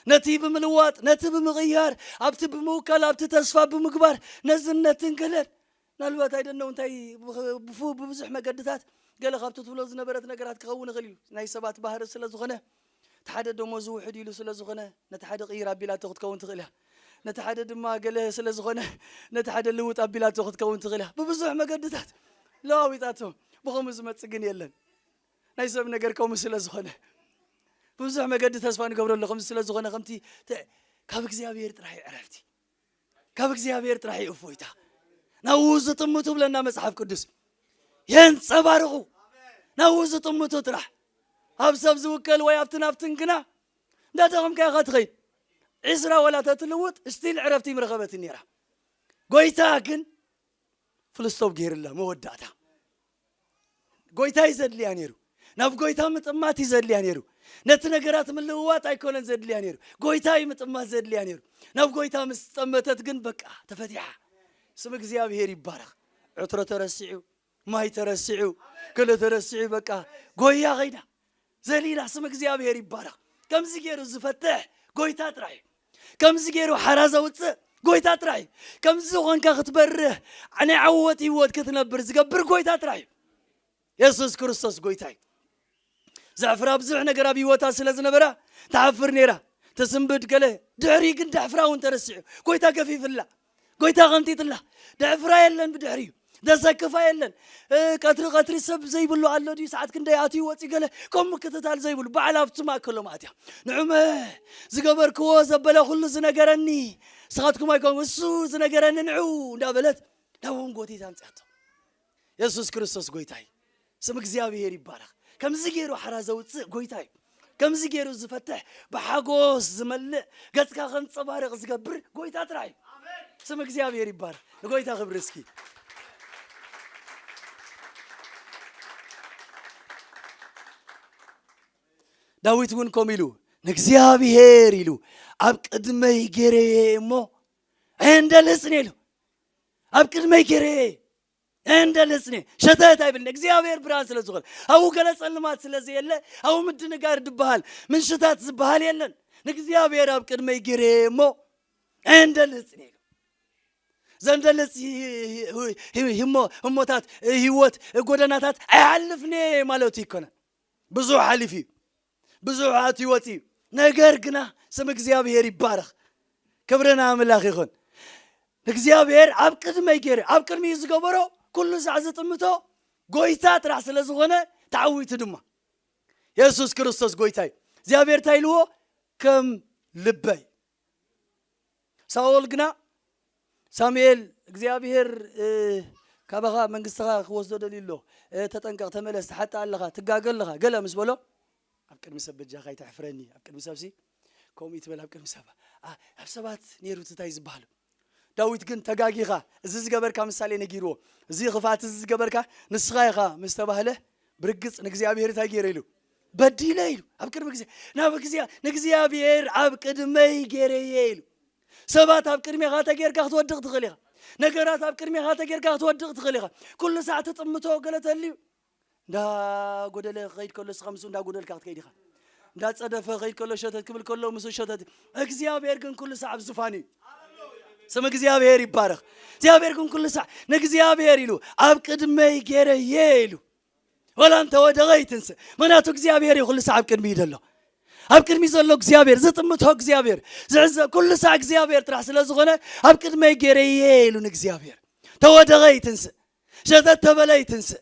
ነቲ ብምልዋጥ፣ ነቲ ብምቕያር፣ ኣብቲ ብምውካል፣ ኣብቲ ተስፋ ብምግባር፣ ነዝን ነትን ገለን ምናልባት ኣይደነው እንታይ ብፍ-፣ ብፉ-፣ ብብዙሕ መገድታት ገለ ካብቲ ትብሎ ዝነበረት ነገራት ክኸውን ይኽእል እዩ። ናይ ሰባት ባህሪ ስለ ዝኾነ፣ እቲ ሓደ ደሞዙ ውሕድ ኢሉ ስለ ዝኾነ፣ ነቲ ሓደ ቅይር ኣቢላቶ ክትከውን ትኽእል እያ። ነቲ ሓደ ድማ ገለ ስለ ዝኾነ፣ ነቲ ሓደ ልውጥ ኣቢላቶ ክትከውን ትኽእል እያ። ብብዙሕ መገድታት ለዋዊጣቶ። ብኸምኡ ዝመጽእ ግን የለን። ናይ ሰብ ነገር ከምኡ ስለ ዝኾነ፣ ብብዙሕ መገዲ ተስፋ ንገብረሉ ከምዚ ስለ ዝኾነ፣ ከምቲ ተ-፣ ካብ እግዚኣብሔር ጥራሕ እዩ ዕረፍቲ። ካብ እግዚኣብሔር ጥራሕ እዩ እፎይታ። ናብኡ ዝጥምቱ ብለና መጽሓፍ ቅዱስ። የንጸባርቑ። ናብኡ ዝጥምቱ ጥራሕ። ኣብ ሰብ ዝውከል ወይ ኣብትን ኣብትን ግና እንዳደኸምካ ኢኻ ትኸይድ። ዒስራ ወላ ተትልውጥ፣ ስቲል ዕረፍቲ ምረኸበትን ነይራ። ጎይታ ግን ፍልስቶፕ ገይርላ መወዳእታ። ጎይታ እዩ ዘድልያ ነይሩ። ናብ ጎይታ ምጥማት እዩ ዘድልያ ነይሩ። ነቲ ነገራት ምልውዋጥ ኣይኮነን ዘድልያ ነይሩ። ጎይታ እዩ ምጥማት ዘድልያ ነይሩ። ናብ ጎይታ ምስ ጠመተት ግን በቃ ተፈቲሓ። ስም እግዚኣብሔር ይባረኽ። ዕትሮ ተረሲዑ፣ ማይ ተረሲዑ፣ ገለ ተረሲዑ፣ በቃ ጎያ ኸይዳ። ዘሊላ ስም እግዚኣብሔር ይባረኽ። ከምዚ ገይሩ ዝፈትሕ ጎይታ ጥራሕ እዩ። ከምዚ ገይሩ ሓራ ዘውፅእ ጎይታ ጥራሕ እዩ። ከምዚ ኾንካ ክትበርህ ናይ ዓወት ህይወት ክትነብር ዝገብር ጎይታ ጥራሕ እዩ። የሱስ ክርስቶስ ጎይታ እዩ። ዘዕፍራ ብዙሕ ነገር ኣብ ህይወታ ስለ ዝነበራ ትሓፍር ነይራ። ተስንብድ ገለ ድሕሪ ግን ደሕፍራ እውን ተረሲዑ። ጎይታ ገፊፍላ። ጎይታ ኸንቲትላ። ደሕፍራ የለን ብድሕሪኡ። ደሰክፋ የለን። እ፣ ቀትሪ ቀትሪ ሰብ ዘይብሉ ኣሎ ድዩ? ሰዓት ክንደይ ኣትዩ ወፂኡ ገለ ከም ምክትታል ዘይብሉ። ባዕላ ኣብቲ ማእከሎም ኣትያ። ንዑመ ዝገበርክዎ ዘበለ ኩሉ ዝነገረኒ። ንስኻትኩም ኣይኮን፣ እሱ ዝነገረኒ ንዑ እንዳበለት ናብኦም ጎቲታ ኣምፅኣቶ። የሱስ ክርስቶስ ጎይታ እዩ። ስም እግዚኣብሔር ይባረኽ። ከምዚ ገይሩ ሓራ ዘውፅእ ጎይታ እዩ። ከምዚ ገይሩ ዝፈትሕ፣ ብሓጎስ ዝመልእ፣ ገጽካ ከንጸባርቕ ዝገብር ጎይታ ጥራይ እዩ። ስም እግዚኣብሔር ይባረኽ። ንጎይታ ክብሪ እስኪ። ዳዊት እውን ከምኡ ኢሉ፣ "ንእግዚኣብሔር" ኢሉ፣ "ኣብ ቅድመይ ገይረየ እሞ ኣየንደልጽን" ኢሉ። "ኣብ ቅድመይ ገይረየ ኣየንደልጽን" እየ። ሸተት ኣይብልን። እግዚኣብሔር ብርሃን ስለ ዝኾነ፣ ኣብኡ ገለ ጸልማት ስለ ዘየለ፣ ኣብኡ ምድንጋር ዝበሃል፣ ምንሽታት ዝበሃል የለን። "ንእግዚኣብሔር ኣብ ቅድመይ ገይረየ እሞ ኣየንደልጽን" ኢሉ። ዘንደልጽ ሂ-፣ ሂ-፣ ሂ-፣ ሂ-፣ ህሞ-፣ ህሞታት፣ ህይወት፣ ጎደናታት ኣይሓልፍን እየ ማለቱ ይኮነን። ብዙሕ ሓሊፉ እዩ። ብዙሕ ኣትዩ ወፂኡ እዩ። ነገር ግና ስም እግዚኣብሔር ይባረኽ። ክብሪ ንኣምላኽ ይኹን። ንእግዚኣብሔር ኣብ ቅድመይ ገይረ፣ ኣብ ቅድሚኡ ዝገበሮ ኩሉ ሳዕ ዝጥምቶ ጎይታ ጥራሕ ስለ ዝኾነ ተዓዊቱ ድማ። የሱስ ክርስቶስ ጎይታ እዩ። እግዚኣብሔር እንታይ ኢልዎ? ከም ልበይ። ሳኦል ግና ሳሙኤል እግዚኣብሔር፣ እ፣ ካባኻ መንግስትኻ ክወስዶ ደልዩ ኣሎ፣ እ፣ ተጠንቀቕ፣ ተመለስ፣ ትሓጥእ ኣለኻ፣ ትጋገ ኣለኻ፣ ገለ ምስ በሎ፣ ኣብ ቅድሚ ሰብ በጃኻ ኣይተሕፍረኒ፣ ኣብ ቅድሚ ሰብሲ ከምኡ ይትበል፣ ኣብ ቅድሚ ሰብ፣ ኣ-፣ ኣብ ሰባት ነይሩ እቲ እንታይ ዝበሃል። ዳዊት ግን ተጋጊኻ፣ እዚ ዝገበርካ ምሳሌ ነጊርዎ፣ እዚ ክፍኣት እዚ ዝገበርካ ንስኻ ኢኻ ምስ ተባህለ፣ ብርግጽ ንእግዚኣብሔር እንታይ ገይረ ኢሉ? በዲለ ኢሉ። ኣብ ቅድሚ ግዜ-፣ ናብ እግዚኣብ-፣ ንእግዚኣብሔር ኣብ ቅድመይ ገይረየ ኢሉ። ሰባት ኣብ ቅድሜኻ ተጌርካ ክትወድቕ ትኽእል ኢኻ። ነገራት ኣብ ቅድሜኻ ተጌርካ ክትወድቕ ትኽእል ኢኻ። ኩሉ ሳዕ ትጥምቶ ገለ ተልዩ፣ እንዳ ጎደለ ክኸይድ ከሎ ንስኻ ምስኡ እንዳ ጎደልካ ክትከይድ ኢኻ። እንዳ ጸደፈ ክኸይድ ከሎ ሸተት ክብል ከሎ ምስኡ ሸተት። እግዚኣብሔር ግን ኩሉ ሳዕ ኣብ ዝፋኑ እዩ። ስም እግዚኣብሔር ይባረኽ። እግዚኣብሔር ግን ኩሉ ሳዕ ንእግዚኣብሔር ኢሉ ኣብ ቅድመይ ገይረየ ኢሉ። ወላ እንተ ወደቐ ይትንስእ። ምኽንያቱ እግዚኣብሔር እዩ ኩሉ ሳዕ ኣብ ቅድሚኡ ዘሎ። ኣብ ቅድሚ ዘሎ እግዚኣብሔር፣ ዝጥምቶ እግዚኣብሔር፣ ዝዕዘብ ኩሉ ሳዕ እግዚኣብሔር ጥራሕ ስለ ዝኾነ፣ ኣብ ቅድመይ ገይረየ ኢሉ ንእግዚኣብሔር። ተወደቐ ይትንስእ፣ ሸተት ተበለ ይትንስእ፣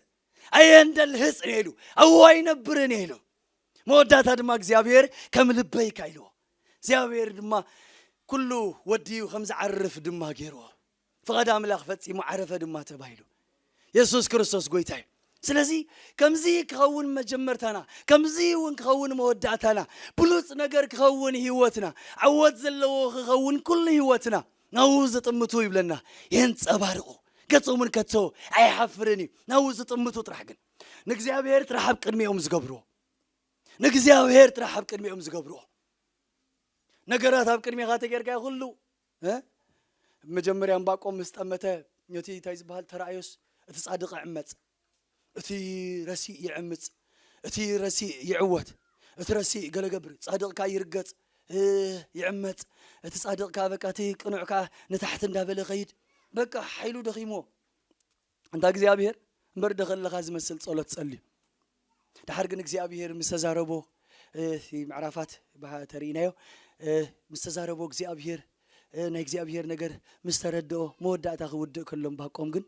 ኣየንደልህጽን ኢሉ፣ ኣብኡ ኣይነብርን ኢሉ። መወዳእታ ድማ እግዚኣብሔር ከም ልበይካ ኢልዎ። እግዚኣብሔር ድማ ኩሉ ወድዩ ከም ዝዓርፍ ድማ ገይርዎ። ፍቓድ ኣምላኽ ፈጺሙ ዓረፈ ድማ ተባሂሉ። የሱስ ክርስቶስ ጎይታ እዩ። ስለዚ ከምዚ ክኸውን መጀመርታና፣ ከምዚ እውን ክኸውን መወዳእታና፣ ብሉጽ ነገር ክኸውን ህይወትና፣ ዓወት ዘለዎ ክኸውን ኩሉ ህይወትና ናብኡ ዝጥምቱ ይብለና፣ የንጸባርቑ። ገጾም እውን ከቶ ኣይሓፍርን እዩ። ናብኡ ዝጥምቱ ጥራሕ ግን ንእግዚኣብሔር ጥራሕ ኣብ ቅድሚኦም ዝገብርዎ፣ ንእግዚኣብሔር ጥራሕ ኣብ ቅድሚኦም ዝገብርዎ። ነገራት ኣብ ቅድሜኻ ተጌርካ ኩሉ፣ እ? መጀመርያ እምባቆም ምስ ጠመተ፣ ነቲ እንታይ ዝበሃል ተራእዮስ፣ እቲ ጻድቕ ይዕመጽ፣ እቲ ረሲእ ይዕምጽ፣ እቲ ረሲእ ይዕወት፣ እቲ ረሲእ ገለ ገብር፣ ጻድቕ ከኣ ይርገጽ፣ እ፣ ይዕመጽ፣ እቲ ጻድቕ ከኣ በቃ እቲ ቅኑዕ ከኣ ንታሕቲ እንዳበለ ኸይድ። በቃ ሓይሉ ደኺምዎ። እንታ እግዚኣብሔር እምበር ዶ ከለኻ ዝመስል ጸሎት ጸልዩ። ድሓር ግን እግዚኣብሔር ምስ ተዛረቦ፣ እ፣ እቲ ምዕራፋት ብሃ-፣ ተርእይናዮ፣ እ፣ ምስ ተዛረቦ እግዚኣብሔር፣ እ፣ ናይ እግዚኣብሔር ነገር ምስ ተረድኦ መወዳእታ ክውድእ ከሎ እምባቆም ግን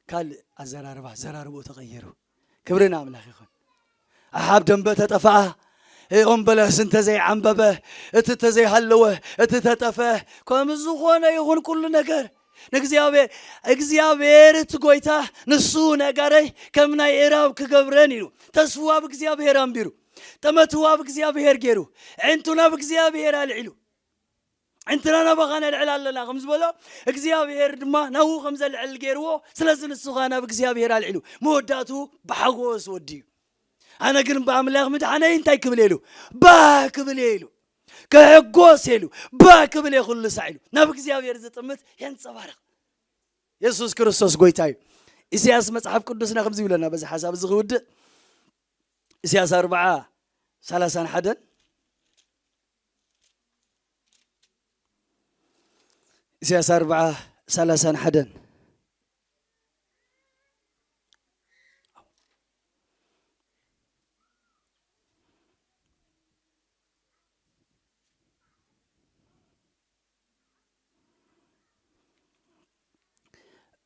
ካልእ ኣዘራርባ፣ ኣዘራርባኡ ተቐይሩ። ክብሪ ንኣምላኽ ይኹን። ኣሓብ ደንበ ተጠፍኣ፣ እ፣ ኦም በለስ እንተ ዘይዓምበበ፣ እቲ እንተ ዘይሃለወ፣ እቲ ተጠፍአ፣ ከም ዝኾነ ይኹን ኩሉ ነገር ንእግዚኣብሔር፣ እግዚኣብሔር እቲ ጎይታ ንሱ ነጋረይ ከም ናይ እራብ ክገብረን ኢሉ። ተስፍኡ ኣብ እግዚኣብሔር ኣንቢሩ። ጠመትኡ ኣብ እግዚኣብሔር ገይሩ። ኣዒንቱ ናብ እግዚኣብሔር ኣልዒሉ። ኣዒንትና ናባኻ ነልዕል ኣለና ከም ዝበሎ፣ እግዚኣብሔር ድማ ናብኡ ከም ዘልዕል ገይርዎ። ስለዚ ንሱ ኸኣ ናብ እግዚኣብሔር ኣልዒሉ። መወዳእትኡ ብሓጎስ ወድዩ። ኣነ ግን ብኣምላኽ ምድሓነይ እንታይ ክብል እየ ኢሉ? ባህ ክብል እየ ኢሉ። ክሕጎስ እየ ኢሉ። ባህ ክብል እየ ኩሉ ሳዕ ኢሉ። ናብ እግዚኣብሔር ዝጥምት የንጸባርቕ። የሱስ ክርስቶስ ጎይታ እዩ። ኢሳያስ መጽሓፍ ቅዱስና ከምዚ ይብለና፣ በዚ ሓሳብ እዚ ክውድእ። ኢሳያስ ኣርብዓ፣ ሰላሳን ሓደን። ኢሳያስ ኣርብዓ፣ ሰላሳን ሓደን።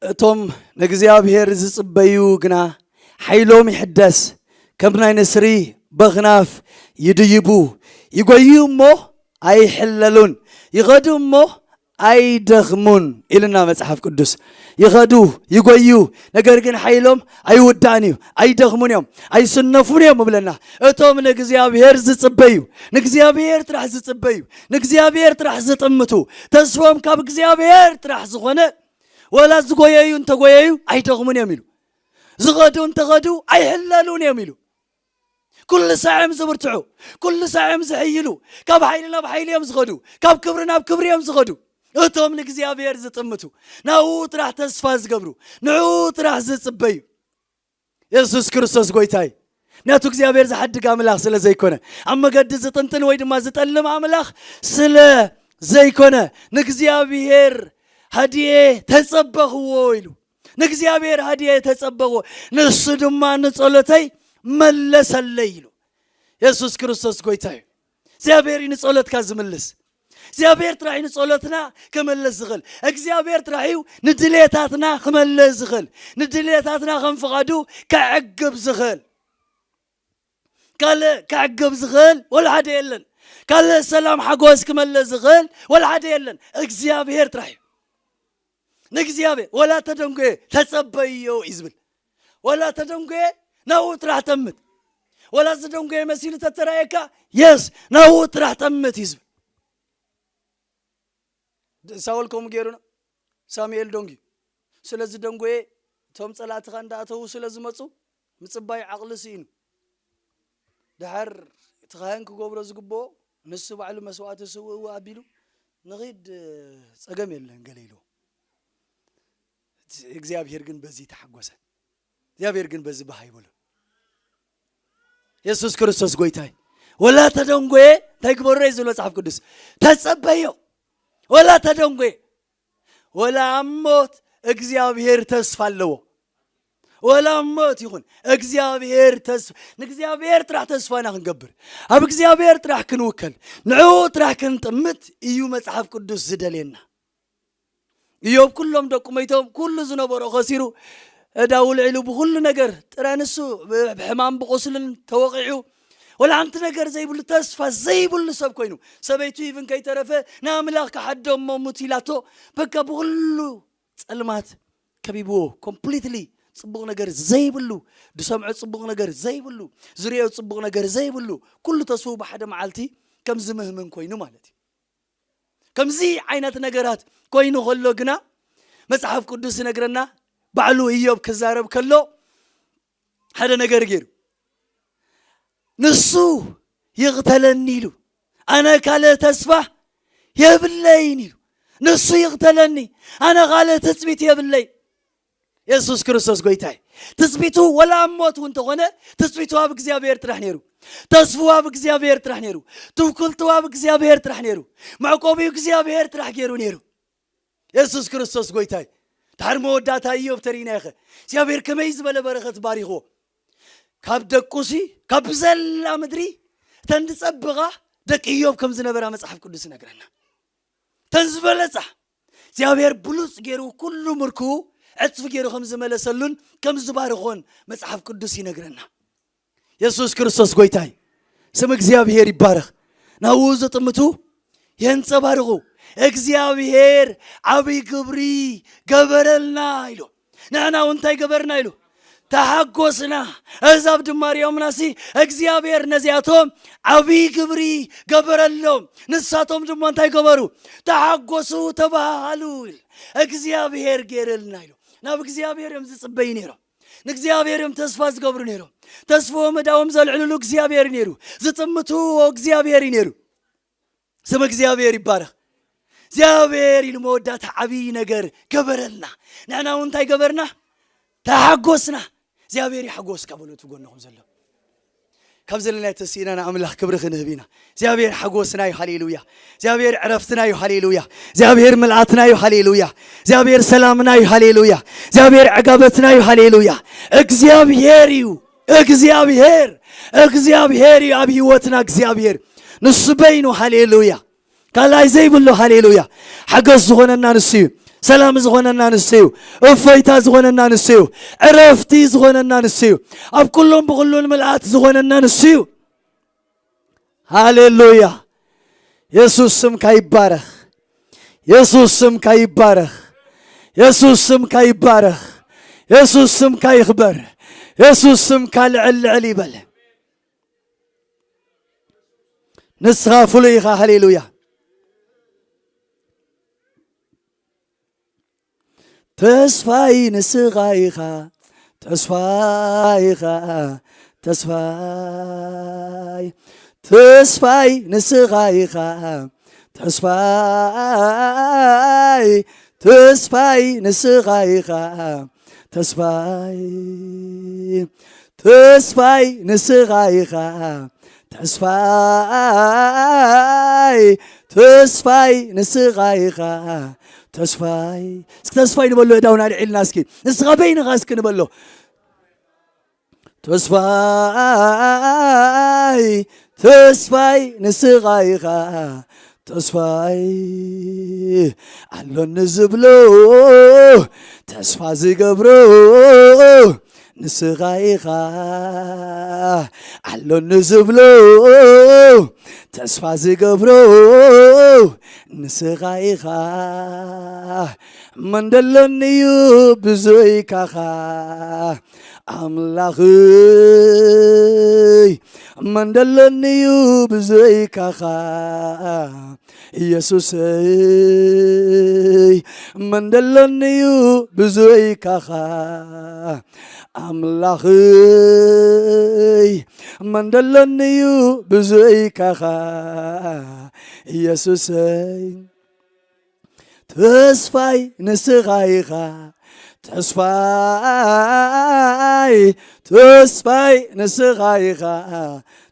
እቶም ንእግዚኣብሔር ዝጽበዩ ግና ሓይሎም ይሕደስ፣ ከም ናይ ንስሪ በኽናፍ ይድይቡ፣ ይጎዩ እሞ ኣይሕለሉን፣ ይኸዱ እሞ ኣይደኽሙን ኢልና መጽሓፍ ቅዱስ። ይኸዱ፣ ይጎዩ፣ ነገር ግን ሓይሎም ኣይውዳእን እዩ፣ ኣይደኽሙን እዮም፣ ኣይስነፉን እዮም እብለና። እቶም ንእግዚኣብሔር ዝጽበዩ፣ ንእግዚኣብሔር ጥራሕ ዝጽበዩ፣ ንእግዚኣብሔር ጥራሕ ዝጥምቱ፣ ተስፎም ካብ እግዚኣብሔር ጥራሕ ዝኾነ፣ ወላ ዝጎየዩ እንተጎየዩ ኣይደኽሙን እዮም ኢሉ። ዝኸዱ እንተኸዱ ኣይሕለሉን እዮም ኢሉ። ኩሉ ሳዕ እዮም ዝብርትዑ፣ ኩሉ ሳዕ እዮም ዝሕይሉ። ካብ ሓይሊ ናብ ሓይሊ እዮም ዝኸዱ፣ ካብ ክብሪ ናብ ክብሪ እዮም ዝኸዱ። እቶም ንእግዚኣብሔር ዝጥምቱ፣ ናብኡ ጥራሕ ተስፋ ዝገብሩ፣ ንዕኡ ጥራሕ ዝጽበዩ። የሱስ ክርስቶስ ጎይታ እዩ። ምክንያቱ እግዚኣብሔር ዝሓድግ ኣምላኽ ስለ ዘይኮነ፣ ኣብ መገዲ ዝጥንጥን ወይ ድማ ዝጠልም ኣምላኽ ስለ ዘይኮነ፣ ንእግዚኣብሔር ሃድየ ተጸበኽዎ ኢሉ። ንእግዚኣብሔር ሃድየ ተጸበኽዎ፣ ንሱ ድማ ንጸሎተይ መለሰለይ ኢሉ። የሱስ ክርስቶስ ጎይታ እዩ። እግዚኣብሔር እዩ ንጸሎትካ ዝምልስ። እግዚኣብሔር ጥራሕ እዩ ንጸሎትና ክምልስ ዝኽእል። እግዚኣብሔር ጥራሕ እዩ ንድሌታትና ክመልስ ዝኽእል። ንድሌታትና ከም ፍቓዱ ከዕግብ ዝኽእል። ካልእ ከዕግብ ዝኽእል ወላ ሓደ የለን። ካልእ ሰላም ሓጎስ ክመልስ ዝኽእል ወላ ሓደ የለን። እግዚኣብሔር ጥራሕ እዩ። ንእግዚኣብሔር ወላ ተደንጎየ ተጸበዮ እዩ ዝብል። ወላ ተደንጎየ ናብኡ ጥራሕ ጠምት። ወላ ዝደንጎየ መሲሉ ተተራየካ፣ የስ፣ ናብኡ ጥራሕ ጠምት እዩ ዝብል። ድ-፣ ሳውል ከምኡ ገይሩ ነው። ሳሙኤል ደንጉዩ። ስለ ዝደንጎየ፣ እቶም ጸላእትኻ እንዳኣተዉ ስለ ዝመጹ፣ ምጽባይ ዓቕሊ ስኢኑ። ደሓር እቲ ካህን ክገብሮ ዝግብኦ፣ ንሱ ባዕሉ መስዋእቲ ስውእዎ ኣቢሉ፣ ንኺድ፣ ጸገም የለን፣ ገለ ኢልዎ። እግዚኣብሔር ግን በዚ ተሓጎሰ። እግዚኣብሔር ግን በዚ ባህ ኣይበሎ። የሱስ ክርስቶስ ጎይታ እዩ። ወላ ተደንጎየ፣ እንታይ ግበሮ እዩ ዝብሎ መጽሓፍ ቅዱስ? ተጸበዮ። ወላ ተደንጎየ። ወላ ኣብ ሞት እግዚኣብሔር ተስፋ ኣለዎ። ወላ ሞት ይኹን እግዚኣብሔር ተስ-፣ ንእግዚኣብሔር ጥራሕ ተስፋና ክንገብር፣ ኣብ እግዚኣብሔር ጥራሕ ክንውከል፣ ንዕኡ ጥራሕ ክንጥምት እዩ መጽሓፍ ቅዱስ ዝደልየና። ኢዮብ ኩሎም ደቁ መይቶም፣ ኩሉ ዝነበሮ ከሲሩ፣ ዕዳ ውልዒሉ ብኹሉ ነገር ጥረ ንሱ ብ-፣ ብሕማም ብቑስልን ተወቒዑ፣ ወላ ሓንቲ ነገር ዘይብሉ፣ ተስፋ ዘይብሉ ሰብ ኮይኑ፣ ሰበይቱ ኢቭን ከይተረፈ ንኣምላኽ ክሓዶ እሞ ሙት ኢላቶ። በቃ ብኹሉ ጸልማት ከቢብዎ፣ ኮምፕሊትሊ ጽቡቕ ነገር ዘይብሉ፣ ዝሰምዖ ጽቡቕ ነገር ዘይብሉ፣ ዝርእዮ ጽቡቕ ነገር ዘይብሉ፣ ኩሉ ተስፉ ብሓደ መዓልቲ ከም ዝምህምን ኮይኑ ማለት እዩ። ከምዚ ዓይነት ነገራት ኮይኑ ከሎ ግና መጽሓፍ ቅዱስ ይነግረና፣ ባዕሉ ኢዮብ ክዛረብ ከሎ ሓደ ነገር ገይሩ፣ ንሱ ይቕተለኒ ኢሉ፣ ኣነ ካልእ ተስፋ የብለይን ኢሉ። ንሱ ይቕተለኒ፣ ኣነ ካልእ ትጽቢት የብለይ። የሱስ ክርስቶስ ጎይታይ። ትጽቢቱ ወላ ኣብ ሞት እውን እንተኾነ፣ ትጽቢቱ ኣብ እግዚኣብሔር ጥራሕ ነይሩ። ተስፍኡ ኣብ እግዚኣብሔር ጥራሕ ነይሩ። ትውክልቱ ኣብ እግዚኣብሔር ጥራሕ ነይሩ። መዕቆቢኡ እግዚኣብሔር ጥራሕ ገይሩ ነይሩ። የሱስ ክርስቶስ ጎይታይ። ድሓር መወዳእታ ኢዮብ ተሪእና ኢኸ እግዚኣብሔር ከመይ ዝበለ በረኸት ባሪኽዎ። ካብ ደቁሲ፣ ካብ ብዘላ ምድሪ፣ እተን ዝጸብቓ ደቂ ኢዮብ ከም ዝነበራ መጽሓፍ ቅዱስ ይነግረና። እተን ዝበለጻ እግዚኣብሔር ብሉጽ ገይሩ ኩሉ ምርኩ ዕጽፊ ገይሩ ከም ዝመለሰሉን ከም ዝባርኾን መጽሓፍ ቅዱስ ይነግረና። የሱስ ክርስቶስ ጎይታይ። ስም እግዚኣብሔር ይባረኽ። ናብኡ ዝጥምቱ የንጸባርቑ። እግዚኣብሔር ዓብዪ ግብሪ ገበረልና ኢሉ። ንሕና እውን እንታይ ገበርና ኢሉ? ተሓጎስና። ኣህዛብ ድማ ሪኦምናሲ እግዚኣብሔር ነዚኣቶም ዓብዪ ግብሪ ገበረሎም። ንሳቶም ድማ እንታይ ገበሩ? ተሓጎሱ፣ ተባሃሉ ኢሉ። እግዚኣብሔር ገይረልና ኢሉ። ናብ እግዚኣብሔር እዮም ዝጽበዩ ነይሮም። ንእግዚኣብሔር እዮም ተስፋ ዝገብሩ ነይሮም። ተስፍኦም እዳዎም ዘልዕልሉ እግዚኣብሔር እዩ ነይሩ። ዝጥምትዎ እግዚኣብሔር እዩ ነይሩ። ስም እግዚኣብሔር ይባረኽ። እግዚኣብሔር ኢሉ መወዳእታ ዓብዪ ነገር ገበረልና። ንሕና እውን እንታይ ገበርና? ተሓጎስና። እግዚኣብሔር ይሓጎስካ በሉ እቲ ጎንኹም ዘሎ። ካብ ዘለና ተስኢና ንኣምላኽ ክብሪ ክንህብ ኢና። እግዚኣብሔር ሓጎስና እዩ፣ ሃሌሉያ። እግዚኣብሔር ዕረፍትና እዩ፣ ሃሌሉያ። እግዚኣብሔር ምልኣትና እዩ፣ ሃሌሉያ። እግዚኣብሔር ሰላምና እዩ፣ ሃሌሉያ። እግዚኣብሔር ዕጋበትና እዩ፣ ሃሌሉያ። እግዚኣብሔር እዩ፣ እግዚኣብሔር፣ እግዚኣብሔር እዩ ኣብ ህይወትና እግዚኣብሔር። ንሱ በይኑ፣ ሃሌሉያ። ካልኣይ ዘይብሉ፣ ሃሌሉያ። ሓገዝ ዝኾነና ንሱ እዩ። ሰላም ዝኾነና ንሱ እዩ። እፎይታ ዝኾነና ንሱ እዩ። ዕረፍቲ ዝኾነና ንሱ እዩ። ኣብ ኩሉን ብኹሉን ምልኣት ዝኾነና ንሱ እዩ። ሃሌሉያ። የሱስ ስምካ ይባረኽ። የሱስ ስምካ ይባረኽ። የሱስ ስምካ ይባረኽ። የሱስ ስምካ ይኽበር። የሱስ ስምካ ልዕል ልዕል ይበል። ንስኻ ፍሉይ ኢኻ። ሃሌሉያ። ተስፋይ ንስኻ ኢኻ፣ ተስፋይ ኢኻ፣ ተስፋይ። ተስፋይ ንስኻ ኢኻ፣ ተስፋይ፣ ተስፋይ ንስኻ ኢኻ፣ ተስፋይ፣ ተስፋይ ንስኻ ኢኻ፣ ተስፋይ፣ ተስፋይ ንስኻ ኢኻ፣ ተስፋይ። እስኪ ተስፋይ ንበሎ፣ እዳውን ኣልዒልና እስኪ። ንስኻ በይንኻ እስኪ ንበሎ። ተስፋይ፣ ተስፋይ ንስኻ ኢኻ፣ ተስፋይ። ኣሎኒ ዝብሎ፣ ተስፋ ዝገብሮ፣ ንስኻ ኢኻ። ኣሎኒ ዝብሎ፣ ተስፋ ዝገብሮ፣ ንስኻ ኢኻ። መን ደሎኒ እዩ ብዘይካኻ? ኣምላኽይ፣ መን ደለኒ እዩ ብዘይካኻ? ኢየሱሰይ፣ መን ደለኒ እዩ ብዘይካኻ? ኣምላኽይ፣ መን ደለኒ እዩ ብዘይካኻ? ኢየሱሰይ፣ ተስፋይ ንስኻ ኢኻ፣ ተስፋይ፣ ተስፋይ ንስኻ ኢኻ፣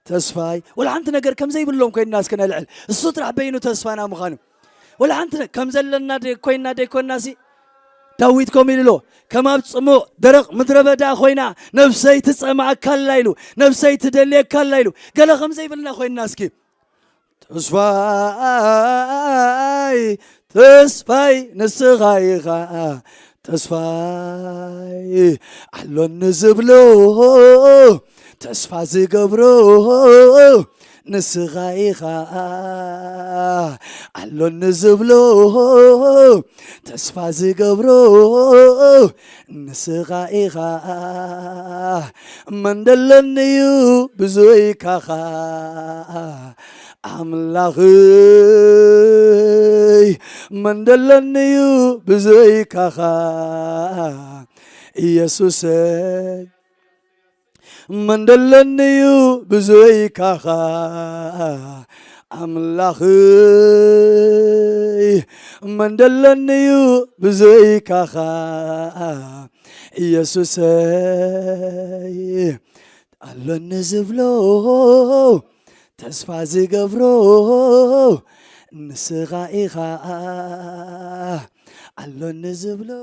ተስፋይ። ወላ ሓንቲ ነገር ከም ዘይብሎም ኮይንና እስከ ነልዕል። እሱ ጥራሕ በይኑ ተስፋና ምዃኑ። ወላ ሓንቲ ነ-፣ ከም ዘለና ደ-፣ ኮይንና ደይኮንናሲ፣ ዳዊት ከምኡ ኢሉ ኣሎ፣ ከም ኣብ ጽሙእ ደረቕ ምድረ በዳ ኮይና ነፍሰይ ትጸምኣካ ኣላ ኢሉ፣ ነፍሰይ ትደልየካ ኣላ ኢሉ። ገለ ከም ዘይብልና ኮይንና እስኪ ተስፋይ ተስፋይ ንስኻ ኢኻ ተስፋይ ኣሎኒ ዝብሎ ተስፋ ዝገብሮ ንስኻ ኢኻ ኣሎኒ ዝብሎ ተስፋ ዝገብሮ ንስኻ ኢኻ መን ደለኒ እዩ ብዘይካኻ ኣምላኽይ መን ደለኒ እዩ ብዘይካኻ ኢየሱሰይ መን ደለኒ እዩ ብዘይካኻ ኣምላኽይ መን ደለኒ እዩ ብዘይካኻ ኢየሱሰይ ኣሎኒ ዝብሎ ተስፋ ዝገብሮ ንስኻ ኢኻ ኣሎኒ ዝብሎ